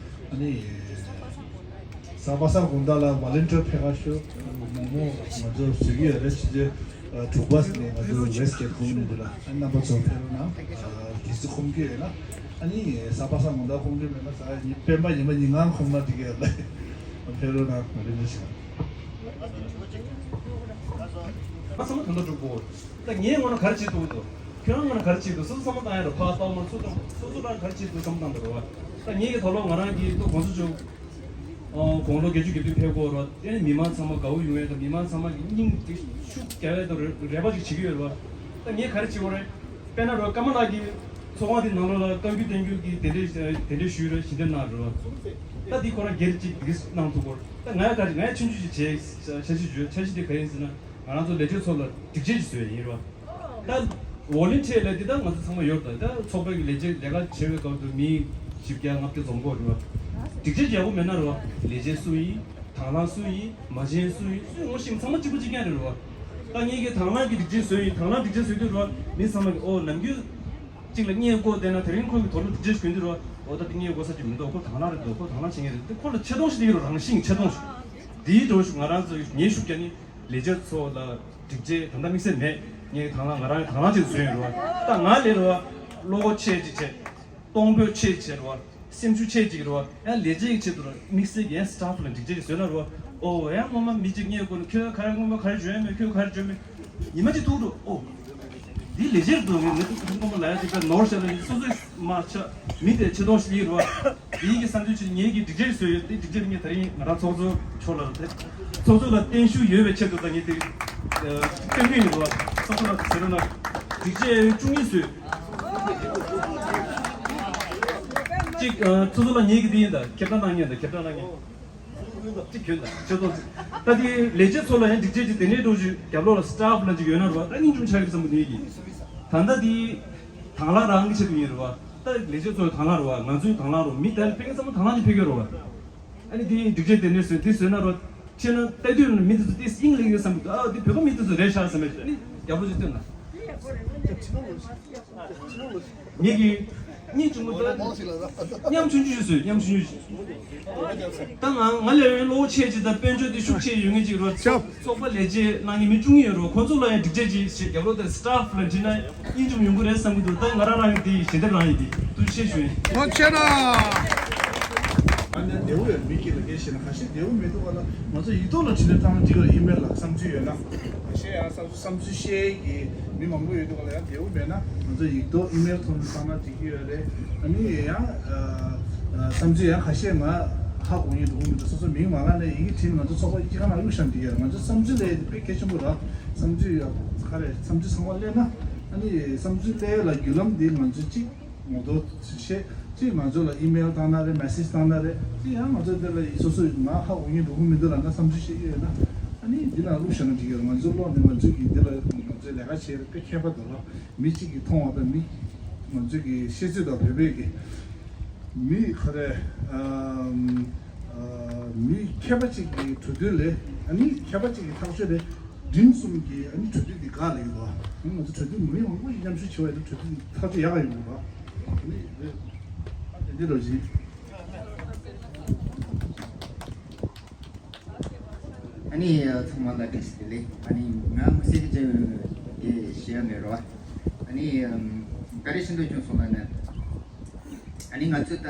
ཨ་ནི། གཟའ་པ་སངས་དགོང་དག་ལ་ཝོ་ལན་ཊི་ཡར་ཕེབས་ཁ་ཤོག་མོག་མོག་ང་ཚོ་བཟོས་ཀྱི་ཡོད་རེད། ཕྱི་རྒྱལ་དྲུག་པ་ནས་ང་ཚོ་West Gate་ཁོམ་ནས་འདི་ལ་ཨ་རྣམ་པ་ཚོ་ཕེབས་རོགས་གནང་། གལ་སྲིད་ཁོམ་གྱི་ཡོད་ན། ཨ་ནི་གཟའ་པ་སངས་དགོང་དག་ཁོམ་གྱི་མེད་ན་གཟའ་ཉི་སྤེན་པ་ཉི་མ་ཉིན་གང་ཁོམ་ན་འགྲིག་གི་ཡོད་ལ། ཕེབས་རོགས་གནང་། ང་རེ་འདྲ་ཞིག་ད་ཚང་མ་དོན་དག་འགྲུབ་དགོས། ད་ངས་ངོ་ན་ག་རེ་བྱེད་ཐུབ་འདུག་ཁྱོད་རང་ངོ་ན་ག་རེ་བྱེད་འདུག་སོ་སོ་བསམ་བློ་བཏང་ཡ་རེད། ཕར་ལྟ་བ་མ་སོ་སོ་སོ་རང་ག་རེ་བྱེད་འདུག་བསམ་བློ་བཏང་འདུག་རེད་བ། ད་ངེད་ཀྱི་ད་ལོ་ང་རང་གིས་ཏོ་གོང་ས་མཆོག་དགུང་ལོ་བརྒྱད་ཅུ་གྱ་བདུན་ཕེབས་ཀྱི་ཡོད་རེད་བ། དེ་ནི་མི་མང་ཚང་མ་དགའ་བོ་ཡོང་ཡས་དང་མི་མང་ཚང་མ་གི་སྙིང་དེ་ཤུགས་རྒྱག་ཡས་དང་རེ་རེ་བ་ཅིག་བྱེད་ཀྱི་ཡོད་རེད་བ། ད་ངས་ག་རེ་བྱེད་དགོས་རེད། དཔེར་ན་རེད་བ། ཀརྨ་ལགས་ཀྱིས་ཚོགས་ཁང་དེ་ནང་ལོགས་ལ་བཀའ་འགྱུར་བསྟན་འགྱུར་གྱི་དེ་འདྲས་དེ་འདྲས་ཞུས་རེད། ཞལ་འདེབས་གནང་རེད་བ། ད་འདི་ཁོ་རང་སྒེར་གཅིག་འདི་ག་གནང་ཐུབ་ཀྱི་རེད། ད་ང་ཡང་ག་རེ་ང་ཡང་ཆུང་ཆུང་ཞིག་བྱས་འཆར་གཞི་བརྗོད། འཆར་གཞི་དེ་ག་རེ་ཡིན་ཟེར་ན། ང་རང་ཚོ་ལས་བྱེད་ཚོ་ལ་སྒྲིག་ཆས་ཅིག་བཟོས་ཡིན་རེད་བ། ད་ཝོ་ལན་ཊི་ཡར་ལབ་དེ་ད་ང་ཚོ་ཚང་མ་ཡོད་རེད། ད་ད་ཚོགས་པའི་གི་ལས་བྱེད་ལས་ཀ་བྱེད་པའི་སྐབས་སུ་མི་བཞི་བརྒྱ་ལྔ་བརྒྱ་འཛོམས་ཀྱི་ཡོད་རེད་བ། སྒྲིག་ཆས་ཅིག་ཡག་པོ་མེད་ན་རེད་བ། ལས་བྱེད་སུ་ཡིན། དང་བླངས་སུ་ཡིན། མ་བྱན་སུ་ཡིན། སུ་ཡིན། ངོ་ཤེས་ཚང་མ་གཅིག་པ་གཅིག་རྐྱང་རེད་བ། ད་ངེད་ཀྱིས་དང་བླངས་ཀྱི་སྒྲིག་ཆས་བཟོས་ཡིན། དང་བླངས་སྒྲིག་ཆས་བཟོས་དུས་རེད་བ། མི་ཚང་མ་གིས་ཨོ་ནམ་རྒྱུན་གཅིག་ལ་བརྙན་བཀོད་བསྡད་ན་དེ་རིང་ཁོ་གི་དོ་སྣང་སྒྲིག་ཆས་གྱོན་དུས་རེད་བ། ཨོ་ད་དེ་བརྙན་བཀོད་ས་ཅིག་མི་འདུག་ཁོ་དང་བླངས་རེད་འདུག་ཁོ་དང་བླངས་བྱེད་མཁན་རེད། དེ་ཁོ་ལ་ཆེ་མཐོང་ཞིག་སླེབས་ཀྱི་རེད། རང་བཞིན་ཆེ་མཐོང་ཞིག་དེའི་འགྲོ་ཞིག་ང་རང་ཚོ་ངས་ཤུགས་རྒྱག་ནི་ལས་བྱེད་ཚོ་ལ་སྒྲིག་ཆས་ད་ལྟ་དམིགས་བསལ་མེད། ངས་དང་བླངས་ང་རང་དང་བླངས་ཅིག་བཟོས་ཡོད་རེད་བ། ད་ང་ལས་རེད་བ། བློ་ཁོག་ཆེ་ཅིག་བྱས། གཏོང་ཕོད་ཆེ་ཅིག་བྱས་རེད་བ། སེམས་ཤུགས་ཆེ་ཅིག་རེད་བ། ཡང་ལས་བྱེད་ཀྱི་ཆེད་དུ་དམིགས་བསལ་གྱི་ཡང་སི་ཊ་ཕི་ལ་སྒྲིག་ཆས་ཅིག་བཟོས་ན་རེད་བ། ཨོ་ཡང་སྔོན་མ་མི་གཅིག་བརྙན་བཀོད་ནས་ཁྱོད་ག་རེ་སྔོན་མ་ག་རེ་བྱོན་མེད། ཁྱོད་ག་རེ་བྱོན་མེད། ཉི་མ་གཅིག་ཐུག་འགྲོ། ཨོ། འདི་ལས་བྱེད་འདུག་ངས་ངས་ཐུག་ཐུག་སྔོན་མ་ལ་ཡ་ཅིག་པའི་ནོར་བཤད་ལ་ཡིན། སོ་སོའི་མ་ཆ་མི་དེ་ཆེ་མཐོང་ཞིག་ཡིན་རེད་བ། དེའི་གི་བསམ་ཚུལ་ཆེད་ངེད་ཀྱིས་སྒྲིག་ཆས་བཟོས་ཡོད། དེ་སྒྲིག་ཆས་དེ་ངས་ད་རིང་ང་རང་ཚོགས་གཙོ་མཆོག་ལ་དེ་ཚོགས་གཙོ་ལ་བརྟན་བཞུགས་ཡོད་པའི་ཆེད་དུ་ད་ངས་དེ་སྟོན་གྱི་ཡིན་རེད་བ། ཚོགས་གཙོ་ལ་ཟེར་རོགས་གནང་། སྒྲིག་ཆས་བཅུ་གཉིས་བཟོས། གཅིག་ཚོགས་གཙོ་ལ་ངེད་ཀྱི་དེ་ཡིན། ད་ཁེ་བཟང་གནང་མཁན། ད་ཁེ་བཟང་གནང་མཁན་གཅིག་གྱོན། ད་ཆེ་མཐོང་ད་དེ་ལས་བྱེད་ཚོ་ལ་ཡང་སྒྲིག་ཆས་ཅིག་དེ་འདྲའི་འགྲོ་ཞིག་རྒྱབ་ལོགས་ལ་སི་ཊ་ཕི་ལ་ཅིག་ཡོད་ན་རེད་བ། ད་སྙིང་རྗེ་མོ་ཆགས་ཀྱི་བསམ་གྱི་འདུག་ངེད་ཀྱིས། ད་ལྟ་དེ་དང་བླངས་རང་གི་ཆེད་དུ་ཡིན་རེད་བ། ད་ལས་བྱེད་ཚོའི་དང་བླངས་རེད་བ། ང་ཚོའི་དང་བླངས་རེད་བ། མི་དེ་ཕལ་སྐད་ཚང་མ་དང་བླངས་ཀྱི་ཕེབས་ཀྱི་རེད་བ། ཨ་ནི་དེ་སྒྲིག་ཆས་དེ་འདྲས་བཟོས། དེ་བཟོས་ན་རོ། ཁྱེད་རང་ལྟ་དུས་མི་དེ་ཚོ་ཏིས་དབྱིངས་ལེགས་ཡོད་བསམ་གྱི་འདུག་ཨ་དེ་བོད་པ་མི་དེ་ཚོ་རེད་ཤག་བསམ་པའི་ཨ་ནི་རྒྱབ་ལོགས་ཅིག་སྟོན་ན། ངེད་ཀྱིས་གཉིས་བྱུང་མ་ད་མཉམ་ཆུང་ཆུང་བཟོས། མཉམ་ཆུང་ཆུང་ཞིག་ད་ང་ང་ལས་བློ་ཆེ་ཅིག་དང་དཔལ་འབྱོར་དེ་ཤུགས་ཆེ་ཡོད་མཁན་ཅིག་རོ། ཚོགས་པ་ལས་བྱེད་གནང་མཁན་མི་བཅུ་གཉིས་ཡོད་རོ། ཁོང་ཚོ་ལ་ཡང་སྒྲིག་ཆས་ཅིག་ཞེས་རྒྱབ་ལོགས་དེ་སི་ཊ་ཕི་ལ་འདྲི་ན། སྙིང་རྗེ་མོ་ཡོང་གི་རེད་བསམ་གྱི་འདུག་ད་ང་རང་རང་གི་དེ་ཞལ་འདེབས་རང་ཡིན་དེ་ཐུགས་རྗེ་ཆེ་ཞུ་ཡིན། ཐུགས་རྗེ་ཆེ་གནང་། ཨ་ནི་བདེ་བོ་ཡོད་མི་སྐྱིད་ལ་སྐད་བཤད་ན་ཁ་ཤས་བདེ་བོ་མི་འདུག་ག་ལ། ང་ཚོ་ཡིག་ཐོག་ལ་བྲིས་ནས་བཏང་ན་འགྲིག་ག་ཨི་མེལ་ལ་བསམ་ཚུལ་ཡོད་ན། ཁ་ཤས་ཡང་བསམ་ཚུལ་བསམ་ཚུལ་བཤད་ཀྱི་མི་མང་པོ་ཡོད་འདུག་ག་ལ། ཡང་བདེ་བོ་མེད་ན་ང་ཚོ་ཡིག་ཐོག་ཨི་མེལ་ཐོག་ནས་བཏང་ན་འགྲིག་གི་ཡོད་རེད། ཨ་ནི་ཡང་བསམ་ཚུལ་ཡང་ཁ་ཤས་ང་ཧ་གོ་མཁན་འགྲོ་གི་མི་འདུག་སོ་སོ་མིང་མ་ལབ་ནས་ཡི་གེ་བྲིས་ནས་ང་ཚོ་ཚོགས་པ་སྐྱིད་ཁ་ནང་བླུགས་བཞག་འགྲིག་གི་རེད། ང་ཚོ་བསམ་ཚུལ་ལས་དེ་དཔེ་གལ་ཆེན་པོ་རེད། བསམ་ཚུལ་ཡང་ག་རེ་བསམ་ཚུལ་ཚང་མ་གླེང་ན། ཨ་ནི་བསམ་ཚུལ་གླེང་ཡ་ལ་བརྒྱུད་ལམ་འདི་ང་ཚོས་གཅིག་ངོ་ཐོག་བྱེད་ཅིག་ང་ཚོ་ལ་ཨི་མེལ་བཏང་ན་རེད། མེ་སེཇ་བཏང་ན་རེད། དེ་ཡང་ང་ཚོ་དེ་ལ་སོ་སོ་མ་ཧ་གོ་མཁན་འགྲོ་གི་མི་འདུག་ལབ་ན། བསམ་ཚུལ་བཤད་ཀྱི་ཡོད་ན་ ཨ་ནི་འདི་ལ་བླུགས་བཞག་ན་འགྲིག་གི། ང་ཚོའི་ཀློག་ནས་ང་ཚོའི་གི་འདི་ལ་ང་ཚོའི་ལས་ཀ་བྱེད་ཡ་དཔེ་ཁྱད་པར་འདུག་ལ། མི་གཅིག་གིས་མཐོང་བ་དང་མི་ང་ཚོའི་གི་ཤེས་ཚོད་དང་བོད་པའི་གི་མི་ག་རེ་ཨམ་ཨ་མི་མཁས་པ་གཅིག་གི་གྲོས་བསྡུར་ལས། ཨ་ནི་མཁས་པ་གཅིག་གི་ཐག་གཅོད་ལས་འབྲིང་གསུམ་གྱི་ཨ་ནི་གྲོས་བསྡུར་འདི་དགའ་ལས་ཀྱི་འདུག་ང་ཚོ་གྲོས་བསྡུར་མི་མང་པོ་ཞིག་མཉམ་ཞུགས་བྱེད་པ་ཡིན་ན་གྲོས་བསྡུར་ཐག་གཅོད་ཡག་ག་ཡོང་གི་འདུག་ཨ་ནི་འདི་འདྲ་བཞིན། ཨ་ནི་ཚང་མ་ལ་བཀྲ་ཤིས་བདེ་ལེགས། ཨ་ནི་ང་མི་སེར་ཅན་དེ་ཞེ་ཡ་མེད་རོ། ཨ་ནི་བཀའ་དྲིན་ཆེན་པོ་བྱུང་སོང་ལ་ནི། ཨ་ནི་ང་ཚོས་ད་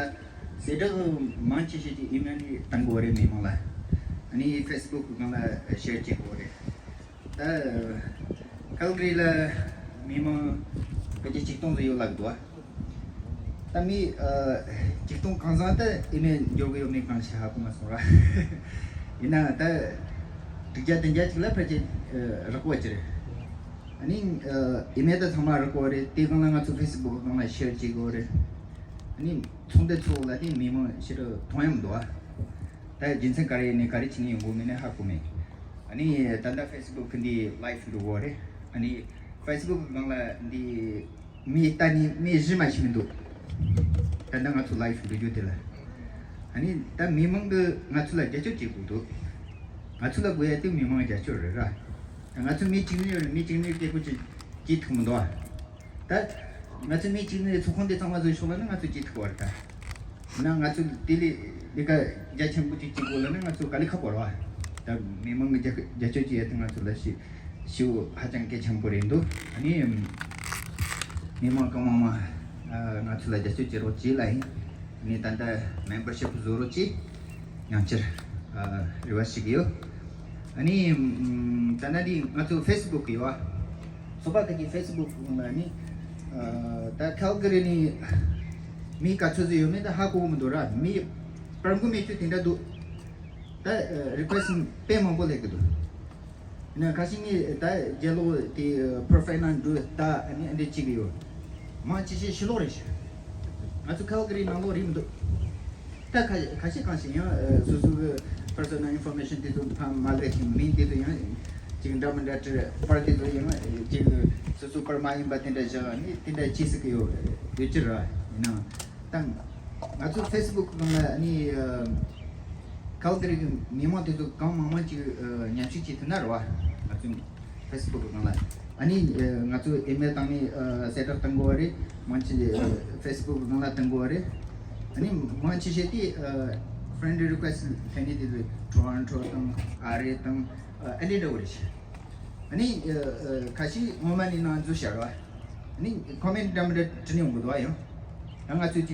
ཟེར་སྒྲ་མང་ཆེ་ཤོས་ཀྱི་ཨི་མེལ་ནི་བཏང་དགོས་རེད་མི་མང་ལ། ཨ་ནི་ཕེ་སི་བུག་སྒང་ལ་ཤེར་བྱེད་དགོས་རེད། ད་ཁལ་ག་རི་ལ་མི་མང་ཕལ་ཆེར་ཆིག་སྟོང་ཙམ་ཡོད་ལབ་འདུག་ད་མི་ཨ་ཆིག་སྟོང་གང་ཟག་ད་ཨི་མེལ་འབྱོར་གི་ཡོད་མེད་གང་ཤེས་ཧ་གོ་མ་སོང་ར། ཡིན་ན་ད་དྲུག་བརྒྱ་བདུན་བརྒྱ་ཅིག་ལ་ཕལ་ཆེར་ཨ་རག་པ་ཅི་རེད། ཨ་ནི་ཨ་ཨི་མེལ་ད་ཚང་མ་རག་པ་རེད། དེ་སྒང་ལ་ང་ཚོ་ཕེ་སི་བུག་སྒང་ལ་ཤེར་བྱེད་དགོས་རེད། ཨ་ནི་ཚོགས་འདུ་ཚོགས་ལ་དེ་མི་མང་ཕྱི་རུ་མཐོང་ཡ་མི་འདུག་ཨ། ད་རྒྱུ་མཚན་ག་རེ་ཡིན་ནས་ག་རེ་བྱས་ནས་ཡོང་གི་མིན་ནས་ཧ་གོ་མེད། ཨ་ནི་ད་ལྟ་ཕེ་སི་བུག་འདི་ལའིབ་འགྲོ་གི་རེད། ཨ་ནི་ཕེ་སི་བུག་སྒང་ལ་འདི་མི་ལྟ་ནི་མི་བཞི་མ་ཞིག་མི་འདུག་ད་ལྟ་ང་ཚོ་ལའིབ་འགྲོ་རྒྱུ་དེ་ལ། ཨ་ནི་ད་མི་མང་གི་ང་ཚོ་ལ་རྒྱབ་སྐྱོར་བྱེད་དགོས་འདུག་ང་ཚོ་ལ་དགོས་ཡ་དེ་མི་མང་རྒྱབ་སྐྱོར་རེད་ར། ང་ཚོ་མི་གཅིག་ནི་ཡོད་རེད། མི་གཅིག་ནི་སྐད་ཆ་བྱེད་ཐུབ་མི་འདུག་ཨ། ད་ང་ཚོ་མི་གཅིག་ནི་ཚོགས་ཁང་དེ་གཙང་མ་བཟོས་ཆོག་ལ་ན་ང་ཚོ་བྱེད་ཐུབ་པ་རེད་ད། ན་ང་ཚོ་དེ་ལས་ལས་ཀ་རྒྱ་ཆེན་པོ་ཅིག་བྱེད་དགོས་ལ་ན་ང་ཚོ་དཀའ་ལས་ཁག་པོ་རེད་བ། ད་མི་མང་གི་རྒྱ་རྒྱབ་སྐྱོར་བྱེད་ཡ་དེ་ང་ཚོ་ལ་ཞི་ཞི་བོ་ཧ་ཅང་གལ་ཆེན་པོ་རེད་འདུག་ཨ་ནི་མི་མང་གང་མང་མང་ང་ཚོ་ལ་རྒྱབ་སྐྱོར་བྱེད་རོགས་བྱེད་ལ་ཡིན། ཨ་ནི་ད་ལྟ་མེམ་བར་ཤིབ་བཟོ་རོགས་བྱེད། ཡང་བསྐྱར་རེ་བ་ཞུ་གི་ཡོད། ཨ་ནི་ད་ནི་ང་ཚོ་ཕེ་སི་བུག་ཡོད་ཨ། སོ་པ་ཁ་གི་ཕེ་སི་བུག་ལ་ནི་ད་ཁལ་ག་རི་ནི་མི་ག་ཚོད་ཙམ་ཡོད་མེད་ད་ཧ་གོ་གི་མི་འདུག་ར། མི་པར་མགོ་མེད་ཚོད་དེ་འདྲ་འདུག་ད་རི་ཀུ་ཨེ་སི་ཊི་དཔེ་མང་པོ་སླེབས་ཀྱི་འདུག་ན་ཁ་ཤས་ནི་ད་རྒྱལ་ལོ་དེ་པར་ཕེག་ན་འགྲོ་ད་ཨ་ནི་ཨ་འདྲ་བྱེད་ཀྱི་ཡོད། མང་ཆེ་ཤས་ཕྱི་ལོགས་རེད་ཤག་ང་ཚོ་ཁལ་ག་རི་ནང་ལོགས་རེད་མི་འདུག་ད་ཁ་ཁ་ཤས་གང་ཞིག་ཡང་ཨ་སོ་སོ་གི་པར་སོ་ནལ་ཨིན་ཕོར་མེ་ཤན་དེ་ཚོ་ཕར་མ་སླེབས་ཤིང་མིང་དེ་ཚོ་ཡང་ཅིག་འདྲ་མི་འདྲ་བྲིས། པར་དེ་ཚོ་ཡང་ཅིག་སོ་སོ་པར་མ་ཡིན་པ་དེ་འདྲ་བཞག་ནི་དེ་འདྲ་བྱེད་སྲིད་ཀྱི་ཡོད་ཡོད་ཀྱི་རེད། ཡིན་ནའང་ད་ང་ཚོ་ཕེ་སི་བུག་ནང་ལ་ནི་ཨ་ཁལ་ག་རི་གི་མི་མང་དེ་ཚོ་གང་མང་མང་ཅིག་ཨ་མཉམ་ཞུགས་བྱེད་ཐུབ་ན་རེད་བ། ང་ཚོ་ཕེ་སི་བུག་ནང་ལ། ཨ་ནི་ཨ་ང་ཚོ་ཨི་མེལ་བཏང་ནི་ཨ་གསལ་བསྒྲགས་བཏང་དགོས་པ་རེད། མང་ཆེ་ཨ་ཕེ་སི་བུག་ནང་ལ་བཏང་དགོས་པ་རེད། ཨ་ནི་མང་ཆེ་ཤོས་དེ་ཨ་ཕེ་རེན་ཌི་རི་ཀུ་ཨེ་སི་ཊི་ལེན་ནི་དེ་ཚོ་ཊོ་རོན་ཊོ་དང་ཨ་རི་དང་ཨ་ཨེ་ལི་འདྲ་བོ་རེད་ཤག་ཨ་ནི་ཨ་ཨ་ཁ་ཤས་ངོ་མ་ནི་ནང་འཛུལ་བཞག་རེད་བ། ཨ་ནི་ཁོ་མེན་ཊི་འདྲ་མི་འདྲ་བྲིས་ནས་ཡོང་གི་འདུག་བ། ཡང་ད་ང་ཚོས་ཅིག